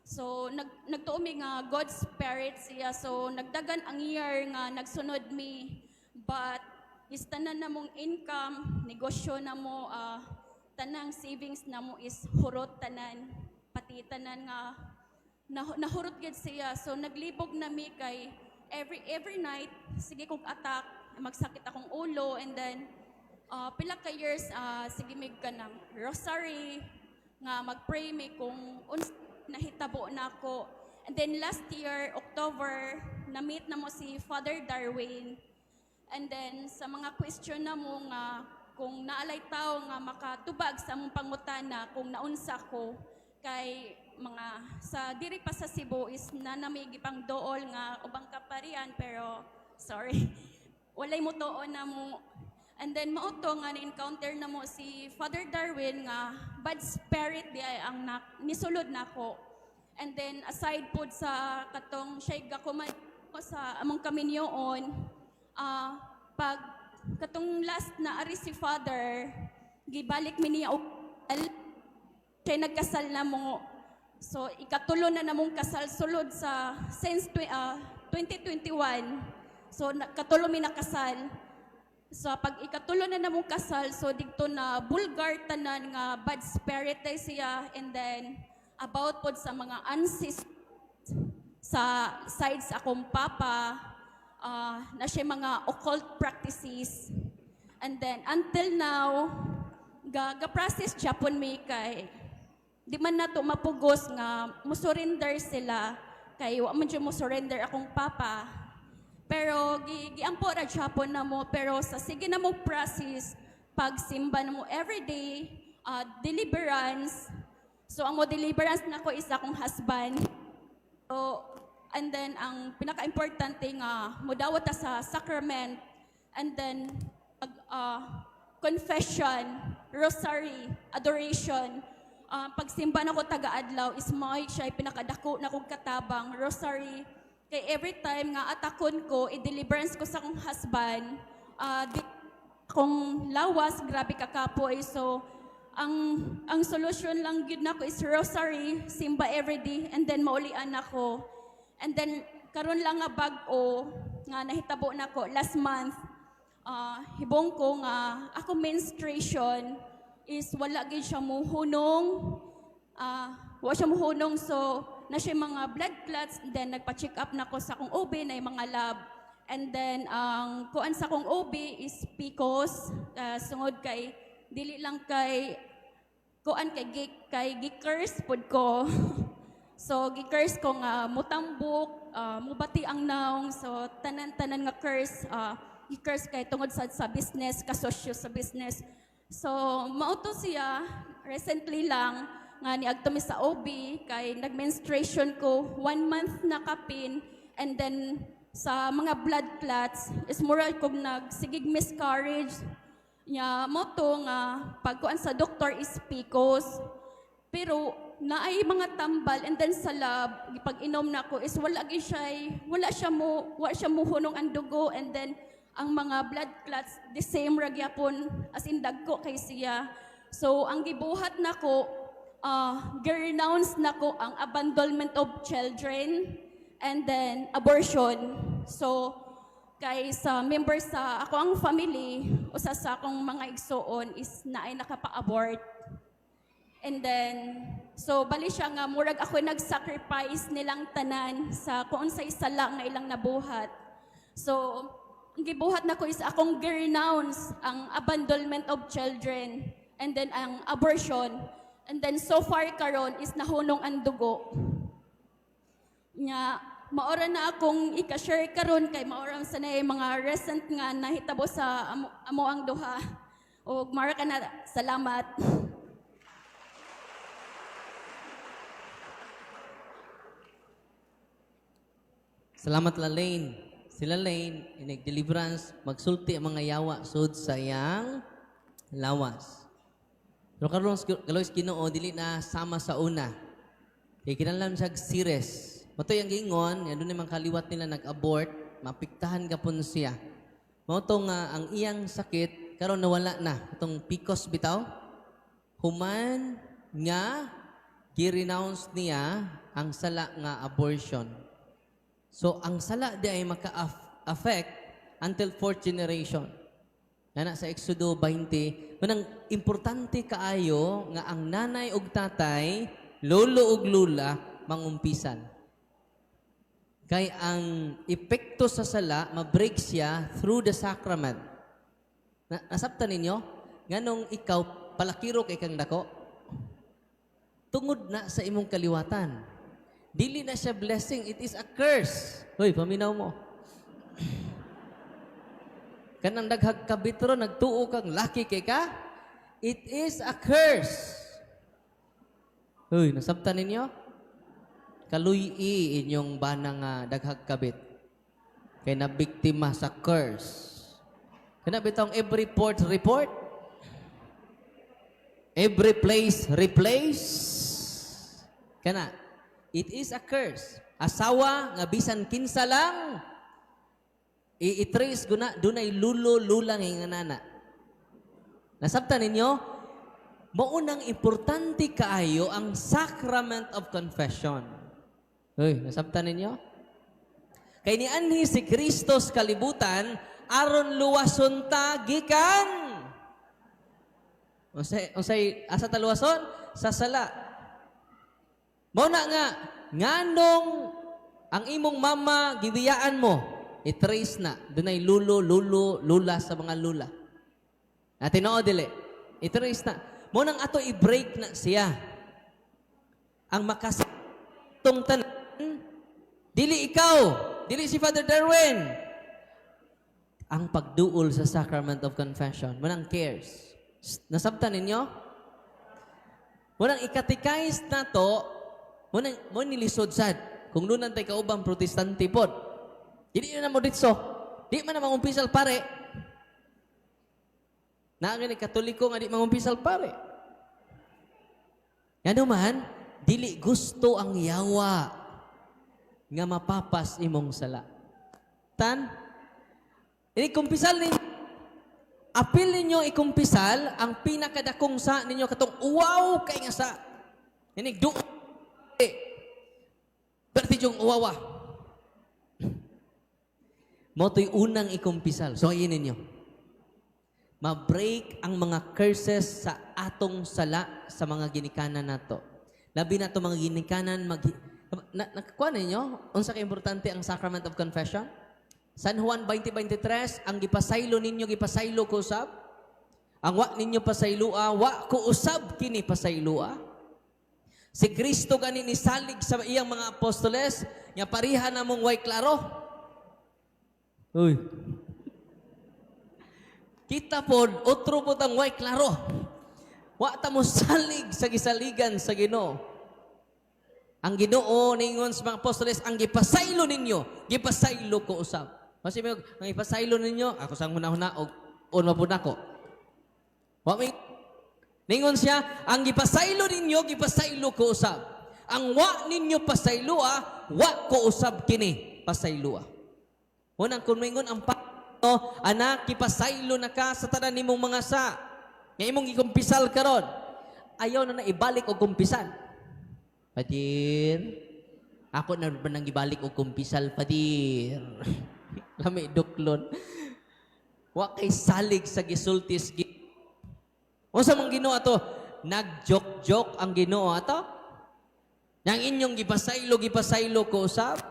So nagtuo mi nga God Spirit siya. So nagdagan ang year nga nagsunod mi, but is tanan namong income, negosyo namo, tanang savings namo is hurot tanan, pati tanan nga nahurot gid siya. So naglibog na mi kay every night sige kog attack, magsakit akong ulo. And then pila ka years, sige mig kanang rosary nga magpray mi kung unsa nahitabo nako. And then last year October, na-meet na mo si Father Darwin. And then sa mga question na mo nga kung naalay tao nga makatubag sa among pangutana kung naunsa ko, kay mga sa diri pa sa Cebu is na nami gipang dool nga ubang kaparian, pero sorry, walay mo tuo na mo. And then mao to nga na-encounter na mo si Father Darwin nga bad spirit di ay ang nisulod nako. And then aside pod sa katong siya gakuman sa among kaminyoon, pag katong last na ari si Father, gibalik mi niya og kay nagkasal na mo. So ikatulo na namong kasal sulod sa since 2021. So katulo mi nakasal. So pag ikatulo na namong kasal, so didto na bulgar tanan nga bad spirit ay siya. And then about pod sa mga ancestors sa sides akong papa, na siya mga occult practices. And then until now, ga process Japon mi kay di man nato mapugos nga mo surrender sila, kay wa man jud mo surrender akong papa. Pero giampo ra Japon na mo, pero sa sige na mo process, pagsimba na mo everyday, deliverance. So ang mo deliverance nako is akong husband. So, and then ang pinaka-importante nga mudawat ta sa sacrament and then confession, rosary, adoration. Pagsimba nako taga-adlaw is may siya pinakadako na kong katabang, rosary. Kay every time nga atakon ko, i-deliverance ko sa akong husband, di, akong lawas grabe kakapoy. So ang solution lang gyud nako is rosary, simba everyday, and then maulian ako. And then karon lang nga bag-o nga nahitabo nako last month, hibong ko nga ako menstruation is wala gyud siya muhunong, wa siya muhunong. So na siya mga blood clots. Then nagpa-check up na ko sa akong OB na yung mga lab, and then ang kuan sa akong OB is PCOS, sungod kay dili lang kay kuan kay gi-curse pod ko. So gi-curse ko nga mutambok, mubati ang naong. So tanan-tanan nga curse, gi-curse kay tungod sa business, kasosyo sa business. So mao to siya, recently lang nga niadto mi sa OB kay nag-menstruation ko one month na kapin, and then sa mga blood clots is mura kog nagsigig miscarriage nya. Mao to nga pagkuan sa doktor is PCOS, pero naay mga tambal. And then sa lab, gipag-inom nako is wala gyud siya, wala siya muhunong ang dugo. And then ang mga blood clots the same ra gyapon, as in dagko kay siya. So ang gibuhat nako, gi-renounce nako ang abandonment of children and then abortion. So kay sa member sa ako ang family, usa sa akong mga igsuon is naay nakapa-abort. And then, so bali siya nga murag ako nag-sacrifice nilang tanan sa kung unsay sala nga ilang nabuhat. So, Ang gibuhat nako is akong gi-renounce ang abandonment of children and then ang abortion. And then so far karon is nahunong ang dugo. Nya maora na akong ika-share karon kay maora sa na mga recent nga nahitabo sa amo ang duha. Og mara ka na, salamat. Salamat, Lalaine. Sila Lane, inig deliverance, magsulti ang mga yawa sud sa iyang lawas. Pero karon kaloy Ginoo dili na sama sa una. Kay kinahanglan siya series. Matoy ang giingon, nga dunay mga kaliwat nila nag-abort, mapiktahan gapon siya. Mao to nga ang iyang sakit karon nawala na itong PCOS bitaw. Human nga gi-renounce niya ang sala nga abortion. So ang sala di ay maka-affect until fourth generation. Nga na sa Exodo 20, manang importante kaayo nga ang nanay ug tatay, lolo ug lula mangumpisan. Kay ang epekto sa sala, ma-break siya through the sacrament. Nasabtan ninyo? Nganong ikaw, palakiro kay kang dako? Tungod na sa imong kaliwatan. Dili na siya blessing, it is a curse. Hoy, paminaw mo. Kanang daghag kabitro, nagtuo kang laki kay ka, it is a curse. Hoy, nasabtan ninyo? Kaluy-i inyong bana nga daghag kabit. Kay nabiktima sa curse. Kana bitong every port report? Every place replace? Kana, it is a curse. Asawa nga bisan kinsa lang, i-trace guna dunay lulo lula nga inganana. Nasabtan ninyo? Mao nang importante kaayo ang sacrament of confession. Uy, nasabtan ninyo? Kay nianhi si Kristo sa kalibutan aron luwason ta gikan. Unsay asa ta luwason? Sa sala. Mao na nga nganong ang imong mama gibiyaan mo, i-trace na dunay lulo, lulo, lula sa mga lula. Na tinuod dili. I-trace na. Mao nang ato i-break na siya. Ang makasatong tanan, dili ikaw, dili si Father Darwin. Ang pagduol sa sacrament of confession, manang cares. Nasabtan ninyo? Munang ikatikais na to, munang, mo nilisod sad. Kung nunan tay kaubang protestante pod. Dili na mo ditso. Di man na mangumpisal pare. Naa gani Katoliko nga di mangumpisal pare. Ngano man, dili gusto ang yawa nga mapapas imong sala. Tan, ini kumpisal ninyo, apil ninyo ikumpisal ang pinakadakong sa ninyo katong uwaw kay nga sa. Ini du Berti yung uwawa. Mo to'y unang ikumpisal. So ayin ninyo. Ma-break ang mga curses sa atong sala sa mga ginikanan nato. Labi na to mga ginikanan mag na, nakakuha ninyo unsa ka importante ang sacrament of confession? San Juan 20:23, ang gipasaylo ninyo gipasaylo ko usab. Ang wa ninyo pasaylua, wa ko usab kini pasaylua. Si Kristo gani nisalig sa iyang mga apostoles nga pariha namong way klaro. Uy. Kita pod otro pod ang way klaro. Wa ta mo salig sa gisaligan sa Ginoo. Ang Ginoo ningon sa mga apostoles, ang gipasaylo ninyo, gipasaylo ko usab. Kasi may ang ipasaylo ninyo, ako sang hunahuna og on mapud nako. Wa may ningon siya, ang gipasaylo ninyo, gipasaylo ko usab. Ang wa ninyo pasaylua, wa ko usab kini pasaylua. Unang kung mingon ang no, anak, gipasaylo na ka sa tanan nimong mga sa. Nga imong gikumpisal karon. Ayaw na na ibalik og kumpisal. Padir, ako na ba nang ibalik og kumpisal, Padir? Lami duklon. Wa kay salig sa gisultis. Unsa man Ginoo ato? Nag-joke-joke ang Ginoo ato? Yang inyong gipasaylo, gipasaylo ko usab.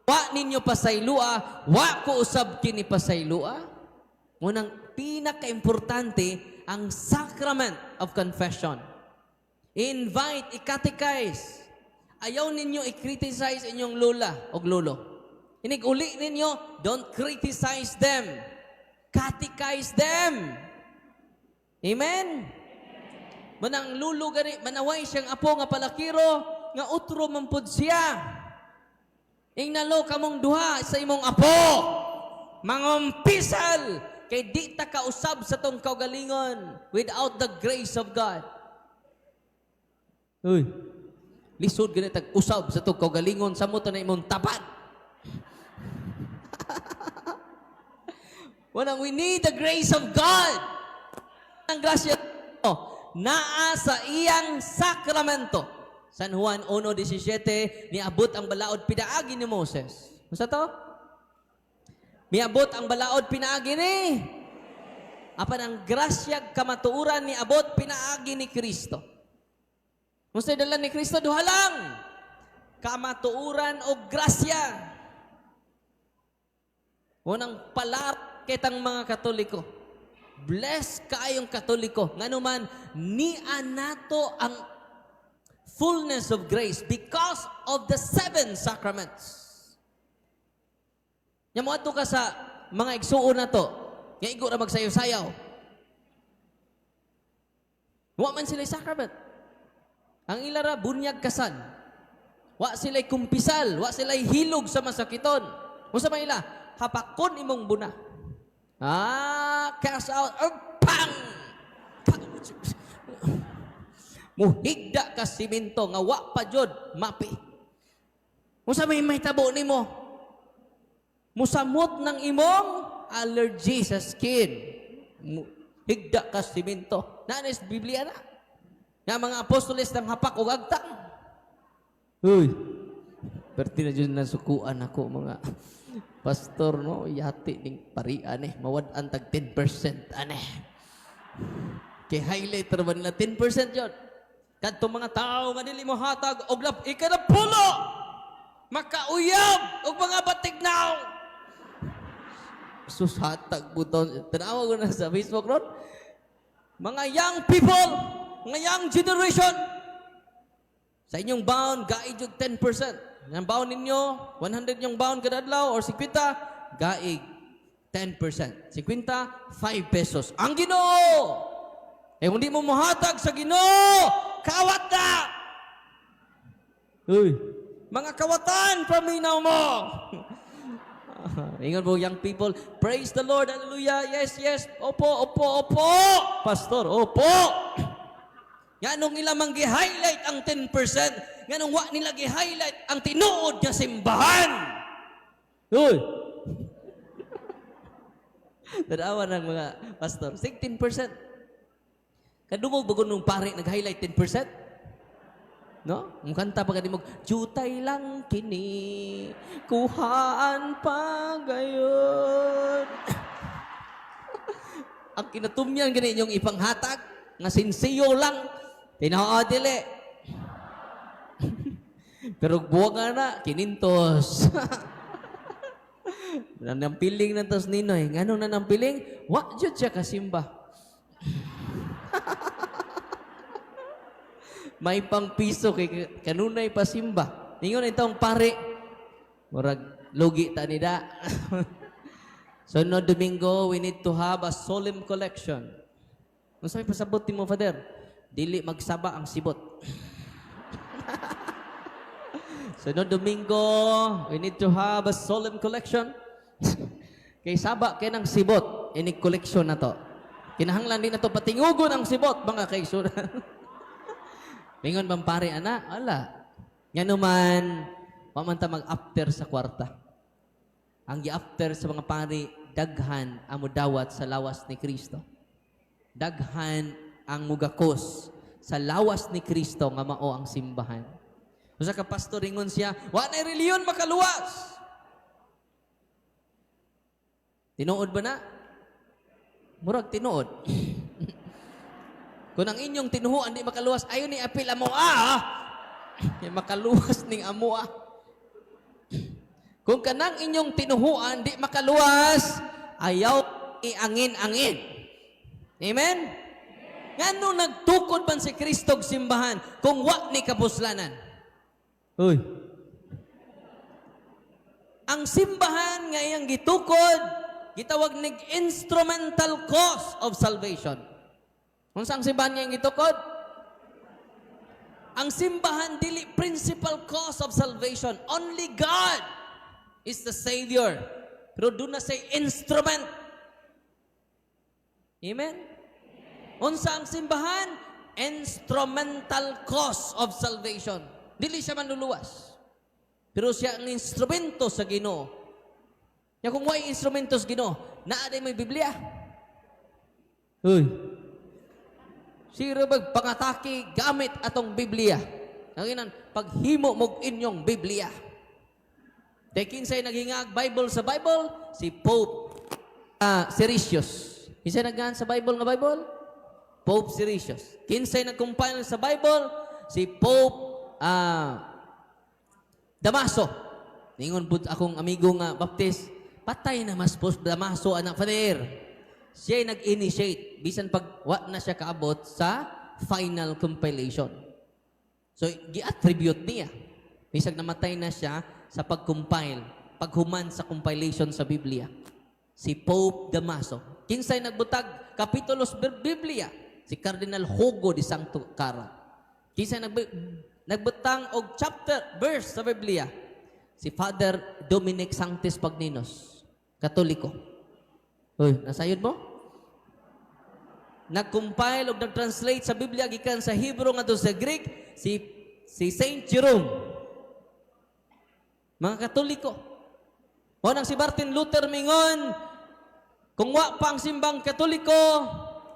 Wa ninyo pasaylua, wa ko usab kini pasaylua. Munang pinaka-importante ang sacrament of confession. Invite, i-catechize. Ayaw ninyo i-criticize inyong lola o lolo. Inig uli ninyo, don't criticize them. Catechize them. Amen? Manang lulo gani, manaway siyang apo nga palakiro, nga utro man pud siya. Ingnalo kamong duha sa imong apo. Mangumpisal kay di ta kausab sa tong kaugalingon without the grace of God. Uy. Lisod gani tag usab sa tong kaugalingon samot na imong tapad. Wanang we need the grace of God. Ang grasya naa sa iyang sakramento. San Juan 1:17, niabot ang balaod pinaagi ni Moses. Unsa to? Miabot ang balaod pinaagi ni. Apan ang grasya kamatuoran niabot pinaagi ni Kristo. Unsa dala ni Kristo? Duha lang. Kamatuoran o grasya. Unang palar kitang mga Katoliko. Bless kaayong Katoliko. Nganuman, niya nato ang fullness of grace because of the seven sacraments. Nya moadto ka sa mga igsuon na to, nga igo ra magsayaw-sayaw. Wa man sila sacrament. Ang ilara bunyag kasan. Wa sila kumpisal, wa sila hilog sa masakiton. Unsa man ila? Hapakon imong buna. Ah, cast out, oh, pang! Pang! Muhigda ka simento nga wa pa jud mapi. Unsa may mahitabo nimo? Musamot ng imong allergy sa skin. Higda ka simento. Naanis Biblia na. Nga mga apostoles ng hapak og agtang. Uy. Perti na dyan nasukuan ako mga pastor, no? Yati ning parian eh. Mawad-an tag 10% ane. Kay highlight ra ba nila 10% yun? Kadto mga tao nga dili mo hatag og lap ikanapulo makauyab og mga batignaw. Sus, hatag buton. Tanawa ko na sa Facebook ron. Mga young people, mga young generation, sa inyong bound, gaig yung 10%. Ang bound ninyo, 100 yung bound kada adlaw or 50, gaig 10%. 50, 5 pesos. Ang Ginoo! Eh kung di mo muhatag sa Ginoo, kawat na! Uy, mga kawatan, paminaw mo! Ingon mo, young people, praise the Lord, hallelujah, yes, yes, opo, opo, opo, pastor, opo! Nganong ila mang gi-highlight ang 10%, nganong wa nila gi-highlight ang tinuod nga simbahan. Uy! Tanawa ng mga pastor, sig 10%. Kadungog bago nung pare nag-highlight 10%? No? Mukanta pa mo, jutay lang kini, kuhaan pa gayon. Ang kinatumyan gani inyong ipanghatag, nga sinsiyo lang, tinao dili. Pero buwag nga na, kinintos. Nanampiling na tos Ninoy. Nganong nanampiling? Wa jud siya kasimba. May pangpiso kay kanunay pasimba. Ningon itong pare. Murag lugi ta nida. So no Domingo, we need to have a solemn collection. Unsa may pasabot nimo, Father? Dili magsaba ang sibot. So no Domingo, we need to have a solemn collection. Kay saba kay ng sibot, inig collection na to. Kinahanglan din na to patingugon ang sibot, mga kaigsunan. Lingon bang pare, ana? Wala. Nga naman, wa man ta mag-after sa kwarta. Ang gi-after sa mga pari, daghan ang mudawat sa lawas ni Kristo. Daghan ang mugakos sa lawas ni Kristo nga mao ang simbahan. Usa ka pastor ingon siya, wa na reliyon makaluwas. Tinuod ba na? Murag tinuod. Kung ang inyong tinuhuan di makaluwas, ayon ni apil amo ah. Kay makaluwas ning amo ah. Kung kanang inyong tinuhuan di makaluwas, ayaw iangin-angin. Amen? Ngano nagtukod man si Kristo og simbahan kung wa ni kapuslanan? Uy. Ang simbahan nga iyang gitukod, gitawag nig instrumental cause of salvation. Unsa ang simbahan nga iyang gitukod? Ang simbahan dili principal cause of salvation. Only God is the Savior. Pero duna say instrument. Amen? Unsa ang simbahan? Instrumental cause of salvation. Dili siya manluluwas. Pero siya ang instrumento sa Ginoo. Ya kung way instrumento sa Ginoo, naa day may Biblia. Uy. Siro bag pangatake gamit atong Biblia. Ang inan, paghimo mog inyong Biblia. Kay kinsay naghingag Bible sa Bible? Si Pope Siricius. Kinsay naggaan sa Bible nga Bible? Pope Siricius. Kinsay nag-compile sa Bible? Si Pope Damaso. Ningon pud akong amigo nga Baptist, patay na mas Pope Damaso anak, Father. Siya nag-initiate bisan pag wa na siya kaabot sa final compilation. So gi-attribute niya. Bisag namatay na siya sa pag-compile, paghuman sa compilation sa Biblia. Si Pope Damaso. Kinsay nagbutag kapitulos Biblia? Si Cardinal Hugo de Sancto Cara. Kinsay nagbutang og chapter verse sa Biblia? Si Father Dominic Sanctis Pagninos. Katoliko. Uy, nasayod mo? Nag-compile og nag-translate sa Biblia gikan sa Hebrew ngadto sa Greek si si Saint Jerome. Mga Katoliko. O nang si Martin Luther mingon, kung wa pa ang simbang Katoliko,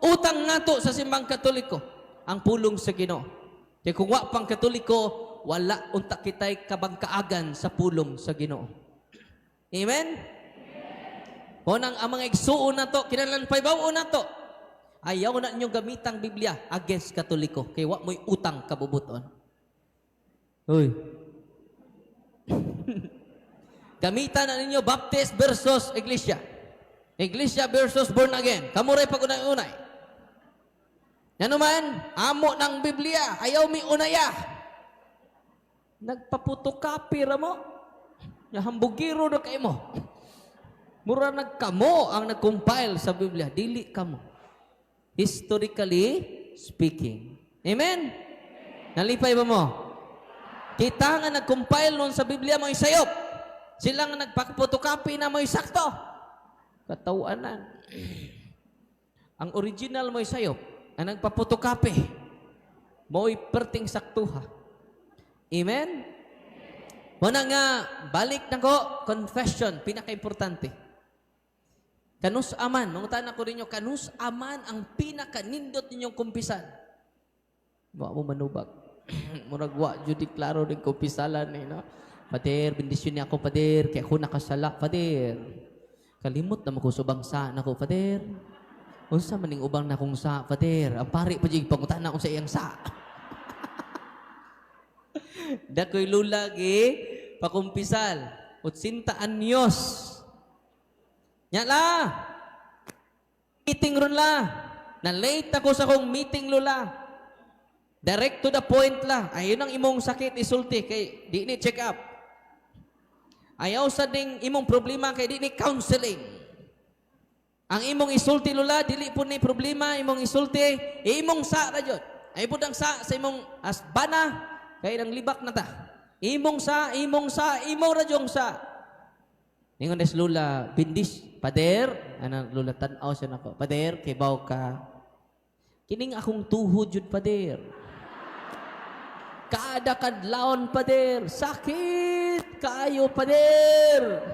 utang nato sa simbang Katoliko ang pulong sa Ginoo. Kaya kung wa pang Katoliko, wala unta kitay kabangkaagan sa pulong sa Ginoo. Amen? O nang ang mga igsuon nato, kinahanglan paybaw nato. Ayaw na ninyong gamitang Biblia against Katoliko kay wa mo'y utang kabubuton. Uy. Gamitan na ninyo Baptist versus Iglesia. Iglesia versus born again. Kamo ray pag unay-unay. Yan naman, amo ng Biblia, ayaw mi unaya. Nagpaphotocopy ra mo. Hambugiro na kay mo. Mura nagkamo ang nag-compile sa Biblia. Dili kamo. Historically speaking. Amen? Nalipay ba mo? Kita nga nag-compile nun sa Biblia mo'y sayop. Sila nga nagpa-photocopy na mo'y sakto. Katawanan. Ang original mo'y sayop. Ang nagpa-photocopy mo'y perting saktuha. Amen? Muna nga, balik na ko, confession, pinaka-importante. Kanus aman, mangutan ako ninyo, kanus aman ang pinakanindot ninyong kumpisan. Wa mo manubag. Murag wa jud klaro din kumpisalan eh, no? Pader, bendisyon niya ako, Pader, kay ako nakasala, Pader. Kalimot na mo ko subang sa nako, Pader. Unsa man ning ubang nakong sa, Pader? Ang pari pa jud pangutana unsa iyang sa. Dakoy lula gi pakumpisal. 80 anyos. Nya la. Meeting ron la. Na late ako sa akong meeting, lula. Direct to the point la. Ayun ang imong sakit isulti kay di ni check up. Ayaw sa ding imong problema kay di ni counseling. Ang imong isulti, lula, dili po ni problema imong isulti, imong sa ra jud. Ay pud ang sa sa imong asbana kay nang libak na ta. Imong sa, imong sa, imong ra jung sa. Ningon des lula, bindis, pader, ana lula tan-aw siya nako. Pader, kibaw ka. Kining akong tuhod jud, pader. Kada kadlawon, pader, sakit kaayo, pader.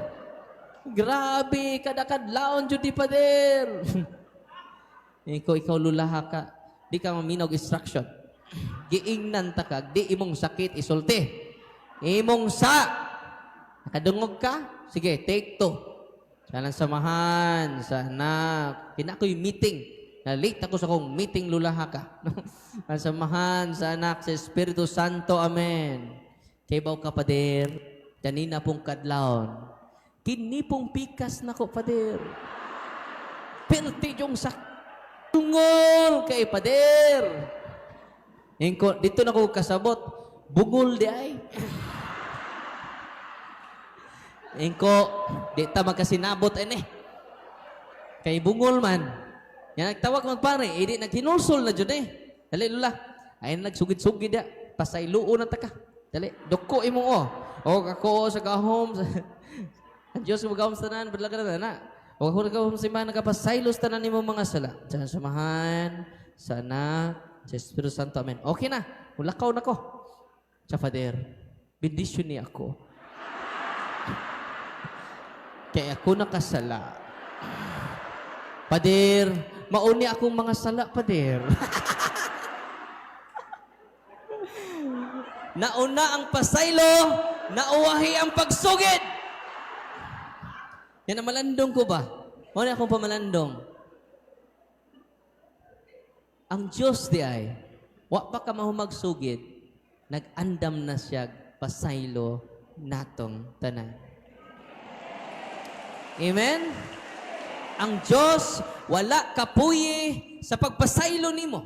Grabe, kada kadlawon jud di, pader. Ikaw, ikaw lulaha ka, di ka maminaw og instruction. Giingnan ta ka, di imong sakit isulti. Imong sa. Nakadungog ka? Sige, take two. Sana samahan, sa anak. Kina ko'y meeting. Na late ako sa akong meeting, lulaha ka. Ang samahan sa anak, sa Espiritu Santo. Amen. Kaybaw ka, pader. Kanina pong kadlawon. Kini pong pikas nako, Pader. Pirti yung sa tungol kay Pader. Ingko, dito na ko kasabot. Bungol di ay. Ingko, di ta magkasinabot ene. Kay bungol man. Yan nagtawag magpare, idi naghinulsol na jud eh. Dali lula. Ay nagsugid-sugid ya. Pasayloon na ta ka. Dali, duko imong o. O ako sa gahom. Ang Diyos magahom sa tanan, badla ka na na. O ako nagahom sa imahan, nagapasaylos tanan nimo mga sala. Sa samahan, sa Anak, sa Espiritu Santo. Amen. Okay na. Mulakaw na ko. Sa Father, bendisyon ni ako. Kaya ako nakasala. Pader, mauni akong mga sala, Pader. Nauna ang pasaylo, nauwahi ang pagsugid. Yan ang malandong ko ba? Mauni akong pamalandong. Ang Diyos di ay, wa pa ka mahumagsugid, nag-andam na siya pasaylo natong tanan. Amen? Ang Diyos wala kapuyi sa pagpasaylo nimo.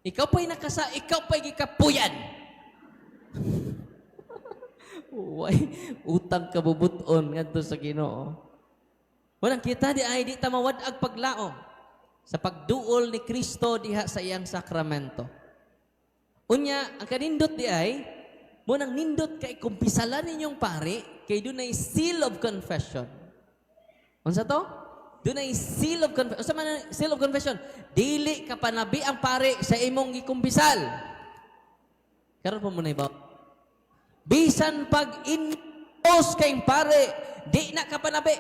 Ikaw pa'y nakasa, ikaw pa'y gikapuyan. Way, utang kabubuton ngadto sa Ginoo. Walang kita di ay di ta mawad-ag paglaom sa pagduol ni Kristo diha sa iyang sakramento. Unya, ang kanindot di ay, mo nang nindot kay kumpisalan ninyong pare, kay dunay seal of confession. Unsa to? Dunay seal of confession. Unsa man ang seal of confession? Dili ka panabi ang pare sa imong gikumpisal. Karon pa mo na ibaw. Bisan pag inos kayong pare, di na ka panabi.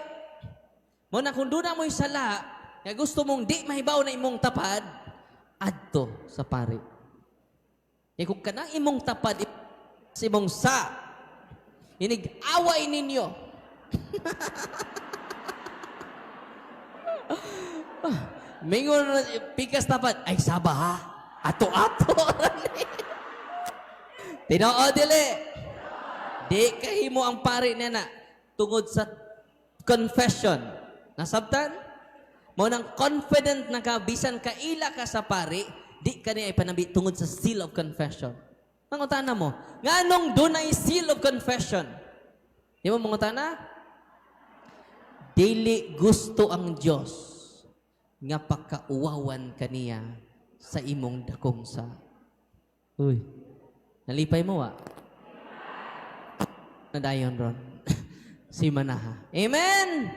Mo na kung doon mo'y sala, nga gusto mong di mahibaw na imong tapad, adto sa pare. Kaya kung kanang imong tapad, sa imong sa, inig-away ninyo. Mingon na, pikas tapad, ay saba ha, ato-ato. Tinoo dili. Di kahimo ang pare niya na tungod sa confession. Nasabtan? Mo nang confident na ka, bisan kaila ka sa pare, di ka niya ipanabi tungod sa seal of confession. Mangutana mo, nganong dunay seal of confession? Di mo mangutana? Dili gusto ang Dios nga pakauwawan kaniya sa imong dakong sa. Uy, nalipay mo wa? Nadayon ron. Si Manaha. Amen!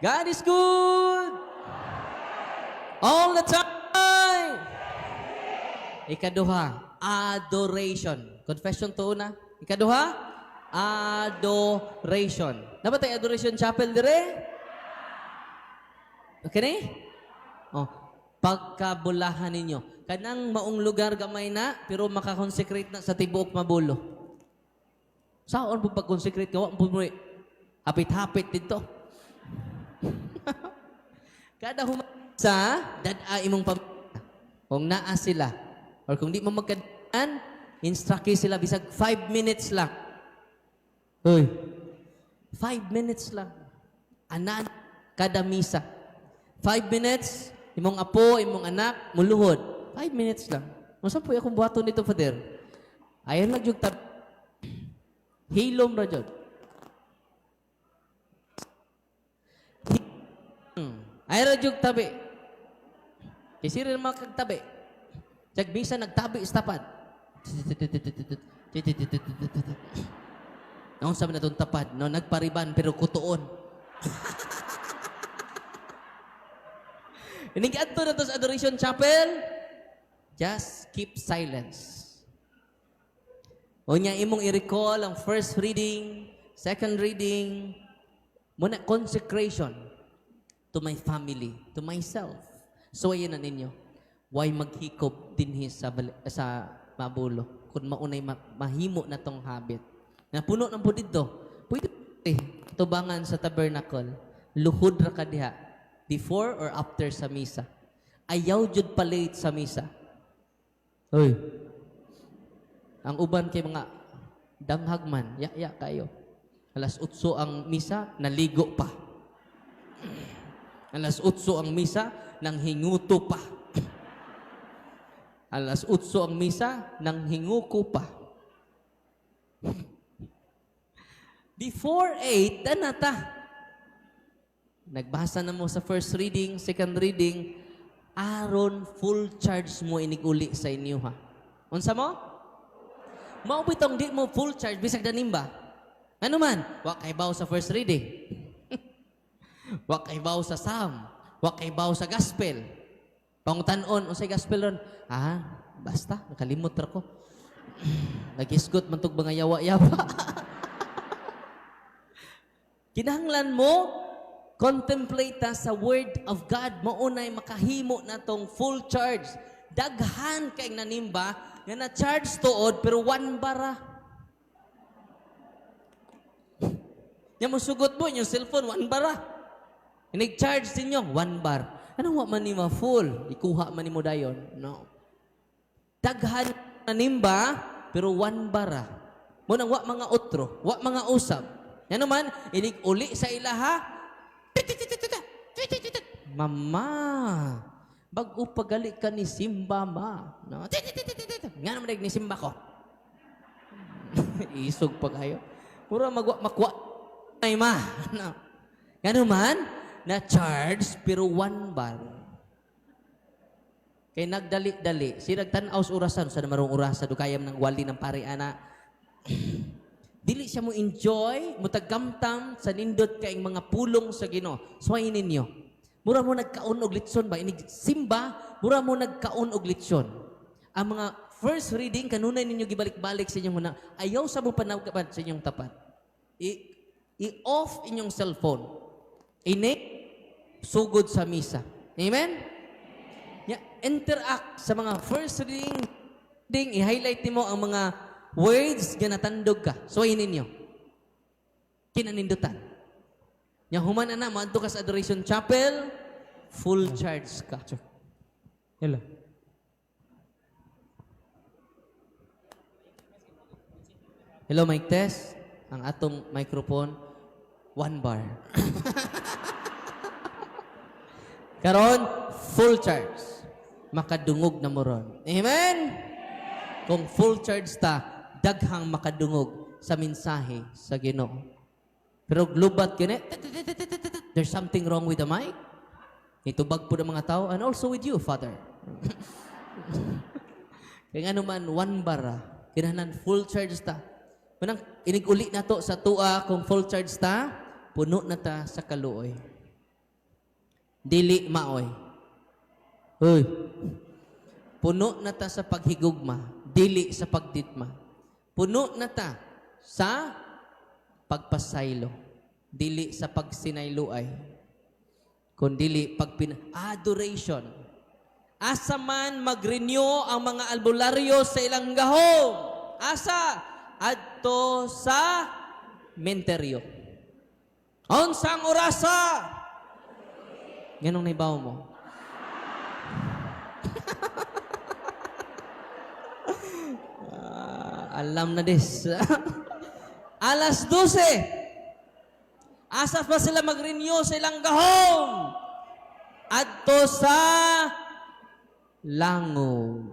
God is good! All the time! Ikaduha, adoration. Confession to una. Ikaduha, adoration. Dapat tayo adoration chapel dire? Okay ni? Oh, pagkabulahan ninyo. Kanang maong lugar gamay na, pero makakonsecrate na sa tibuok Mabulo. Saan po pag-consecrate ka? Wa po mo hapit-hapit dito. Kada humasa, dad-a imong pamilya. Kung naa sila, or kung di mo magkadaan, instruct sila bisag 5 minutes lang. Uy, 5 minutes lang. Anan, kada misa. 5 minutes, imong apo, imong anak, muluhod. 5 minutes lang. Masa po akong buhaton nito, Father? Ayon lang yung tab... Hilom ra jud. Ay ra jud tabi. Kay sira naman kag tabi. Jag bisa nagtabi sa tapad. Naon sa na itong tapad, no? Nagpariban pero kutuon. Inigadto na to sa Adoration Chapel, just keep silence. Unya imong i-recall ang first reading, second reading, muna consecration to my family, to myself. So ayan na ninyo. Why maghikob dinhi sa Mabulo kung maunay mahimo na tong habit. Napuno ng po dito. Pwede tubangan sa tabernacle. Luhod ra ka diha before or after sa misa. Ayaw jud pa-late sa misa. Uy. Ang uban kay mga Danghag man, ya ya kayo. Alas 8 ang misa, naligo pa. Alas 8 ang misa, nang hinguto pa. Alas 8 ang misa, nang hinguko pa. Before 8, ta. Nagbasa na mo sa first reading, second reading, aron full charge mo inig-uli sa inyo ha. Unsa mo? Mao bitong di mo full charge bisag nanimba. Ano man? Wa kay baw sa first reading. Wa kay baw sa Psalm. Wa kay baw sa gospel. Pangutan-on unsay gospel ron? Ah, basta nakalimot ra ko. Nagisgot man tog mga yawa-yawa. Kinahanglan mo contemplate ta sa Word of God, maunay makahimo na tong full charge. Daghan kay nanimba nga na charge tuod pero one bara. Nya mo sugot mo inyong cellphone one bara. Inig charge ninyo one bar. Ano wa man ni ma full? Ikuha man nimo dayon. No. Daghan nanimba pero one bara. Mo nang wa mga otro, wa mga usab. Yan naman, inig uli sa ilaha. Mama, bag-o pagali ka ni Simba ma. No? Nga naman ni Simba ko. Isog pa kayo. Mura magwa makwa ay ma. No. Nga naman, na charge pero one bar. Kay nagdali-dali, sirag tan-aw sa orasan, sa marong orasa, do kayam ng wali ng pare ana. Dili siya mo enjoy, mo tagamtam sa nindot kaing mga pulong sa Ginoo. Suwayin ninyo. Mura mo nagkaon og litson ba? Inig simba, mura mo nagkaon og litson. Ang mga first reading kanunay ninyo gibalik-balik sa inyong una. Ayaw sa mo panawgapan sa inyong tapat. I-off inyong cellphone. Ini sugod sa misa. Amen? Ya, interact sa mga first reading, ding i-highlight nimo ang mga words nga natandog ka. Suwayin ninyo. Kinanindutan. Nya human ana moadto ka sa Adoration Chapel, full charge ka. Hello. Hello, mic test. Ang atong microphone, one bar. Karon, full charge. Makadungog na mo ron. Amen? Kung full charge ta, daghang makadungog sa mensahe sa Ginoo. Pero glubat kini, there's something wrong with the mic. Itubag po ng mga tao, and also with you, Father. Kaya nga naman, one bar, kinahanglan full charge ta. Manang inig-uli na to sa tua kung full charge ta, puno na ta sa kaluoy. Dili maoy. Hoy. Puno na ta sa paghigugma, dili sa pagditma. Puno na ta sa pagpasaylo, dili sa pagsinayloay. Kundili pagpin adoration. Asa man mag-renew ang mga albularyo sa ilang gahom? Asa? Adto sa menteryo. Unsang orasa? Nganong naibaw mo? Ah, alam na des. Alas 12. Asa pa sila mag-renew sa ilang gahom? Adto sa langob.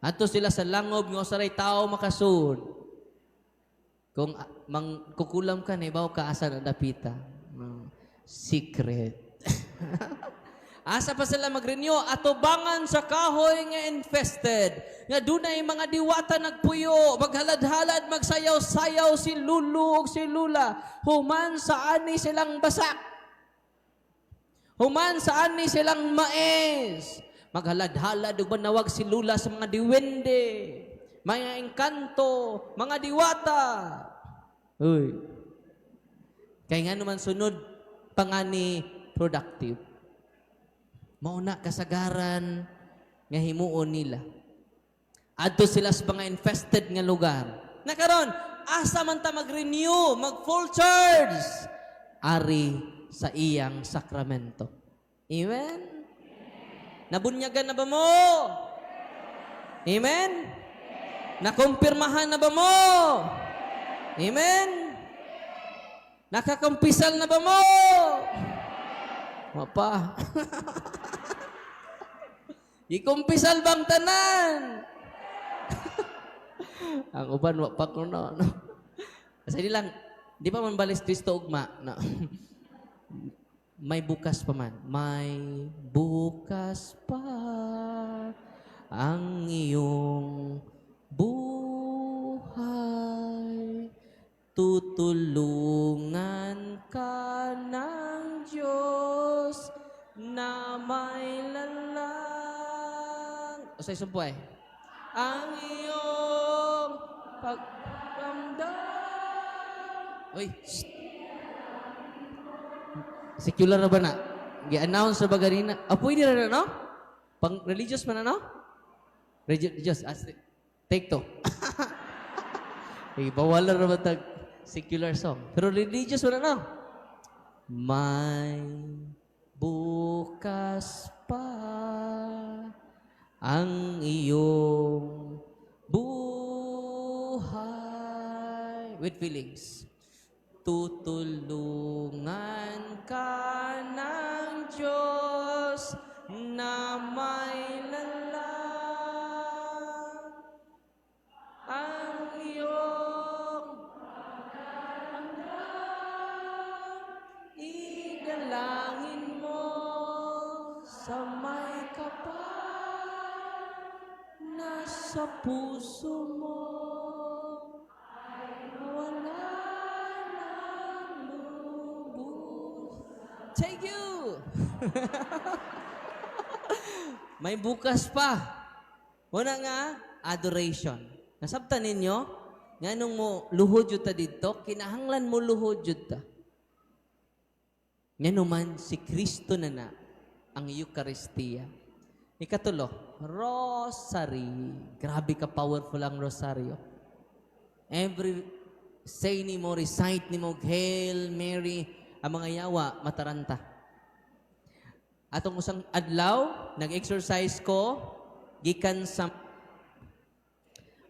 Adto sila sa langob nga usaray tao makasud. Kung mang kukulam ka, naibaw ka asa na dapita. Secret. Asa pa sila mag-renew? Atubangan sa kahoy nga infested. Nga dunay mga diwata nagpuyo, maghalad-halad, magsayaw-sayaw si Lulu ug si Lula. Human sa ani silang basak. Human sa ani silang mais. Maghalad-halad ug manawag si Lula sa mga diwende, mga engkanto, mga diwata. Uy. Kay nga naman sunod pangani productive. Mauna kasagaran nga himuon nila. Adto sila sa mga infested nga lugar. Na karon, asa man ta mag-renew, mag full charge? Ari sa iyang sakramento. Amen? Nabunyagan na ba mo? Amen? Nakumpirmahan na ba mo? Amen? Nakakumpisal na ba mo? Wa pa. Gikumpisal bang tanan? Ang uban wa pa kuno, no. Kasi di lang, di pa man balis Kristo ugma, no. May bukas pa man. May bukas pa ang iyong buhay. Tutulungan ka ng Diyos na may lalang. O sa isang buhay. Ang iyong pagramdam. Uy, shh. Secular na ba na? Gi-announce na ba ganina? Ah, pwede na na, no? Pang religious man na, no? Religious. Ah, take two. Eh, bawal na ba tag secular song? Pero religious man na, no? May bukas pa ang iyong buhay. With feelings. Tutulungan ka ng Diyos na may lalang ang iyong pakiramdam. Idalangin mo sa may kapal na sa puso mo wala nang lubos. Thank you! May bukas pa. Una nga, adoration. Nasabtan ninyo, nga nung mo luhod jud ta didto, kinahanglan mo luhod jud ta. Nga naman si Kristo na na ang Eucharistia. Ikatulo, rosary. Grabe ka powerful ang rosaryo. Every say nimo, recite nimo, "Hail Mary," ang mga yawa mataranta. Atong usang adlaw, nag-exercise ko, gikan sa.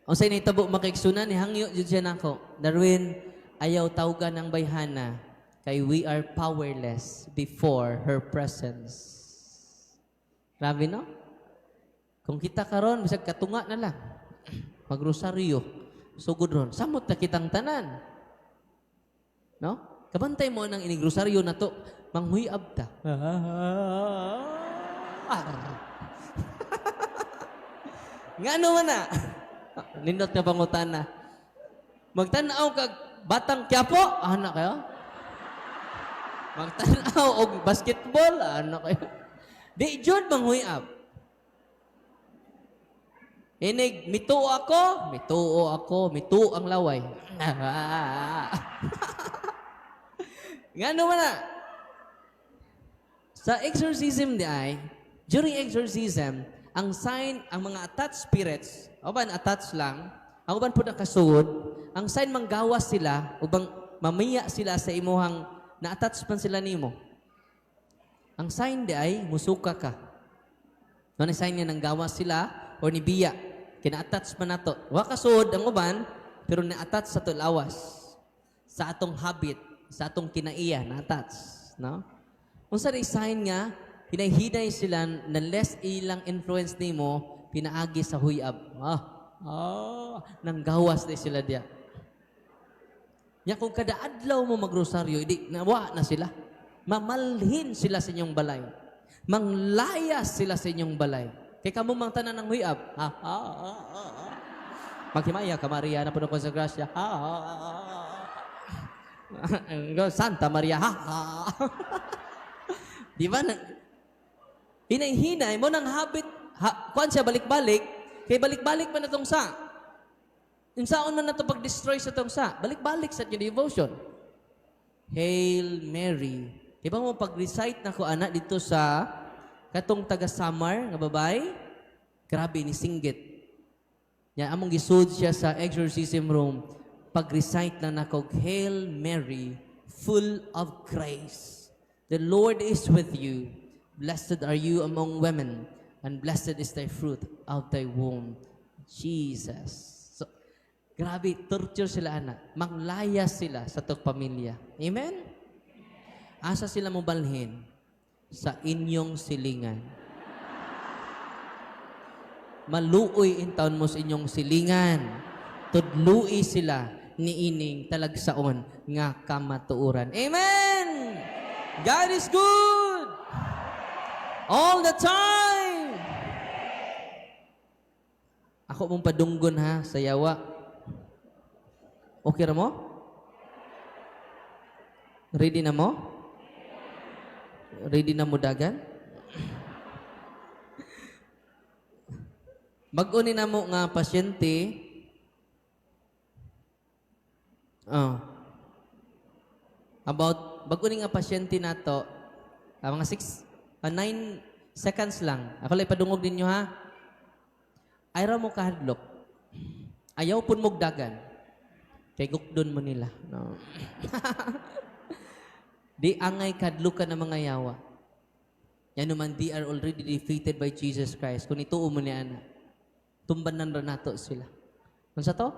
Unsay nahitabo, mga kaigsuonan, nihangyo jud siya nako. "Darwin, ayaw tawgan ng bayhana kay we are powerless before her presence." Grabe, no? Kung kita karon bisag katunga na lang, magrosaryo, sugod ron, samot na kitang tanan. No? Kabantay mo ng inigrosaryo na to, manghuyab ta. Nga ano man na? Nindot nga pangutana. Magtanaw kag Batang Quiapo, ana kayo? Magtanaw og basketball, ana kayo? Di jud manghuyab. Inig, mituo ako, mituo ako, mituo ang laway. Nga man na? Sa exorcism di ay, during exorcism, ang sign, ang mga attached spirits, uban attached lang, ang uban po nakasugod, ang sign manggawas sila, ubang mamiya sila sa imuhang na-attach man sila nimo. Ang sign di ay, musuka ka. No, ni sign nga nanggawas sila or ni biya. Kina-attach man nato. Wa kasuod ang uban, pero na-attach sa tulawas. Sa atong habit, sa atong kinaiya, na-attach. No? Unsa rin sign nga, hinay-hinay sila na less ilang influence nimo, pinaagi sa huyab. Ah, nanggawas na sila diya. Nya kung kada adlaw mo magrosaryo, idi nawa na sila. Mamalhin sila sa inyong balay. Manglayas sila sa inyong balay. Kay kamo mang tanan ng huyab. Ha, ha, ha, ha, ha. Maghimaya ka, Maria, na puno ko sa grasya. Ha, ha, ha, ha. Santa Maria, ha, ha. Di ba? Hinay-hinay mo nang habit, ha, kuan siya balik-balik, kay balik-balik man na tong sa. Unsaon man na to pag-destroy sa tong sa, balik-balik sa inyong devotion. Hail Mary. Di ba mo pag-recite na ko ana dito sa katong taga Samar nga babae? Grabe ni singgit. Ya among gisud siya sa exorcism room. Pag-recite lang nako, "Hail Mary, full of grace. The Lord is with you. Blessed are you among women, and blessed is thy fruit of thy womb, Jesus." So, Grabe, torture sila ana. Manglayas sila sa atong pamilya. Amen? Asa sila mobalhin? Sa inyong silingan. Maluoy intawon mo sa inyong silingan. Tudlui sila niining talagsaon nga kamatuoran. Amen! God is good! All the time! Ako mong padunggon ha sa yawa. Okay ra mo? Ready na mo? Ready na mo dagan? Bag-o ni namo nga pasyente. Oh. About bag-o ni nga pasyente nato, mga 6 9 seconds lang. Ako lang ipadungog ninyo ha. Ay ra mo kahadlok. Ayaw pun mog dagan. Kay gukdon mo nila. No. Di angay kadlukan ng mga yawa. Yan naman, they are already defeated by Jesus Christ. Kung ituo mo ni ana, tumbanan ra nato sila. Unsa to?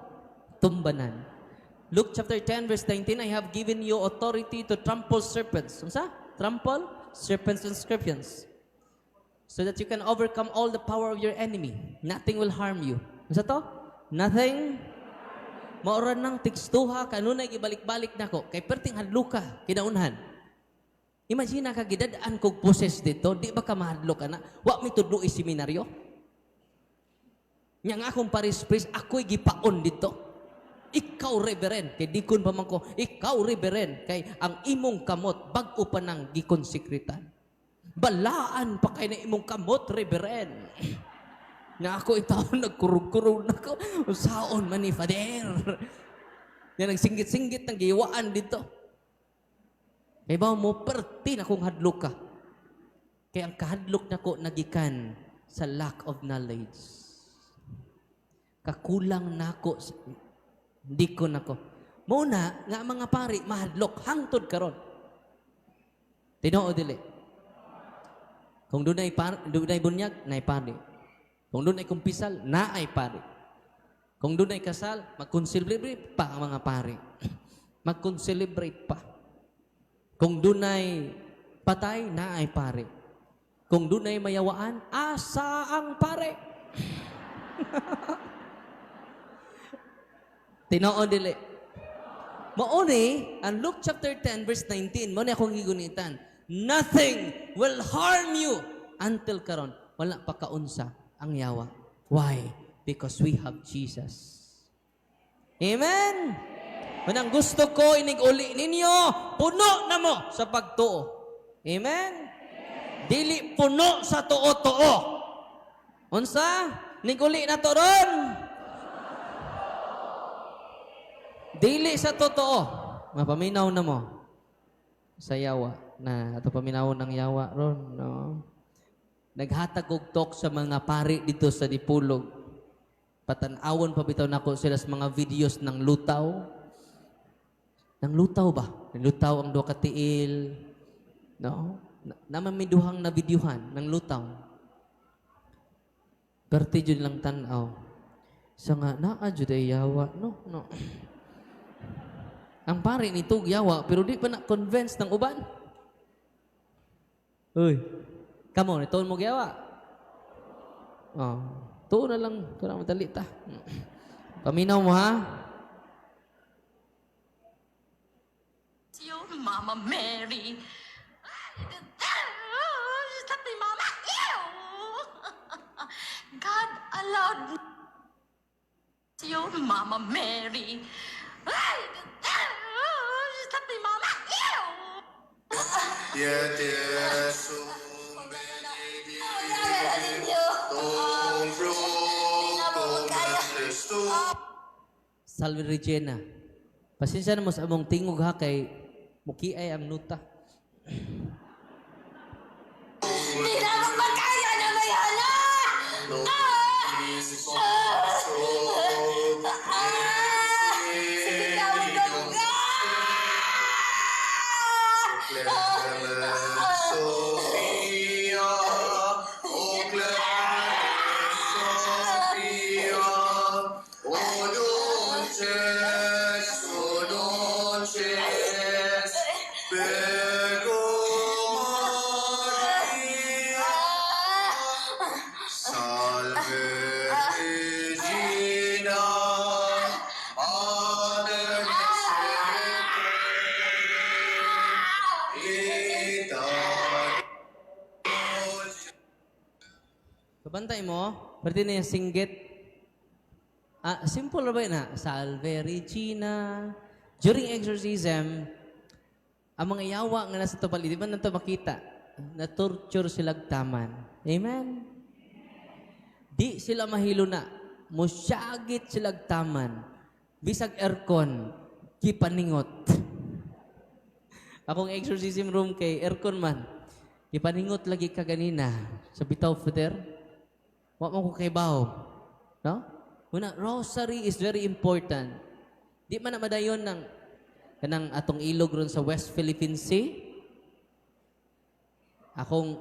Tumbanan. Luke chapter 10 verse 19, "I have given you authority to trample serpents." Unsa? Trample serpents and scorpions. So that you can overcome all the power of your enemy. Nothing will harm you. Unsa to? Nothing. Maura nang tekstuha kanunay gibalik-balik nako kay perting hadluka kinaunhan. Imagine ka gidad-an kog poses dito, di ba ka mahadlok ana? Wa mi tudlo seminaryo. Nya nga akong parish priest, ako'y gipaon dito. Ikaw, reverend, kay dikon pa man ko, ikaw, reverend, kay ang imong kamot bag-o pa nang gikonsekritan. Balaan pa kay na imong kamot, reverend. Nga ako itaw nagkurog-kurog na ko. Saon man ni Father. Nga nagsinggit-singgit ng giwaan dito. Kay ba mo, perti na kong hadlok ka. Kaya ang kahadlok nako nagikan sa lack of knowledge. Kakulang nako, di ko nako. Muna, nga mga pari, mahadlok, hangtod karon. Tinuod dili? Kung dunay dunay bunyag, naay pari. Kung dunay kumpisal, naay pari. Kung dunay kasal, mag-concelebrate pa ang mga pari. Mag-concelebrate pa. Kung dunay patay, naay pari. Kung dunay mayawaan, asa ang pare? Tinuod dili? Mao ni ang Luke chapter 10 verse 19, mao ni akong gigunitan. Nothing will harm you until karon wala pa kaunsa ang yawa. Why? Because we have Jesus. Amen? Manang gusto ko, inig-uli ninyo, puno na mo sa pagtuo. Amen? Dili puno sa tuo-tuo. Unsa? Nig-uli na to ron. Dili sa totoo. Mapaminaw na mo sa yawa. Na ato paminaw ng yawa ron, no? Naghatag og talk sa mga pari dito sa Dipolog. Patan-awon pa bitaw nako sila sa mga videos ng lutaw. Ng lutaw ba? Ng lutaw ang duha ka tiil. No? Naman may duhang na videohan ng lutaw. Perti jud lang tan-aw. Sa nga naa jud ay yawa, no? No. Ang pari nito yawa pero di pa na convince ng uban. Uy. Come on, ituon mo yawa. Oh, tuon na lang kana madali ta. Paminaw mo ha. Your Mama Mary. Stop me, Mama. Ew! God allowed your Mama Mary. Stop me, Mama. Ew! Salve Regina. Pasensya na mo sa among tingog ha kay mukiay ang nuta. Hindi na ako makaya na may hala! Sige ka mo. Sophia, O Clemente Sophia, O dolce Salve Regina, Mater misericordiae, Kabantay mo, pwede na yung singgit. Ah, simple ra ba yun, ha? Salve Regina. During exorcism, ang mga yawa nga nasa tubali, di ba nato makita? Na-torture sila taman. Amen? Di sila mahilo na. Musyagit sila taman. Bisag aircon, gipaningot. Akong exorcism room kay aircon man. Gipaningot lagi ka ganina sa bitaw, Father. Wa mo ko kay baho. No? Una, rosary is very important. Di man na madayon ng kanang atong ilog ron sa West Philippine Sea. Akong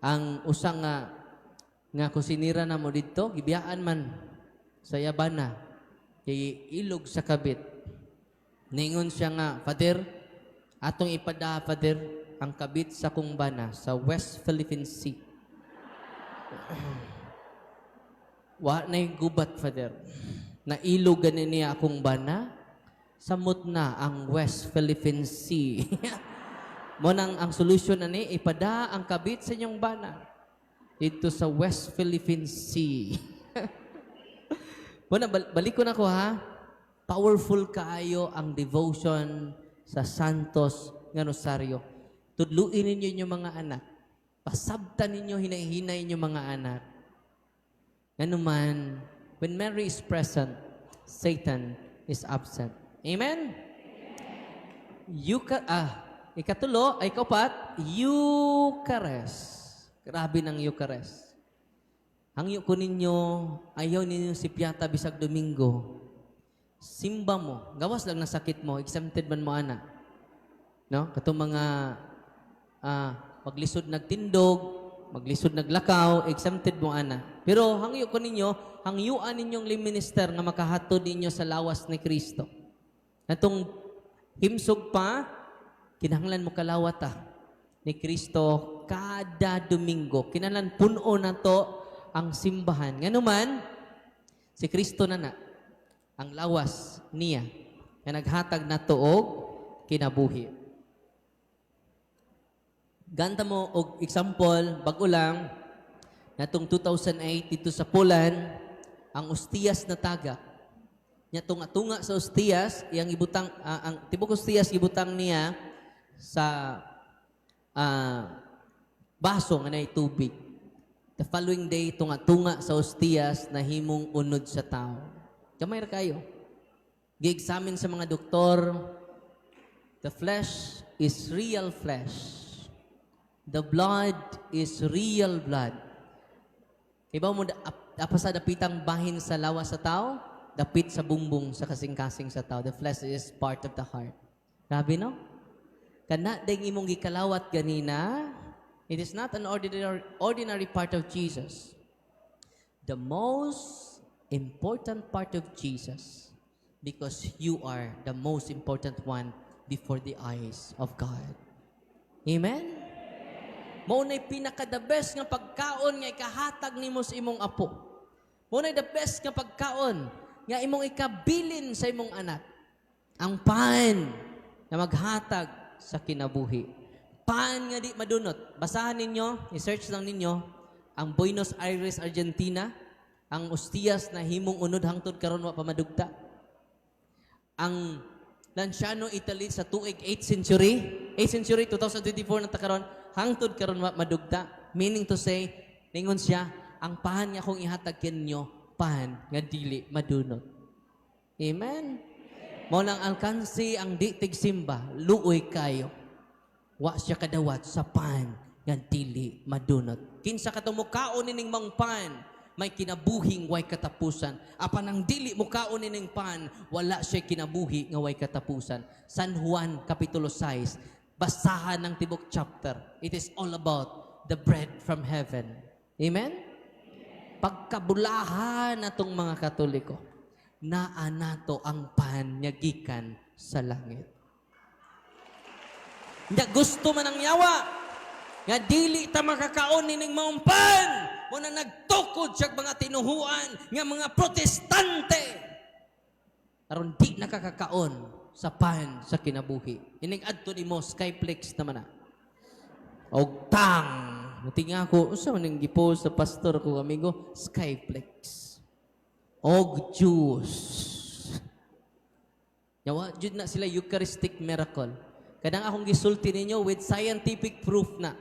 ang usang nga kusinira na mo didto, gibiyaan man sa yabana kay ilog sa kabit. Ningon siya nga, "Father, atong ipada, Father, ang kabit sa kong bana sa West Philippine Sea. Wa na yung gubat, Father. Nailog gani niya akong bana, samot na ang West Philippine Sea." Mo nang ang solution na ni, ipada ang kabit sa inyong bana dito sa West Philippine Sea. Muna, balik ko na ko ha. Powerful kaayo ang devotion sa Santos nga Rosaryo. Tudluin ninyo inyong mga anak. Pasabtan ninyo, hinay-hinay inyong mga anak. Nganuman, when Mary is present, Satan is absent. Amen? Ikatulo, ay kaupat, Eucharist. Grabe ng Eucharist. Hangyo ko ninyo, ayaw ninyo si Piata bisag Domingo. Simba mo, gawas lang na sakit mo, exempted man mo ana. No? Katong mga maglisod nagtindog, maglisod naglakaw, exempted mo ana. Pero hangyo ko ninyo, hangyuan ninyong lay minister nga makahatod ninyo sa lawas ni Kristo. Natong himsog pa, kinahanglan mo kalawat ni Kristo kada Domingo. Kinahanglan puno na to ang simbahan. Nganuman, si Kristo na na, ang lawas niya, nga naghatag na og kinabuhi. Ganta mo og example, bag-o lang, natong 2008 dito sa Poland, ang ostiyas na taga. Nya tunga-tunga sa ostiyas, iyang ibutang ang tibok ostiyas ibutang niya sa baso nga naay tubig. The following day, tunga-tunga sa ostiyas nahimong unod sa tao. Gamay ra kayo. Gi-examine sa mga doktor, the flesh is real flesh. The blood is real blood. Iba mo, apa sa dapitang bahin sa lawas sa tao, dapit sa bumbong sa kasing-kasing sa tao. The flesh is part of the heart. Grabe, no? Kana ding imong gikalawat ganina, it is not an ordinary part of Jesus. The most important part of Jesus because you are the most important one before the eyes of God. Amen? Mao na'y pinaka the best nga pagkaon nga ikahatag nimo sa imong apo. Mao na'y the best nga pagkaon nga imong ikabilin sa imong anak. Ang pan na maghatag sa kinabuhi. Pan nga di madunot. Basahan ninyo, i-search lang ninyo ang Buenos Aires, Argentina, ang ostiyas na himong unod hangtod karon wa pa madugta. Ang Lanciano, Italy sa tuig 8th century, 8th century 2024 na ta karon, hangtod karon wa madugta. Meaning to say, ningon siya, ang pan nga akong ihatag kinyo, pan nga dili madunot. Amen. Mao nang alkansi ang di tigsimba, luoy kayo. Wa siya kadawat sa pan nga dili madunot. Kinsa kato mukaon nining maong pan, may kinabuhing way katapusan. Apan ang dili mukaon nining pan, wala siya kinabuhi nga way katapusan. San Juan Kapitulo 6, basahan ng tibok chapter. It is all about the bread from heaven. Amen? Pagkabulahan natong mga Katoliko, naa nato ang pan nga gikan sa langit. Nya gusto man ang yawa nga dili ta makakaon nining maong pan. Mo na nagtukod siya mga tinuhuan nga mga Protestante. Aron di nakakakaon sa pan sa kinabuhi. Inig adto nimo Skyplex naman na. Og tang. Mutinga ako, unsa man ang gipost sa pastor ko amigo? Skyplex. Og juice. Yawa, jud na sila Eucharistic miracle. Kanang akong gisulti ninyo with scientific proof na.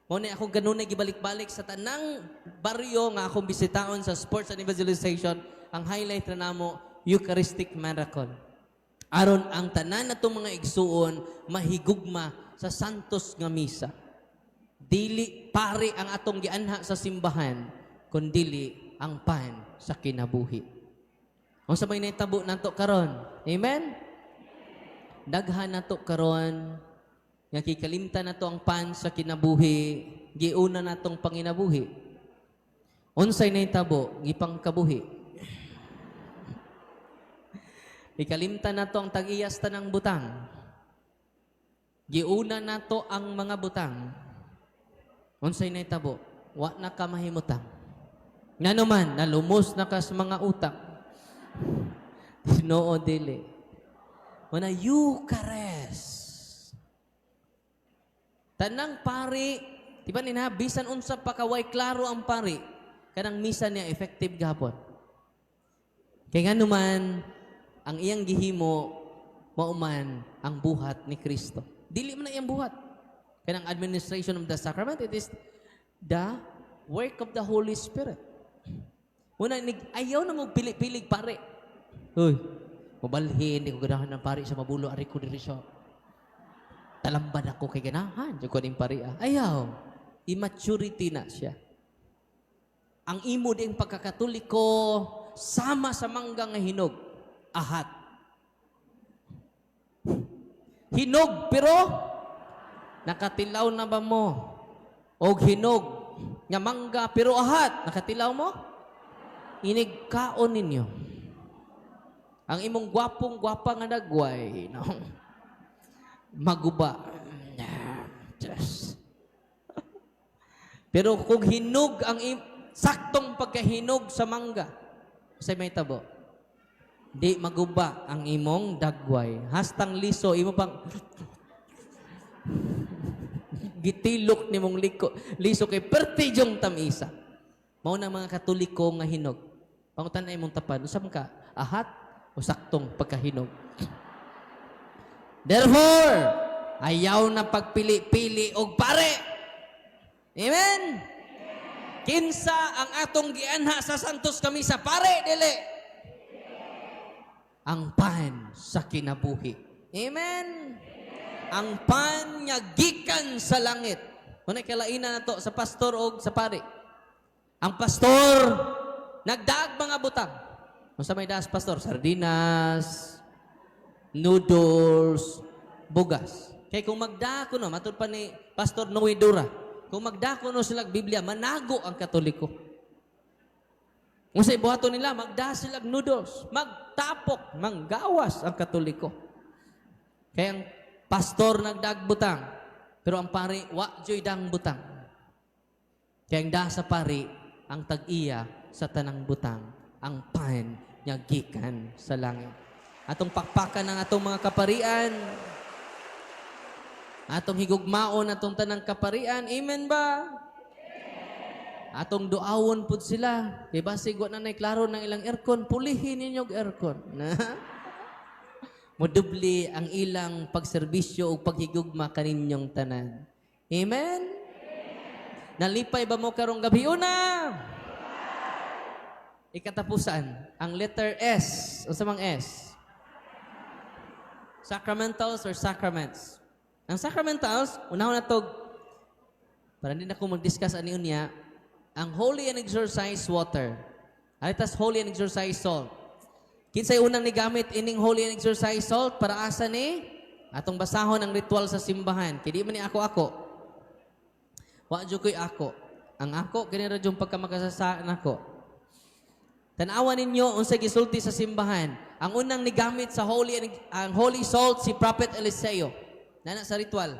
Mao na akong ganunay gibalik-balik sa tanang baryo nga akong bisitaon sa sports and evangelization, ang highlight na namo, Eucharistic miracle. Aron ang tanan natong mga igsuon mahigugma sa santos nga misa. Dili pare ang atong gianha sa simbahan, kundili ang pan sa kinabuhi. Unsa may nahitabo nato karon? Amen? Daghan nato karon nga kikalimtan nato ang pan sa kinabuhi, giuna natong panginabuhi. Unsay nahitabo? Gipangkabuhi. Ikalimtan nato ang tag-iyas tanang butang. Giuna nato ang mga butang. Unsay nahitabo? Wa na ka mahimutang. Ngano man, nalumos na ka sa mga utang. Tinoo dili. Muna Eucharist. Tanang pari, di ba nina, bisan unsa pa kaway klaro ang pari, kanang misa niya effective gahapon. Kay ngano man, ang iyang gihimo, mao man ang buhat ni Kristo. Dili man na iyang buhat. Kanang administration of the sacrament, it is the work of the Holy Spirit. Una, ayaw na mo pili-pilig pare. Uy, mabalhin, di ko ganahan ng pari sa mabulo, ari ko diri sa talamban ako kay ganahan, di ko ning pari ah. Ayaw, immaturity na siya. Ang imo ding pagkakatoliko, sama sa mangga nga hinog, ahat. Hinog, pero nakatilaw na ba mo? Og hinog nga mangga, pero ahat, nakatilaw mo? Inig kaon ninyo. Ang imong gwapong gwapa nga dagway, no? Maguba. Diyos. Pero kung hinog ang saktong pagkahinog sa mangga, sa may tabo, di maguba ang imong dagway. Hastang liso, imo pang gitilok nimong liko, liso kay perti jong tamisa. Mao na mga Katoliko nga hinog. Pangutan na imong tapad, unsa man ka? Ahat o saktong pagkahinog? Therefore, ayaw na pagpili-pili og pare. Amen? Kinsa ang atong gianha sa Santos kami sa pare, dili. Ang pan sa kinabuhi. Amen? Ang pan nga gikan sa langit. Unay kalainan nato sa pastor og sa pare. Ang pastor nagdaag mga butang. Unsa may daas pastor? Sardinas, noodles, bugas. Kay kung magdako no, matud pa ni Pastor Noe Dura, kung magdako no sila Biblia, manago ang Katoliko. Kung sa ibuhaton nila, magda sila noodles, magtapok, manggawas ang Katoliko. Kaya ang pastor nagdagbutang, pero ang pari, wa joy dang butang. Kaya ang da sa pari, ang tag-iya sa tanang butang, ang pan nga gikan sa langit. Atong pakpakan ang atong mga kaparian, atong higugmaon atong tanang kaparian, amen ba? Atong duawon pud sila. Kay basig wa na nay klaro ng ilang aircon, pulihin ninyo og aircon. Na? Modubli ang ilang pagserbisyo ug paghigugma kaninyong tanan. Amen? Nalipay ba mo karong gabi una? Ikatapusan, ang letter S. Unsa mang S? Sacramentals or sacraments? Ang sacramentals, unahon na to, para hindi na ko mag-discuss ani unya, ang holy and exorcised water. Alitas holy and exorcised salt. Kinsay unang nigamit ining holy and exorcised salt para asa ni? Atong basahon ang ritual sa simbahan. Kay di man ni ako-ako. Wa jud ko'y ako. Ang ako kini ra jud pagkamakasasaan ako. Tan-awan ninyo unsay gisulti sa simbahan. Ang unang nigamit sa holy and, ang holy salt si Prophet Eliseo. Nana sa ritual.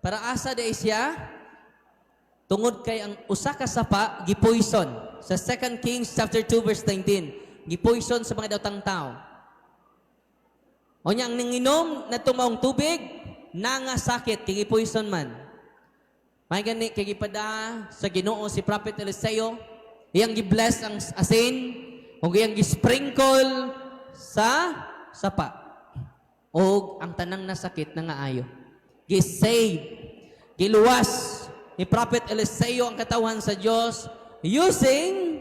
Para asa di siya? Tungod kay ang usa ka sapa gipoison sa 2 Kings chapter 2 verse 19. Gipoison sa mga daotang tao. Unya ang nanginom na maong tubig, nanga sakit kay gipoison man. May gani kay gipada sa Ginoo si Prophet Eliseo, iyang gi-bless ang asin ug iyang gi-sprinkle sa sapa. Og ang tanang nasakit na nga ayo. Gi-save, giluwas ni Prophet Eliseo ang katawhan sa Dios using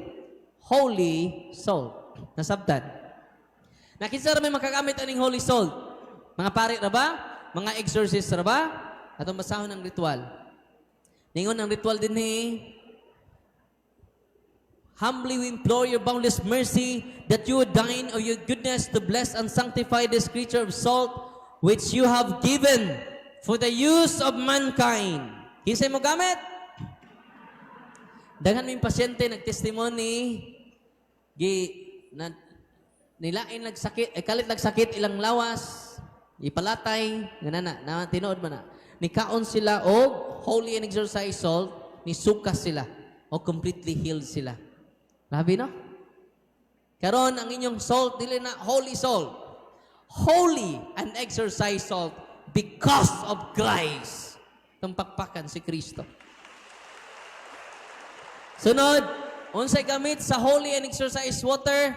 holy salt. Nasabtan. Nakita ra may makagamit aning holy salt. Mga pari ra ba? Mga exorcist ra ba? Atong basahon ang ritual. Ningon ang ritual dinhi, "Humbly we implore your boundless mercy that you would deign of your goodness to bless and sanctify this creature of salt which you have given for the use of mankind." Kinsay mo gamit? Daghan may pasyente nagtestimony gi na, nilain nagsakit eh, kalit nagsakit ilang lawas, ipalatay nga na na tinuod man na nikaon sila og holy and exorcised salt, nisuka sila o completely healed sila. Grabe, no? Karon ang inyong salt dili na holy salt, holy and exorcised salt because of Christ. Tumpakpakan si Kristo. Sunod, unsay gamit sa holy and exorcised water?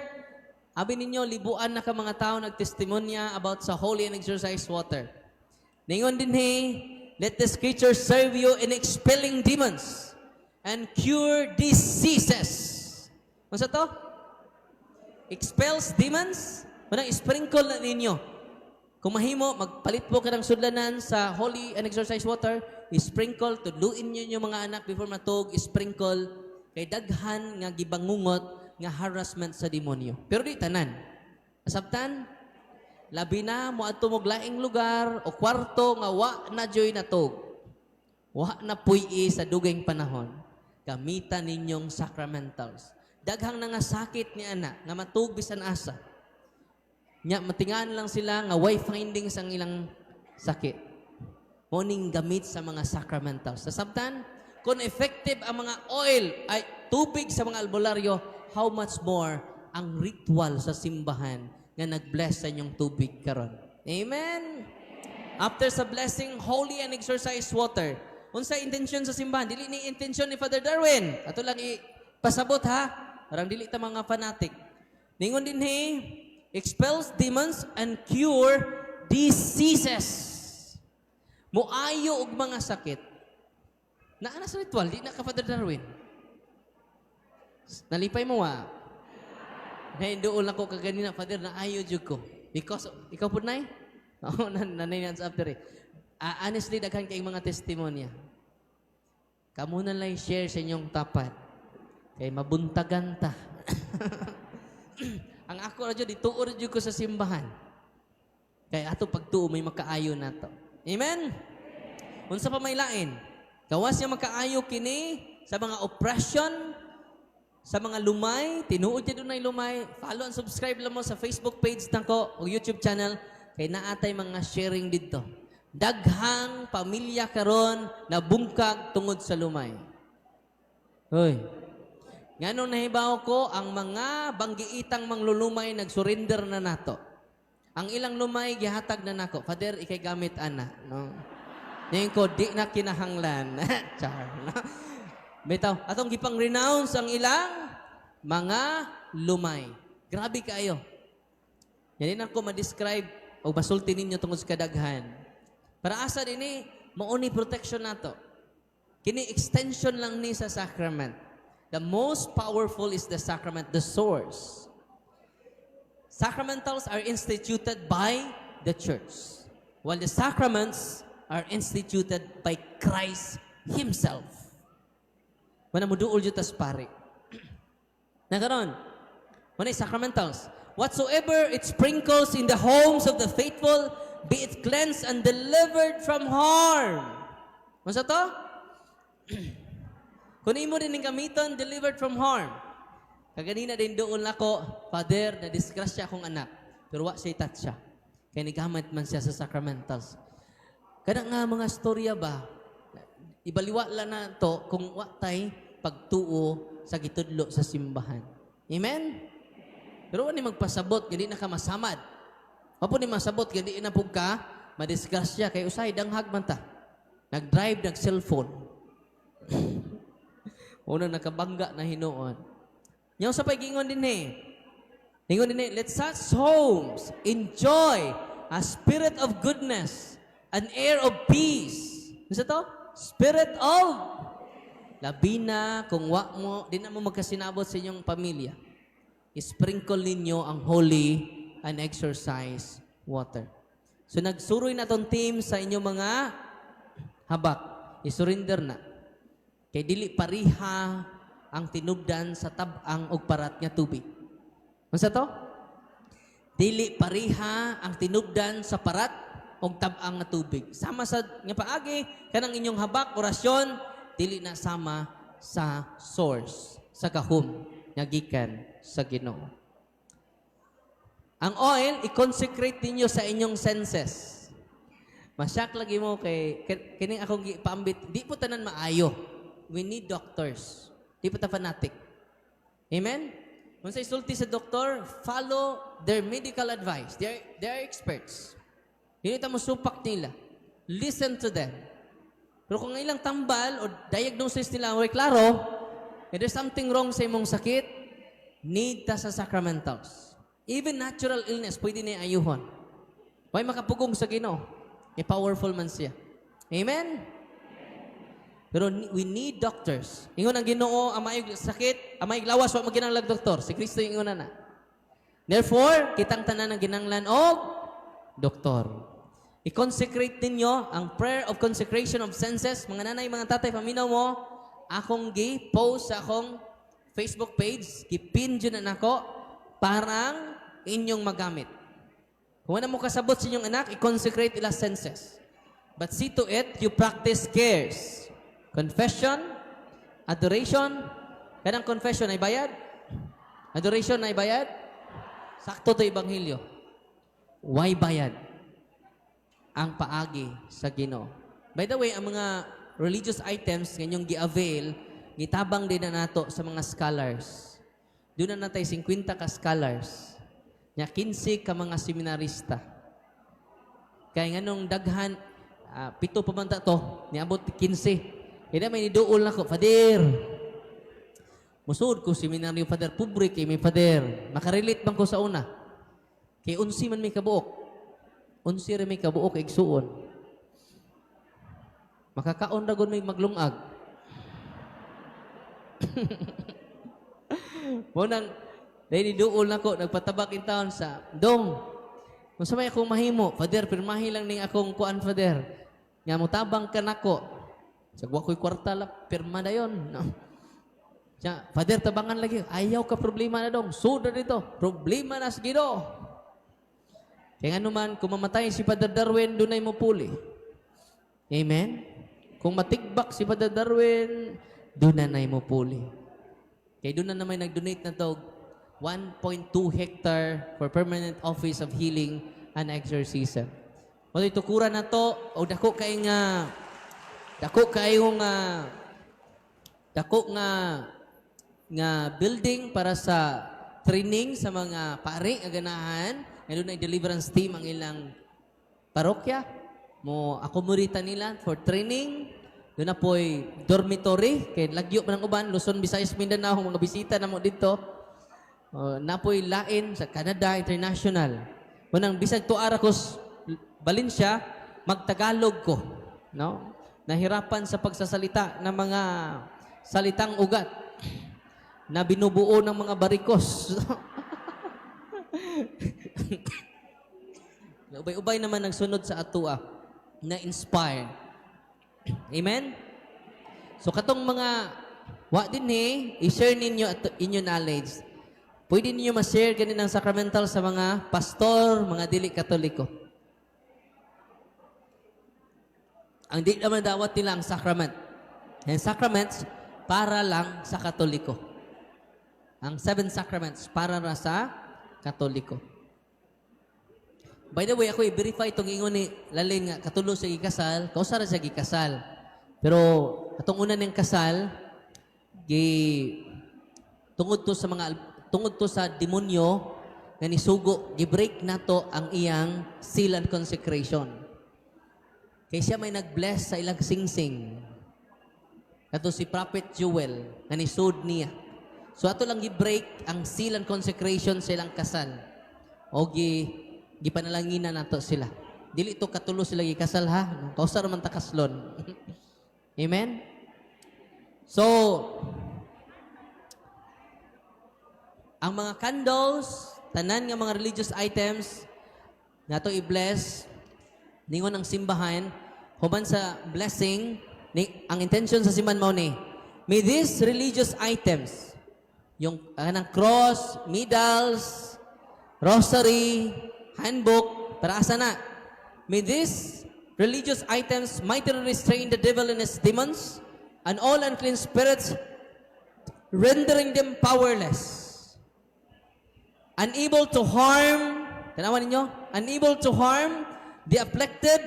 Abi ninyo, libuan na ka mga tao nagtestimonya about sa holy and exorcised water. Ningon dinhi, "Let this creature serve you in expelling demons and cure diseases." Unsa to? Expels demons? Manang sprinkle na ninyo. Kung mahimo, magpalit po ka ng sudlanan sa holy and exorcised water, sprinkle, tudluin niyo yung mga anak before matug, sprinkle, kay daghan nga gibangungot nga harassment sa demonyo. Pero di tanan. Asabtan? Labi na mo adto mo laing lugar o kwarto nga wa na joy natug. Wa na puy sa dugayng panahon. Gamitan ninyong sacramentals. Daghang nga sakit ni ana nga matug bisan asa. Nya matingaan lang sila nga way findings ang ilang sakit. Mao ning gamit sa mga sacramentals. Nasabtan? Kung effective ang mga oil ay tubig sa mga albularyo, how much more ang ritual sa simbahan nga nag-bless sa inyong tubig karon? Amen? After sa blessing, holy and exorcised water. Unsa intention sa simbahan? Dili ni intention ni Father Darwin. Ato lang ipasabot ha. Parang dili ta mga fanatic. Ningon dinhi, expels demons and cure diseases. Muayo og mga sakit. Naa na sa ritual, di na ka Father Darwin. Nalipay mo wa? Nahinduol ako kaganina, Father, na ayo jud ko. Because, ikaw po, Nay? Oo, nanay sa after eh. Ah, honestly, daghan kayong mga testimonya. Kamo na lang share sa inyong tapat. Kay mabuntagan ta. Ang ako ra jud, ituo ra jud ko sa simbahan. Kay ato pagtuo may makaayo nato. Amen? Unsa pa may lain? Gawas niya makaayo kini sa mga oppression, sa mga lumay, tinuod niya dunay lumay. Follow and subscribe lang mo sa Facebook page nako o YouTube channel kay naatay mga sharing didto. Daghang pamilya karon na bungkag tungod sa lumay. Hoy. Nganong nahibaw ko ang mga banggiitang manglulumay nagsurrender na nato. Ang ilang lumay gihatag na nako. "Father, ikay gamit ana," no? Ngayon ko di na kinahanglan. Char. No? Bitaw, atong gipang renounce ang ilang mga lumay. Grabe kaayo. Yan din ako ma-describe o masulti ninyo tungod sa kadaghan. Para asa dinhi, mao ni protection nato. Kini extension lang ni sa sacrament. The most powerful is the sacrament, the source. Sacramentals are instituted by the church, while the sacraments are instituted by Christ Himself. Wala mo duol jud tas pare. Nakaron, wala sacramentals. "Whatsoever it sprinkles in the homes of the faithful, be it cleansed and delivered from harm." Unsa to? Kung imo din ning gamiton, delivered from harm. Kaganina din doon nako, "Father, na disgrasya akong anak." Pero wa siya touch siya. Kaya nigamit man siya sa sacramentals. Kada nga mga storya ba, Ibaliwala na to kung wa tay pagtuo sa gitudlo sa simbahan. Amen? Pero wa ni magpasabot nga di na ka masamad. Wa po ni masabot nga di na pud ka madisgrasya kay usahay danghag man ta. Nag-drive, nag-cellphone. Unang nakabangga na hinuon. Nya sa pa'y gingon din eh. Ingon din eh, "Let such homes enjoy a spirit of goodness, an air of peace." Ano to? Spirit of Labi na kung wa mo, di na mo magkasinabot sa inyong pamilya. Sprinkle ninyo ang holy and exorcise water. So nagsuroy na tong team sa inyong mga habak. I-surrender na. Kay dili pariha ang tinubdan sa tab-ang og parat nga tubig. Unsa to? Dili pariha ang tinubdan sa parat og tab-ang nga tubig. Sama sa nga paagi kanang inyong habak orasyon dili na sama sa source, sa gahom nga gikan sa Ginoo. Ang oil i-consecrate ninyo sa inyong senses. Masyak lagi mo kay kining akong gipaambit, di po tanan maayo. We need doctors. Di po ta fanatic. Amen? Kung sa isulti sa doktor, follow their medical advice. They are experts. Hindi ta mo supak nila. Listen to them. Pero kung ang ilang tambal o diagnosis nila ay klaro, if there's something wrong sa imong sakit, need ta sa sacramentals. Even natural illness, pwede na ayuhon. Way makapugong sa Ginoo? Eh, powerful man siya. Amen? Pero we need doctors. Ingon ang Ginoo, ang maayog sakit, ang maayog lawas, wa maginanglag doktor. Si Kristo yung ingon na. Therefore, kitang tanan ang ginanglan og doktor. I-consecrate ninyo ang prayer of consecration of senses. Mga nanay, mga tatay, paminaw mo, akong gi-post sa akong Facebook page, gi-pin dyan na nako, parang inyong magamit. Kung wala mo kasabot sa inyong anak, i-consecrate ila senses. But see to it, you practice cares. Confession, adoration. Kanang confession ay bayad? Adoration ay bayad? Sakto to ebanghelyo. Why bayad? Ang paagi sa Ginoo. By the way, ang mga religious items nga inyong gi-avail, gitabang din na nato sa mga scholars. Doon na natay 50 ka scholars. Nya 15 ka mga seminarista. Kaya nganong daghan, 7 pa man ta to, niabot 15. Kaya may niduol na ko, "Father, musud ko seminaryo, Father, pobre kay may, Father. Makarelate man ko sa una. Kay 11 man may kabuok. 11 ra may kabuok igsuon. Makakaon ra gud may maglungag." Mo nang dahil duol nako nagpatabak in town sa dong. Kung sa may akong mahimo, "Father, pirmahi lang ning akong kuan, Father. Nga motabang ka nako." Sa wa ko'y kwarta la, pirma na yon. No. Siya, "Father, tabangan lagi." "Ayaw ka problema na dong. Suda dito. Problema na sa Ginoo." Kaya nga naman, kung mamatay si Father Darwin, dunay mo puli. Amen? Kung matigbak si Father Darwin, dunay mo puli. Kaya doon na naman nag-donate na to 1.2 hectare for permanent office of healing and exorcism. Mo tukuran na to o dako kayo nga dako nga nga building para sa training sa mga pari nga ganahan nga doon ay deliverance team ang ilang parokya mo accommodate nila for training. Doon na po'y dormitory kay lagyo man ang uban Luzon, Visayas, Mindanao, mga bisita na mo dito. Uh, napoy lain sa Canada, international. Munang bisag tuara ko Valencia, magtagalog ko, no? Nahirapan sa pagsasalita ng mga salitang ugat na binubuo ng mga barikos. Ubay-ubay naman nagsunod sa atua na inspire. Amen? So katong mga wa din eh, i-share ninyo at inyo knowledge. Pwede ninyo ma-share ganin ang sacramental sa mga pastor, mga dili Katoliko. Ang di naman dawat nila ang sacrament. And sacraments para lang sa Katoliko. Ang seven sacraments para ra sa Katoliko. By the way, ako i-verify itong ingon ni Lalin nga katulo siya gikasal, kausa ra siya gikasal. Pero atong una niyang kasal, gi tungod to sa demonyo nga nisugo, gi-break nato ang iyang seal and consecration. Kay siya may nag-bless sa ilang singsing. Kato si Prophet Joel nga nisud niya. So ato lang gi-break ang seal and consecration sa ilang kasal. O gipanalanginan nato sila. Dili to katulo sila gikasal ha. Kausa ra man ta kaslon. Amen? So, ang mga candles, tanan nga mga religious items, nato i-bless, ningon ang simbahan, human sa blessing, ni, ang intention sa simbahan mao ni, may these religious items, yung kanang cross, medals, rosary, handbook, para asa na? May these religious items mightily restrain the devil and his demons and all unclean spirits, rendering them powerless, unable to harm, tanawan ninyo, unable to harm the afflicted,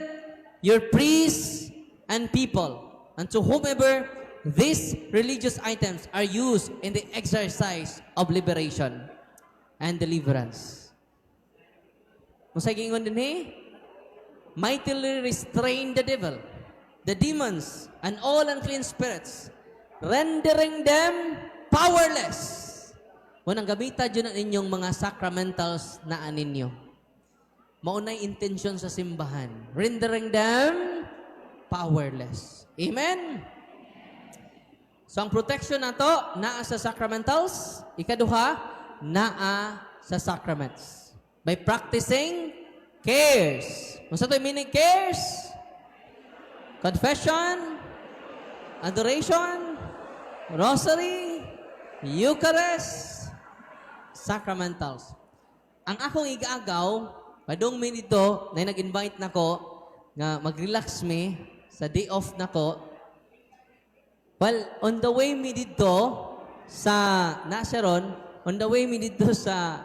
your priests, and people, and to whomever these religious items are used in the exercise of liberation and deliverance. Unsay giingon dinhi? Mightily restrain the devil, the demons, and all unclean spirits, rendering them powerless. Munang gamita dyan ang inyong mga sacramentals na aninyo. Maunay intention sa simbahan. Rendering them powerless. Amen? So ang protection nato naa sa sacramentals. Ikaduha, naa sa sacraments. By practicing cares. Unsa to meaning cares? Confession, adoration, rosary, Eucharist, sacramentals. Ang akong igaagaw, padung mi dito, na nag-invite nako nga mag-relax mi sa day off nako. Well, on the way mi dito sa nasa ron, on the way mi dito sa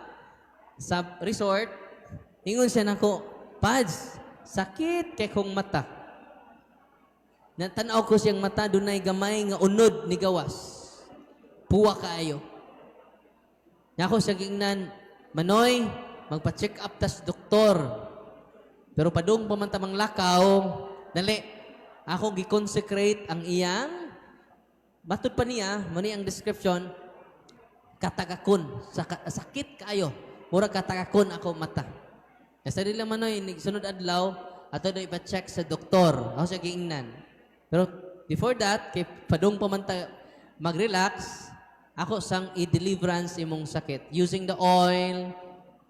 resort, ingon siya nako, "Pads, sakit kay kong mata." Natanaw ko siyang mata, dunay gamay nga unod ni gawas. Puwa kaayo. Nya ako siya gingnan, "Manoy, magpa-check up tas doktor." Pero padung pa man ta manglakaw, dali, ako gi-consecrate ang iyang, matud pa niya, mani ang description, katagakon, sakit kaayo, mura katagakon ako mata. Kasi dili lang manoy, sunod adlaw, ato na ipa-check sa doktor. Ako siya giingnan. Pero before that, kay padung pa man ta mag-relax, ako sang i-deliverance imong sakit. Using the oil,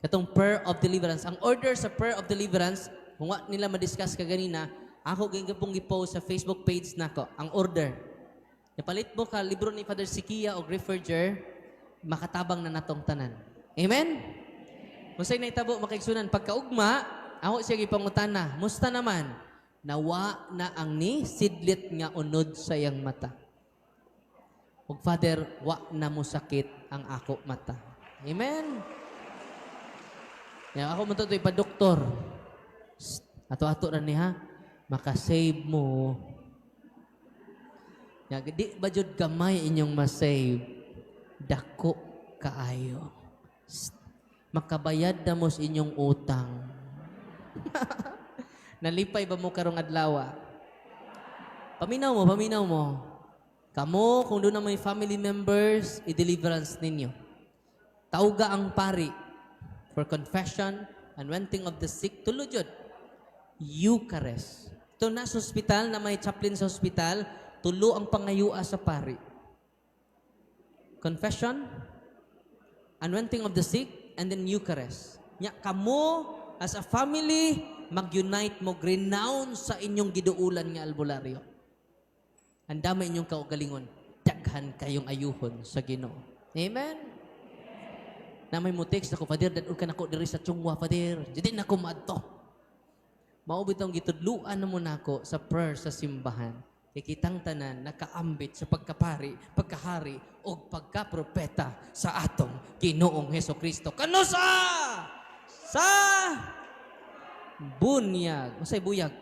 katong prayer of deliverance. Ang order sa prayer of deliverance, kung wa nila ma-discuss kaganina, ako gingapong gi-post sa Facebook page nako, ang order. Napalit mo ka libro ni Father Sikia o Grifferger, makatabang na natong tanan. Amen? Kung sa'y naitabo makaigsunan, pagkaugma, ako siya gipangutana, "Musta naman?" Nawa na ang ni sidlit nga unod sa iyang mata. Ug "Father, wa na mo sakit ang ako mata." Amen? Ya, ako mo to ipa-doktor. Shh, ato-ato ra ni ha. Makasave mo. Ya, di ba jud gamay inyong masave? Dako kaayo. Shh, makabayad na mo sa inyong utang. Nalipay ba mo karong adlaw? Paminaw mo, paminaw mo. Kamo, kung doon na may family members, i-deliverance ninyo. Tawga ang pari for confession, anointing of the sick, tulo jud. Eucharist. Ito na sa ospital, na may chaplain sa ospital, tulo ang pangayua sa pari. Confession, anointing of the sick, and then Eucharist. Nya kamo as a family mag-unite mo, renounce sa inyong giduulan nga albularyo. Ang dami inyong kaugalingon, daghan kayong ayuhon sa Ginoo. Amen. Na may mo text ako, "Father, dadul ka nako diri sa Chungwa, Father. Dili na ko maadto." Mao bitong gitudluan na mo nako sa prayer sa simbahan. Kay kitang tanan nakaambit sa pagkapari, pagkahari ug pagkapropeta sa atong Ginoong Heso Kristo. Kanusa sa bunyag. Unsay buyag?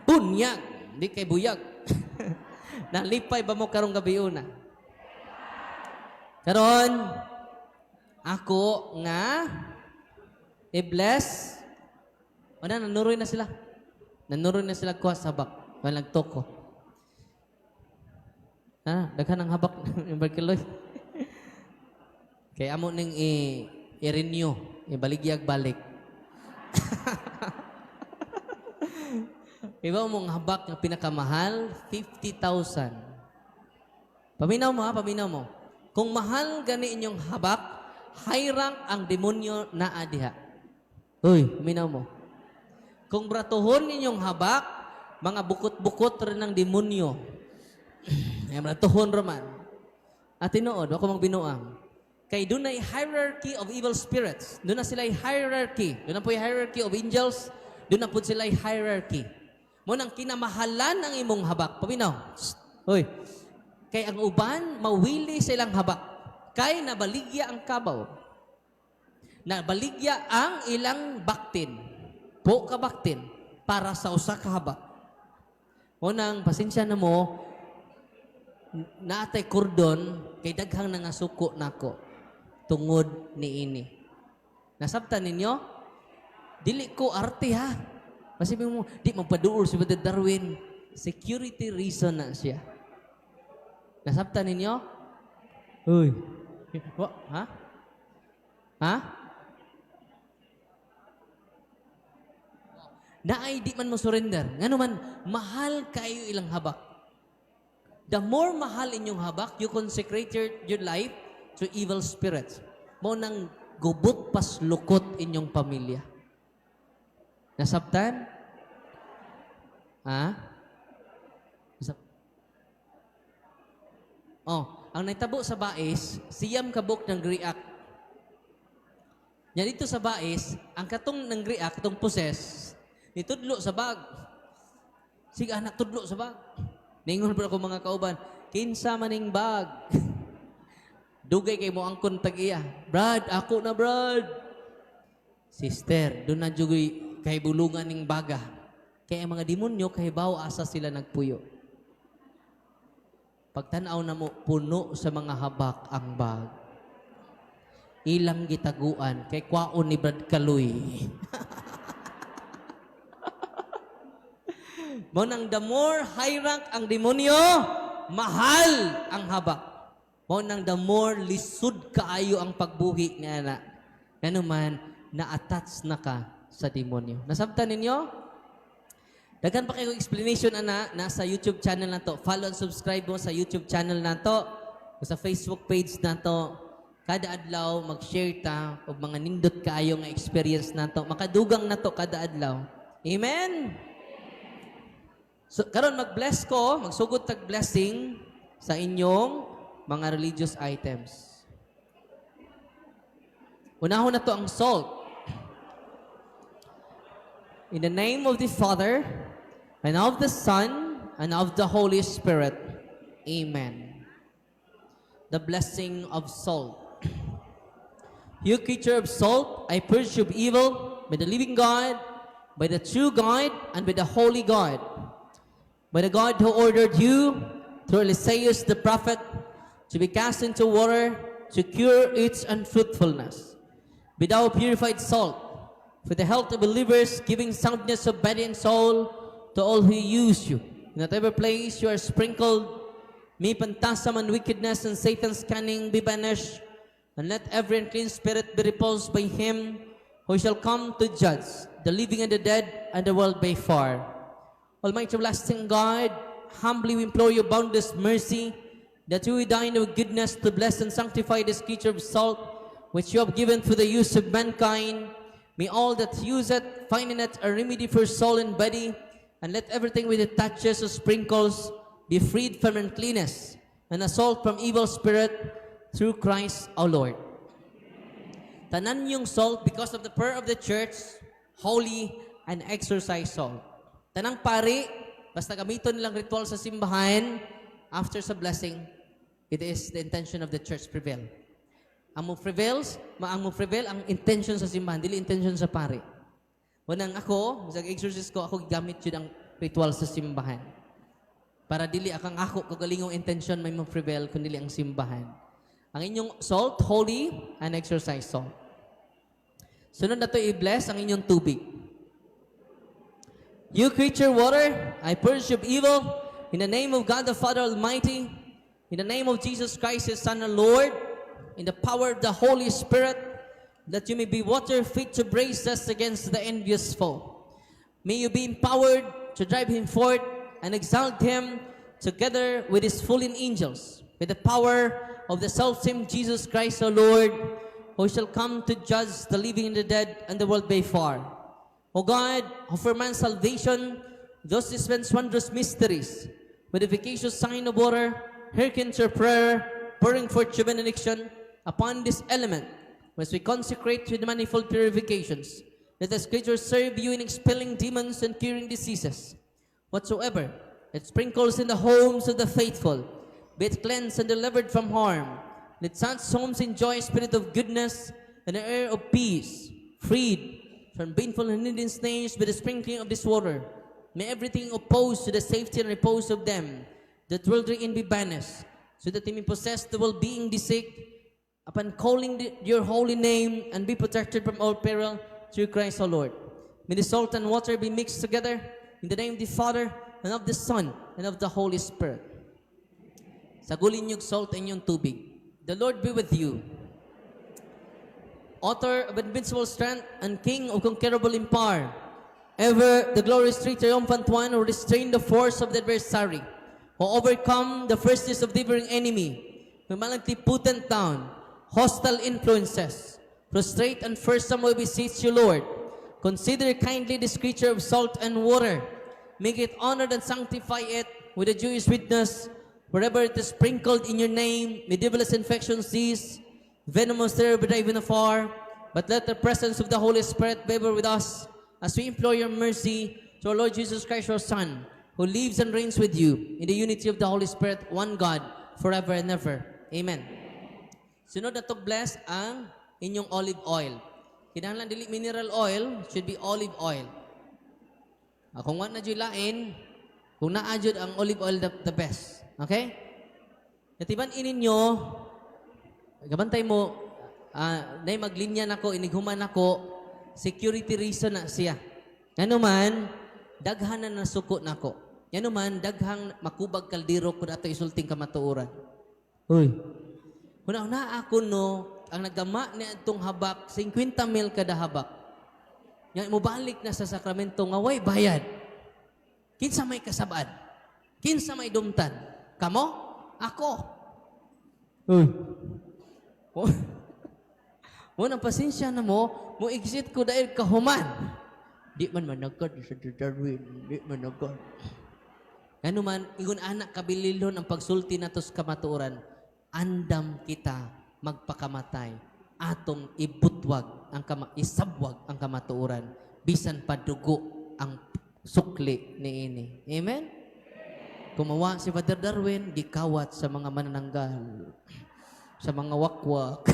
Bunyag. Di kay buyag. Nalipay ba mo karong gabi una? Karon ako nga i-bless. Wala, nanuroy na sila. Nanuroy na sila kuha sa habak. Wala nagtoko. Ah, daghan ang habak ng Barkiloy. Kaya amo ning i-renew, ibaligyag balik. Iba mong habak nga pinakamahal, 50,000. Paminaw mo ha, paminaw mo. Kung mahal gani inyong habak, high rank ang demonyo naa diha. Uy, paminaw mo. Kung bratuhon ninyong habak, mga bukot-bukot rin ng demonyo. Ay, bratuhon raman. At tinuod, ako magbinuang. Kay doon ay hierarchy of evil spirits. Doon na sila hierarchy. Doon na po yung hierarchy of angels. Doon na po sila hierarchy. Mo nang kinamahalan ang imong habak. Paminaw. Shh. Hoy. Kay ang uban, mawili silang habak. Kay nabaligya ang kabaw. Nabaligya ang ilang baktin. Po ka baktin para sa usa ka habak. Mo nang pasensya na mo, naatay kordon kay daghang nangasuko nako tungod niini. Nasabtan ninyo? Dili ko arte ha. Masibing mo, di magpaduol si Brother Darwin. Security reason na siya. Nasabtan ninyo? Uy. Wa, ha? Ha? Naay di man mo surrender. Ngano man, mahal kayo ilang habak. The more mahal inyong habak, you consecrate your life to evil spirits. Mo nang gubot paslukot inyong pamilya. Nasabtan? Ha? Oh, ang naitabo sa bais, siyam kabuk ng react. Nya dito sa bais, ang katong ng react, katong poses, nitudlo sa bag. Sige anak, tudlo sa bag. Ningon po ako mga kauban, kinsa maning bag. Dugay kay mo angkon tag-iya. Brad, ako na Brad. Sister, doon na jugoy kay bulungan ning baga. Kaya ang mga demonyo kay baw asa sila nagpuyo. Pagtanaw na mo, puno sa mga habak ang bag. Ilang gitaguan kay kwaon ni Brad Kaloy. Mo nang the more high rank ang demonyo, mahal ang habak. Mo nang the more lisod kaayo ang pagbuhi nga na. Ngano man, na-attach na ka sa demonyo. Nasabtan ninyo? Daghan pa kayo explanation ana nasa YouTube channel nato. Follow and subscribe mo sa YouTube channel nato, o sa Facebook page nato. Kada adlaw mag-share ta og mga nindot kaayo nga experience nato. Makadugang nato kada adlaw. Amen. So karon mag-bless ko, magsugod tag blessing sa inyong mga religious items. Unahon na to ang salt. In the name of the Father, and of the Son, and of the Holy Spirit. Amen. The blessing of salt. You creature of salt, I purge you of evil by the living God, by the true God, and by the holy God. By the God who ordered you through Eliseus the prophet to be cast into water to cure its unfruitfulness. Be thou purified salt for the health of believers, giving soundness of body and soul to all who use you. In whatever place you are sprinkled, may phantasm and wickedness and Satan's cunning be banished, and let every unclean spirit be repulsed by him who shall come to judge the living and the dead and the world by far. Almighty everlasting God, humbly we implore your boundless mercy that you would deign with goodness to bless and sanctify this creature of salt, which you have given for the use of mankind. May all that use it find in it a remedy for soul and body, and let everything with it touches or sprinkles be freed from uncleanness and assault from evil spirit through Christ our Lord. Tanan yung salt because of the prayer of the church, holy and exorcise salt. Tanang pari, basta gamiton nilang ritual sa simbahan, after sa blessing, it is the intention of the church prevail. Ang mo prevails, ang mo prevail ang intention sa simbahan, dili intention sa pari. Unang ako, sa exorcist ko, ako gamit yun ang ritual sa simbahan. Para dili akang ako kagalingong intensyon may mo-prevail kun dili ang simbahan. Ang inyong salt, holy, and exorcised salt. Sunod na to i-bless ang inyong tubig. You creature water, I purge you of evil in the name of God the Father Almighty, in the name of Jesus Christ, His Son and Lord, in the power of the Holy Spirit, that you may be water fit to brace us against the envious foe. May you be empowered to drive him forth and exalt him together with his fallen angels, with the power of the self-same Jesus Christ our Lord, who shall come to judge the living and the dead and the world by far. O God, who for man's salvation dost dispense wondrous mysteries, with the efficacious sign of water, hearken to our prayer, pouring forth your benediction upon this element, which we consecrate with manifold purifications. Let this creature serve you in expelling demons and curing diseases. Whatsoever it sprinkles in the homes of the faithful, be it cleansed and delivered from harm. Let such homes enjoy a spirit of goodness and an air of peace, freed from painful and hidden snares by the sprinkling of this water. May everything opposed to the safety and repose of them that dwell therein be banished, so that they may possess the well-being the sick upon calling your holy name and be protected from all peril through Christ our Lord. May the salt and water be mixed together in the name of the Father and of the Son and of the Holy Spirit. Sagulin yung salt ang inyong tubig. The Lord be with you. Author of invincible strength and King of conquerable empire, ever the glorious three triumphant one who restrained the force of the adversary, who overcome the fierceness of devouring enemy, who malignantly potent down hostile influences, prostrate and fearsome, we beseech you, Lord. Consider kindly this creature of salt and water. Make it honored and sanctify it with the Jewish witness. Wherever it is sprinkled in your name, may devilish infection cease, venomous terror be driven afar. But let the presence of the Holy Spirit be ever with us as we implore your mercy to our Lord Jesus Christ, your Son, who lives and reigns with you in the unity of the Holy Spirit, one God, forever and ever. Amen. Sunod na to bless ang inyong olive oil. Kinahanglan dili mineral oil, should be olive oil. Kung wa na jud lain, kung naa jud ang olive oil, the best. Okay? Natiban ininyo, gabantay mo, nay maglinya nako, inighuman nako, security reason na siya. Ngano man, daghan na nasuko nako. Ngano man, daghang makubag kaldero kung ato isulting kamatuoran. Uy. Huna-huna ako no, ang nagama ni atong habak, 50 mil kada habak. Nga mobalik na sa sakramento nga way bayad. Kinsa may kasabad? Kinsa may dumtan? Kamo? Ako. Uy. Mo, mo nang pasensya na mo, mo exit ko dahil kahuman. Di man managad sa Darwin, di man managad. Ngano man, ingon anak kabililhon ang pagsulti nato sa kamatuoran, andam kita magpakamatay, atong ibutwag ang kama, isabwag ang kamatuoran, bisan pa dugo ang sukli niini. Amen? Kumawa si Father Darwin, gikawat sa mga manananggal, sa mga wakwak.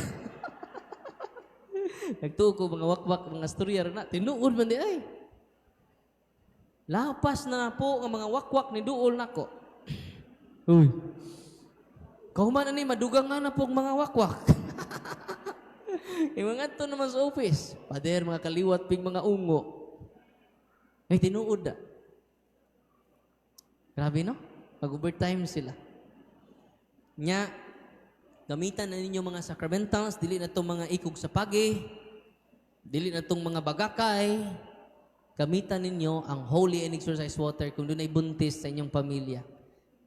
Nagtuo ko mga wakwak, mga storya na, tinuod man di ay. Lapas na po ang mga wakwak ni duol nako. Uy. Kahuman ani madugang nga na po ang mga wakwak. Yung mga to naman sa office. Pader, mga kaliwat, ping mga ungo. Ay, tinuod na. Grabe, no? Mag-overtime sila. Nya, gamitan na ninyo mga sacramentals, dili na itong mga ikog sa pagi, dili na itong mga bagakay, gamitan ninyo ang holy and exorcised water kung doon ay buntis sa inyong pamilya.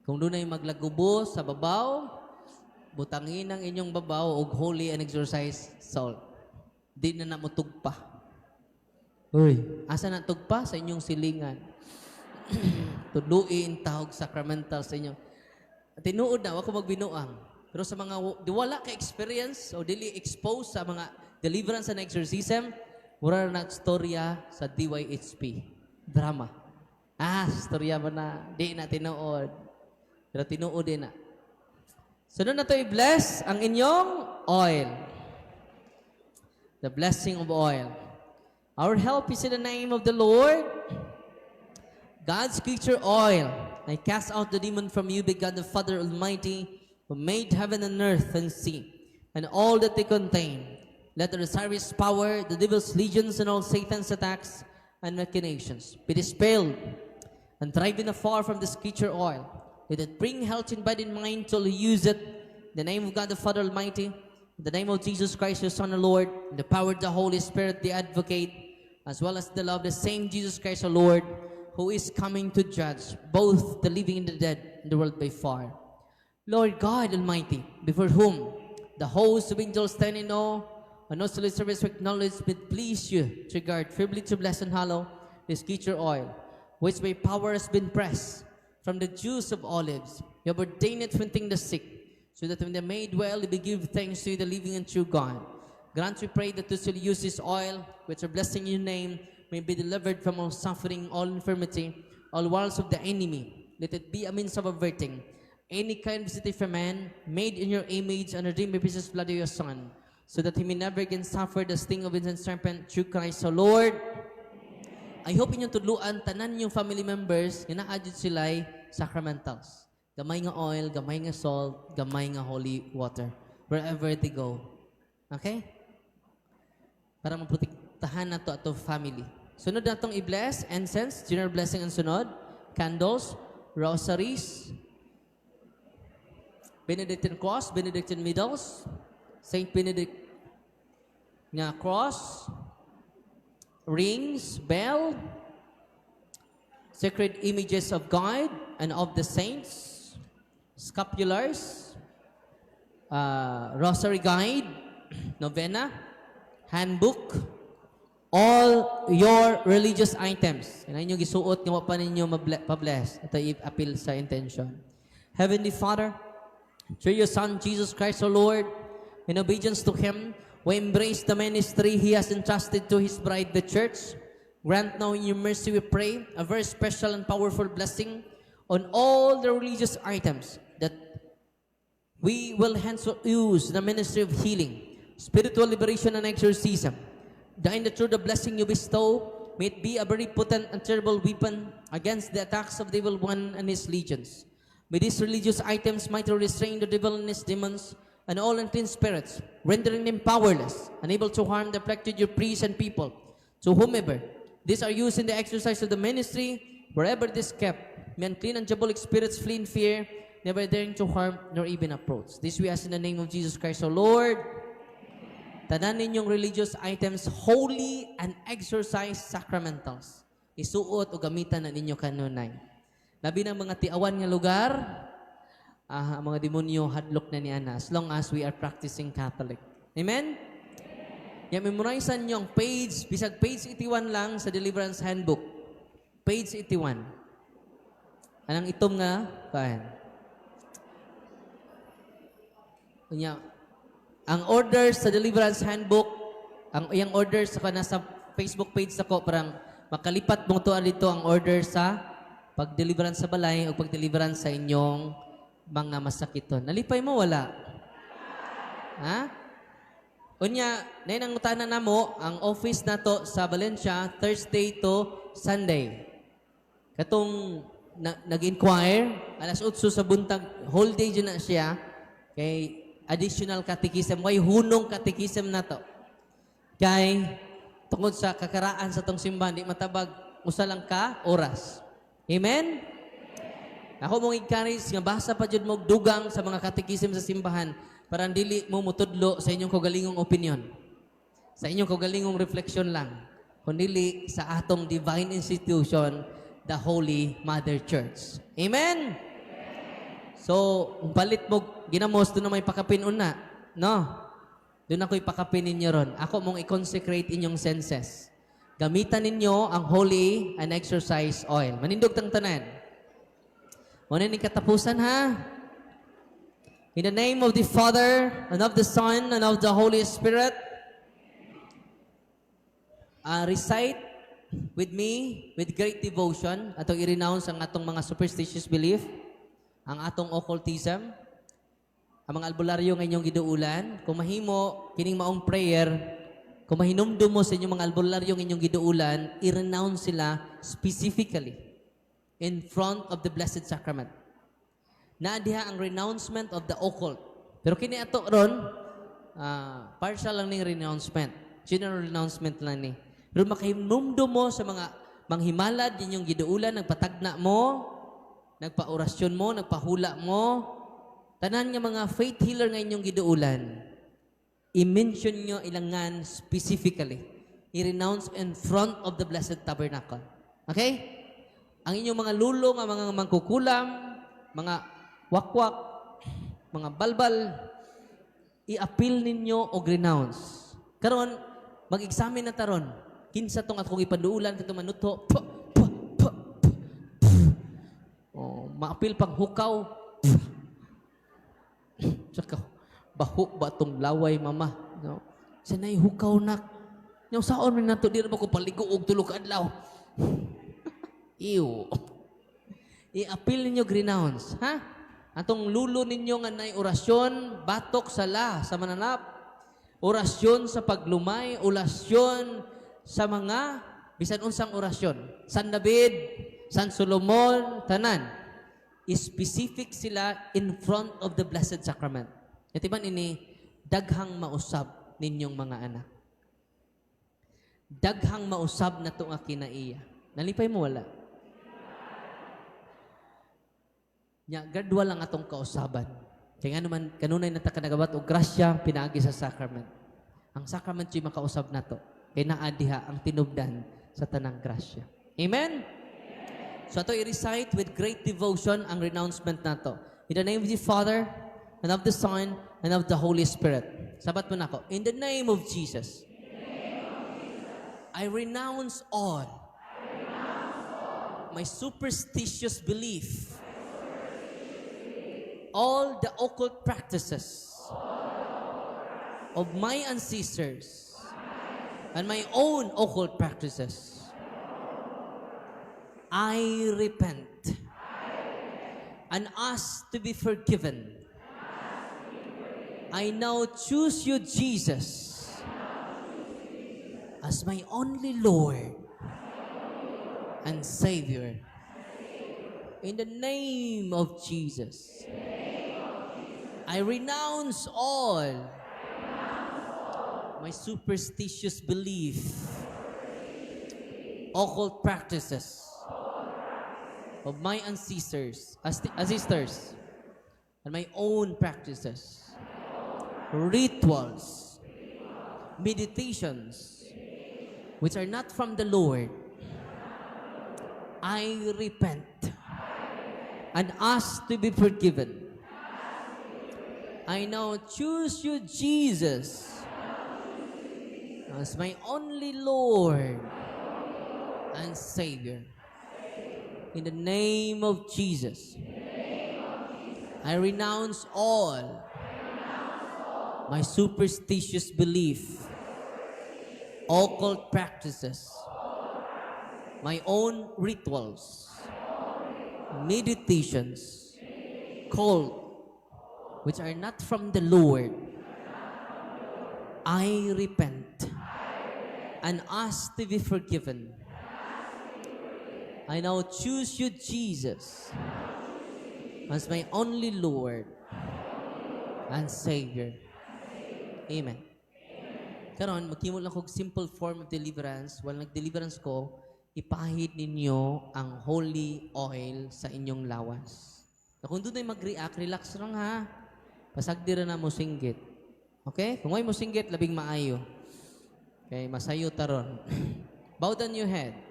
Kung doon ay maglagubo sa babaw, butangin ang inyong babaw og holy and exorcised salt. Di na na mo tugpa. Uy, asa na tugpa? Sa inyong silingan. Tudluin tahog sacramental sa inyo. Tinuod na, wako magbinuang. Pero sa mga di wala ka experience o dili exposed sa mga deliverance and exorcism, mura na storya sa DYHP. Drama. Ah, storya ba na? Di na tinuod. Pero tinuod din na. Sunod na to i-bless ang inyong oil. The blessing of oil. Our help is in the name of the Lord. God's creature oil. I cast out the demon from you by God the Father Almighty, who made heaven and earth and sea, and all that they contain. Let the Osiris power, the devil's legions, and all Satan's attacks and machinations be dispelled and driven afar from this creature oil. Let it bring health in body and mind till you use it. In the name of God the Father Almighty, in the name of Jesus Christ, your Son and Lord, in the power of the Holy Spirit, the Advocate, as well as the love of the same Jesus Christ, our Lord, who is coming to judge both the living and the dead in the world by far. Lord God Almighty, before whom the hosts of angels stand in awe, and also the service we acknowledge, may it please you to regard favorably to bless and hallow this creature oil, which by power has been pressed from the juice of olives. You have ordained it for the sick, so that when they made well, they may give thanks to you, the living and true God. Grant, we pray, that those who use this oil, which are blessing your name, may be delivered from all suffering, all infirmity, all wiles of the enemy. Let it be a means of averting any kind of city for man, made in your image and redeemed by precious blood of your Son, so that he may never again suffer the sting of ancient serpent through Christ our Lord. I hope inyong tudluan tanan yung family members nga naa jud sila'y sacramentals. Gamay nga oil, gamay nga salt, gamay nga holy water, wherever they go. Okay? Para maprotektahan nato ato family. Sunod na itong i-bless, incense, general blessing ang sunod, candles, rosaries, Benedictine cross, Benedictine medals, Saint Benedict nga cross, rings, bell, sacred images of God and of the saints, scapulars, rosary guide, novena, handbook, all your religious items. Yan inyong gisuot nga wa pa ninyo pa-bless. Ito i-appeal sa intention. Heavenly Father, through your Son, Jesus Christ, our Lord, in obedience to Him, we embrace the ministry He has entrusted to His bride, the Church. Grant now in your mercy, we pray, a very special and powerful blessing on all the religious items that we will henceforth use in the ministry of healing, spiritual liberation, and exorcism. That in the truth, the blessing you bestow, may it be a very potent and terrible weapon against the attacks of the evil one and his legions. May these religious items might restrain the devil and his demons and all unclean spirits, rendering them powerless, unable to harm the afflicted your priests and people. To whomever these are used in the exercise of the ministry, wherever this kept, may unclean and diabolic spirits flee in fear, never daring to harm nor even approach. This we ask in the name of Jesus Christ, our Lord. Tanan ninyong religious items, holy and exorcised sacramentals. Isuot o gamitan na ninyo kanunay. Labi ng mga tiawan nga lugar, ang mga demonyo hadlok na niya na as long as we are practicing Catholic. Amen? Ya, memorize niyo ang page, bisag page 81 lang sa Deliverance Handbook. Page 81. Anang itom nga, kain. Unya, ang order sa Deliverance Handbook, ang iyang order sa kana sa Facebook page ako, parang makalipat mo to dito ang order sa pag-deliverance sa balay o pag-deliverance sa inyong mga masakiton. Nalipay mo, wala? Ha? Unya, na ang utana namo, ang office nato sa Valencia, Thursday to Sunday. Katong nag-inquire, alas 8 sa buntag, whole day dyan na siya, kay additional catechism, way hunong catechism na to. Kay, tungod sa kakaraan sa tong simbahan, di matabag, usa lang ka, oras. Amen? Ako mong encourage nga basa pa jud mo og dugang sa mga catechism sa simbahan para dili mo mutudlo sa inyong kaugalingong opinion. Sa inyong kaugalingong reflection lang. Kundi sa atong divine institution, the Holy Mother Church. Amen? So, kung palit mo ginamos, doon na may pakapin una. No? Doon ako ipakapin ninyo ron. Ako mong i-consecrate inyong senses. Gamitan ninyo ang holy and exorcise oil. Manindog tang tanan. Muna ni katapusan, ha? In the name of the Father, and of the Son, and of the Holy Spirit, recite with me with great devotion atong i-renounce ang atong mga superstitious belief, ang atong occultism, ang mga albularyo nga inyong giduulan. Kung mahimo kining maong prayer, kung mahinumdum mo sa inyong mga albularyo nga inyong giduulan, i-renounce sila specifically. in front of the Blessed Sacrament. Naa diha ang renouncement of the occult. Pero kini ato ron, partial lang ning renouncement. General renouncement lang ni. Pero makahinumdum mo sa mga manghimalad inyong giduulan, nagpatagna mo, nagpaorasyon mo, nagpahula mo, tanan nga mga faith healer nga inyong giduulan, i-mention nyo ilangan specifically. I-renounce in front of the Blessed Tabernacle. Okay? Ang inyong mga lulo nga mga mangkukulam, mga wakwak, mga balbal, i-appeal ninyo og renounce. Karon, mag-examine na ta ron. Kinsa tong akong ipaduulan katong manuto? Pa, pa, pa, pa, pa. Oh, ma-appeal pang hukaw. Tsaka, baho ba tong laway, mama? No? Sanay hukaw nak. Nya saon man nato, di ra ba ko paligo og tulo ka adlaw? Ew. I-appeal ninyo, renounce, ha? Atong lulo ninyo nga nay orasyon, batok sala sa mananap, orasyon sa paglumay, orasyon sa mga bisan unsang orasyon. San David, San Solomon, tanan. Specific sila in front of the Blessed Sacrament. Itiman ini, daghang mausab ninyong mga anak. Daghang mausab na nga kinaiya. Nalipay mo wala? Nya gradual lang atong kausaban. Kaya nga naman, kanunay na ta ka nagabat og grasya pinaagi sa sacrament. Ang sacrament yung makausab nato. Kay naa diha ang tinubdan sa tanang grasya. Amen? So ato i-recite with great devotion ang renouncement nato. In the name of the Father, and of the Son, and of the Holy Spirit. Sabat mo nako. In the name of Jesus, I renounce all my superstitious belief, all the occult practices of my ancestors, and my own occult practices. I repent and ask to be forgiven. I now choose you, Jesus, as my only Lord and Savior. In the name of Jesus, I renounce all my superstitious belief, occult practices of my ancestors, and my own practices, rituals, meditations, which are not from the Lord. I repent and ask to be forgiven. I now choose you, Jesus, as my only Lord and Savior. In the name of Jesus, I renounce all my superstitious belief, occult practices, my own rituals, meditations, cult, which are not from the Lord. I repent and ask to be forgiven. I now choose you, Jesus, as my only Lord and Savior. Amen. Karon, maghimo lang kog simple form of deliverance. While nag-deliverance ko, ipahid ninyo ang holy oil sa inyong lawas. Na kung doon ay mag-react, relax lang ha. Pasagdi ra na mo singgit. Okay? Kung ay mo singgit, labing maayo. Okay, masayo taron. Bow down your head.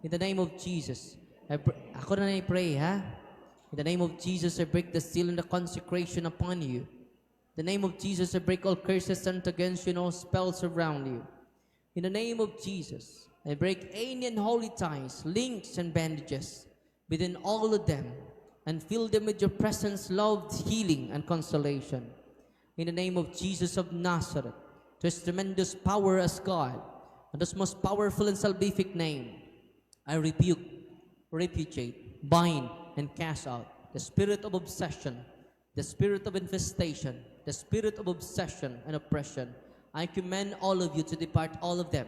In the name of Jesus. Ako na pray, ha? In the name of Jesus, I break the seal and the consecration upon you. In the name of Jesus, I break all curses sent against you and all spells around you. In the name of Jesus, I break any unholy ties, links, and bandages within all of them and fill them with your presence, love, healing, and consolation. In the name of Jesus of Nazareth, to his tremendous power as God, and his most powerful and salvific name, I rebuke, repudiate, bind, and cast out the spirit of obsession, the spirit of infestation, the spirit of obsession and oppression. I command all of you to depart, all of them,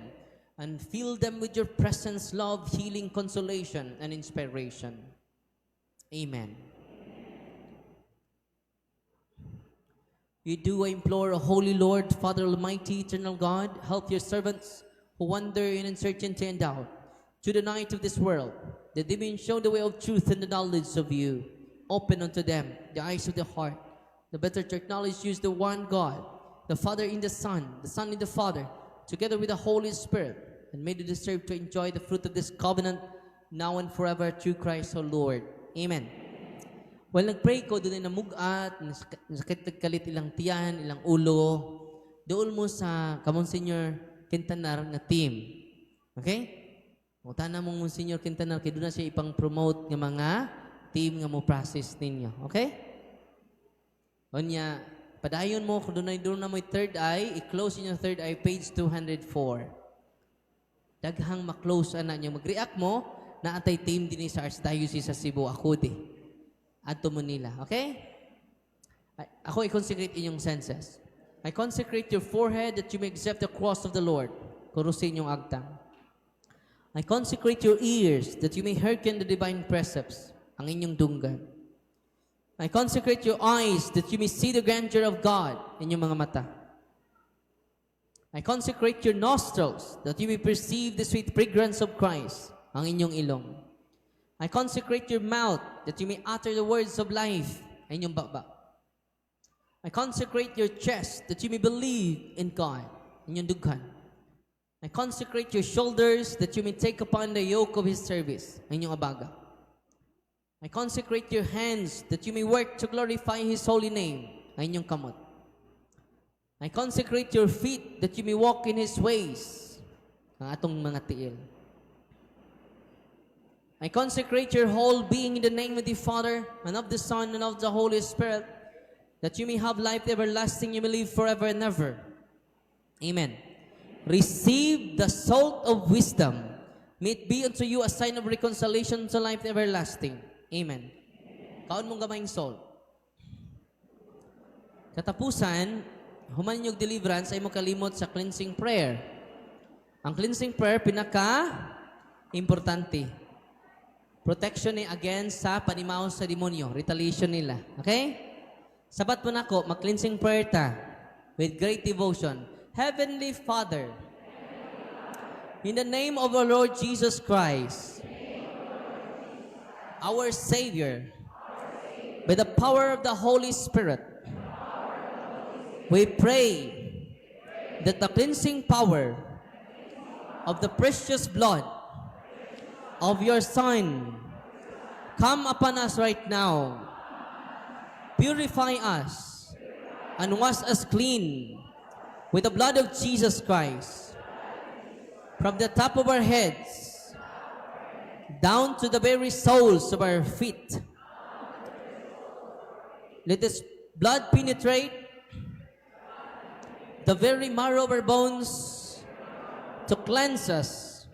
and fill them with your presence, love, healing, consolation, and inspiration. Amen. You do, I implore, O Holy Lord, Father Almighty, Eternal God, help your servants who wander in uncertainty and doubt to the night of this world, that they may shown the way of truth and the knowledge of you. Open unto them the eyes of the heart, the better to acknowledge you as the one God, the Father in the Son in the Father, together with the Holy Spirit, and may they deserve to enjoy the fruit of this covenant now and forever through Christ our Lord. Amen. Well, nagpray ko, doon ay namugat, nasakit nagkalit ilang tiyan, ilang ulo. Dool mo sa ka Monsignor Quintanar nga team. Okay? Mutana mong Monsignor Quintanar, kay doon na siya ipang-promote nga mga team nga mo process ninyo. Okay? Unya, padayon mo, kung doon na mo third eye, i-close inyong third eye, page 204. Daghang ma-close ana niyo. Mag-react mo, naa tay team din sa Archdiocese sa Cebu, ako di. Adto mo nila, okay? Ay, ako i-consecrate inyong senses. I consecrate your forehead that you may accept the cross of the Lord. Kurusin inyong agtang. I consecrate your ears that you may hearken the divine precepts, ang inyong dunggan. I consecrate your eyes that you may see the grandeur of God, inyong mga mata. I consecrate your nostrils that you may perceive the sweet fragrance of Christ, ang inyong ilong. I consecrate your mouth that you may utter the words of life, ang inyong baba. I consecrate your chest that you may believe in God, inyong dughan. I consecrate your shoulders that you may take upon the yoke of His service, ang inyong abaga. I consecrate your hands that you may work to glorify His holy name, ang inyong kamot. I consecrate your feet that you may walk in His ways, ang atong mga tiil. I consecrate your whole being in the name of the Father, and of the Son, and of the Holy Spirit, that you may have life everlasting, you may live forever and ever. Amen. Receive the salt of wisdom. May it be unto you a sign of reconciliation to life everlasting. Amen. Kaon mong gamayng salt. Katapusan, human yung deliverance ay mo kalimot sa cleansing prayer. Ang cleansing prayer, pinaka importante. Protection ni against sa panimaw sa demonyo, retaliation nila. Okay? Sabat po nako, mag-cleansing prayer ta with great devotion. Heavenly Father, in the name of our Lord Jesus Christ, our Savior, by the power of the Holy Spirit, we pray that the cleansing power of the precious blood of your Son come upon us right now. Purify us and wash us clean with the blood of Jesus Christ. From the top of our heads down to the very soles of our feet. Let this blood penetrate the very marrow of our bones to cleanse us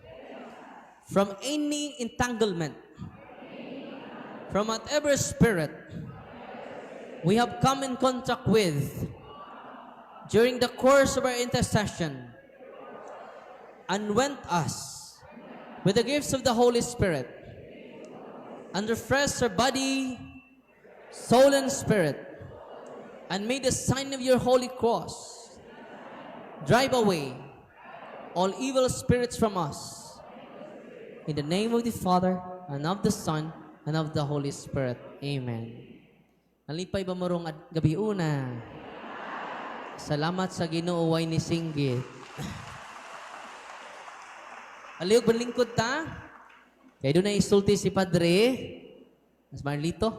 from any entanglement, from whatever spirit we have come in contact with during the course of our intercession, and went us with the gifts of the Holy Spirit and refresh our body, soul, and spirit, and may the sign of your holy cross drive away all evil spirits from us. In the name of the Father, and of the Son, and of the Holy Spirit. Amen. Nalipay ba mo rong gabi una? Salamat sa Ginoo way ni singgit. Aliyog banlingkod ta? Kay doon na isulti si Padre. Mas Marlito.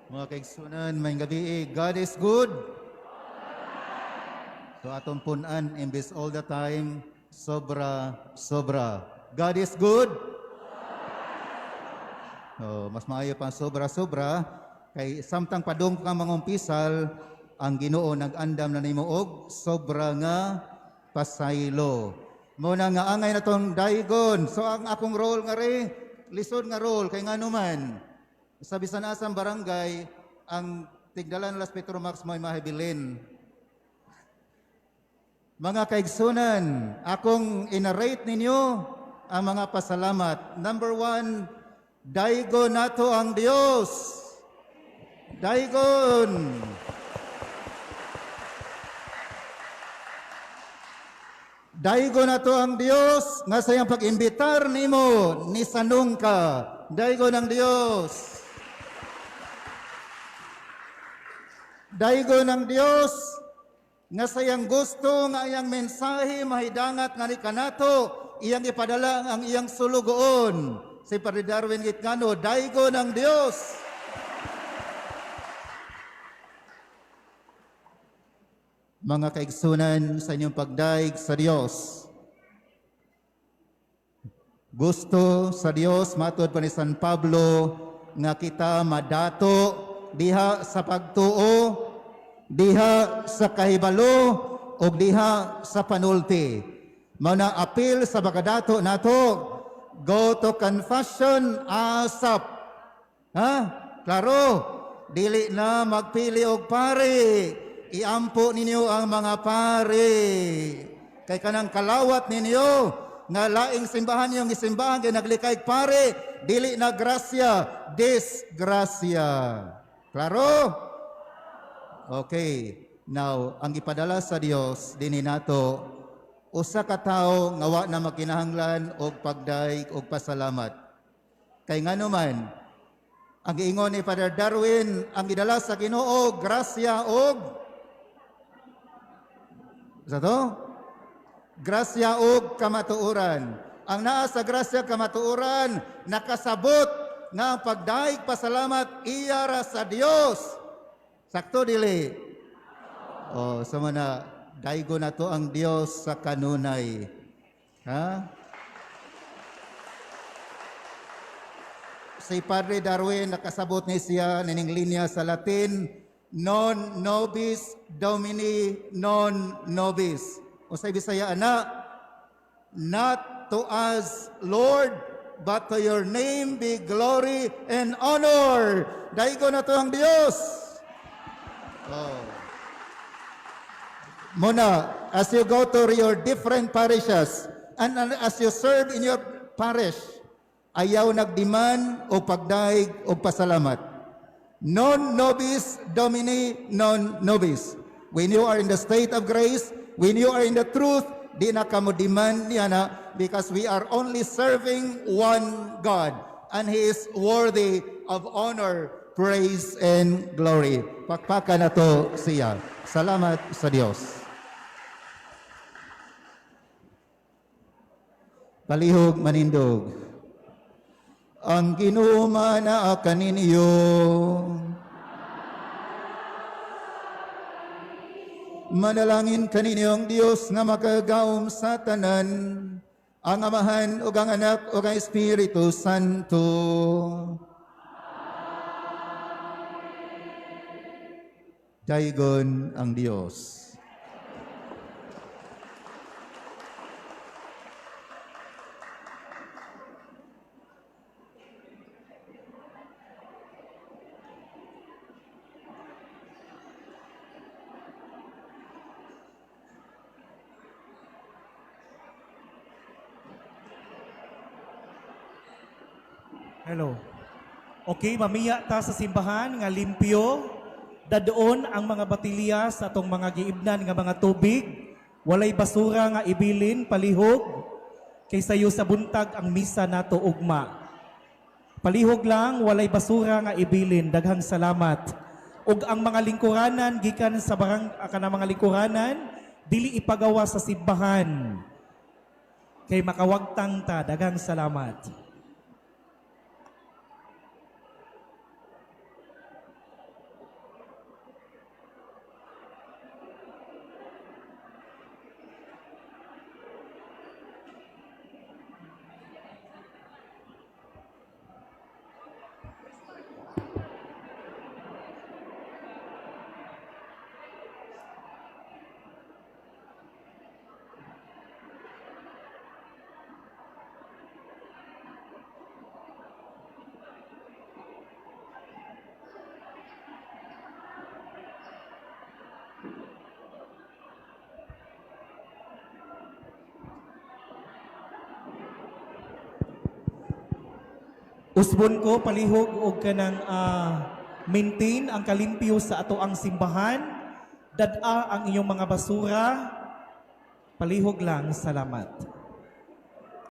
Mga kaigsunan, maayong gabi, God is good. So atong punan, imbes all the time, sobra, sobra. God is good. Oh, mas maayo pa sobra, sobra. Kay samtang padung ka mangumpisal, ang Ginoo nag-andam na nimo og sobra nga pasaylo. Mo na nga angay na tong daygon. So ang akong role nga re, lisod nga role kay ngano man. Sa bisan asang barangay, Ang tigdala nila sa Petromax mo'y mahibilin. Mga kaigsunan, akong inarate ninyo ang mga pasalamat. Number one, daygon nato ang Dios. Daygon. Daygon nato ang Dios nga sa iyang pag-imbitar nimo nisanong ka. Daygon ang Dios. Daygon ang Dios nga sa iyang gusto nga iyang mensahe mahidangat nga ni kanato iyang ipadala ang iyang sulugoon. Si Padre Darwin Gitngano, daygon ang Dios. Mga kaigsunan, sa inyong pagdaig sa Dios, gusto sa Dios, matod pa ni San Pablo, nga kita madato diha sa pagtuo, diha sa kahibalo, o diha sa panulti. Mao na apil sa pagkadato nato, go to confession ASAP. Ha? Klaro, dili na magpili og pare. Iampo ninyo ang mga pare. Kay kanang kalawat ninyo nga laing simbahan yung isimbahan kay naglikay pare, dili na grasya, disgrasya. Klaro? Okay. Now, ang ipadala sa Dios dinhi nato usa ka tawo nga wa na makinahanglan og pagdaig og pasalamat. Kay ngano man, ang giingon ni Father Darwin, ang gidala sa Ginoo grasya og sa to? Grasya og kamatuoran. Ang naa sa grasya kamatuoran nakasabot nga ang pagdaig pasalamat iya ra sa Dios. Sakto dili? Oh, sa na daigo na to ang Dios sa kanunay. Ha? Si Padre Darwin nakasabot ni siya nining linya sa Latin, non nobis Domini non nobis. O sa Bisaya ana, not to us Lord, but to your name be glory and honor. Daigo na to ang Dios. Oh. Muna, as you go to your different parishes and as you serve in your parish, ayaw nagdemand o pagdaig o pasalamat. Non nobis Domini non nobis. When you are in the state of grace, when you are in the truth, di na kamo demand niya na because we are only serving one God and He is worthy of honor, praise, and glory. Pakpakan na to siya. Salamat sa Dios. Palihog manindog. Ang Ginoo naa kaninyo. Manalangin kaninyo ang Dios nga makagagahom sa tanan, ang Amahan ug ang Anak ug ang Espiritu Santo. Daygon ang Dios. Hello. Okay, mamiya ta sa simbahan nga limpyo. Dadoon ang mga batilya sa atong mga giibnan nga mga tubig. Walay basura nga ibilin, palihog. Kay sayo sa buntag ang misa nato ugma. Palihog lang, walay basura nga ibilin. Daghang salamat. Ug ang mga lingkuranan gikan sa barang kana mga lingkuranan dili ipagawa sa simbahan. Kay makawagtang ta, daghang salamat. Usbon ko palihog og kanang maintain ang kalimpyo sa ato ang simbahan. Dad-a ang inyong mga basura. Palihog lang, salamat.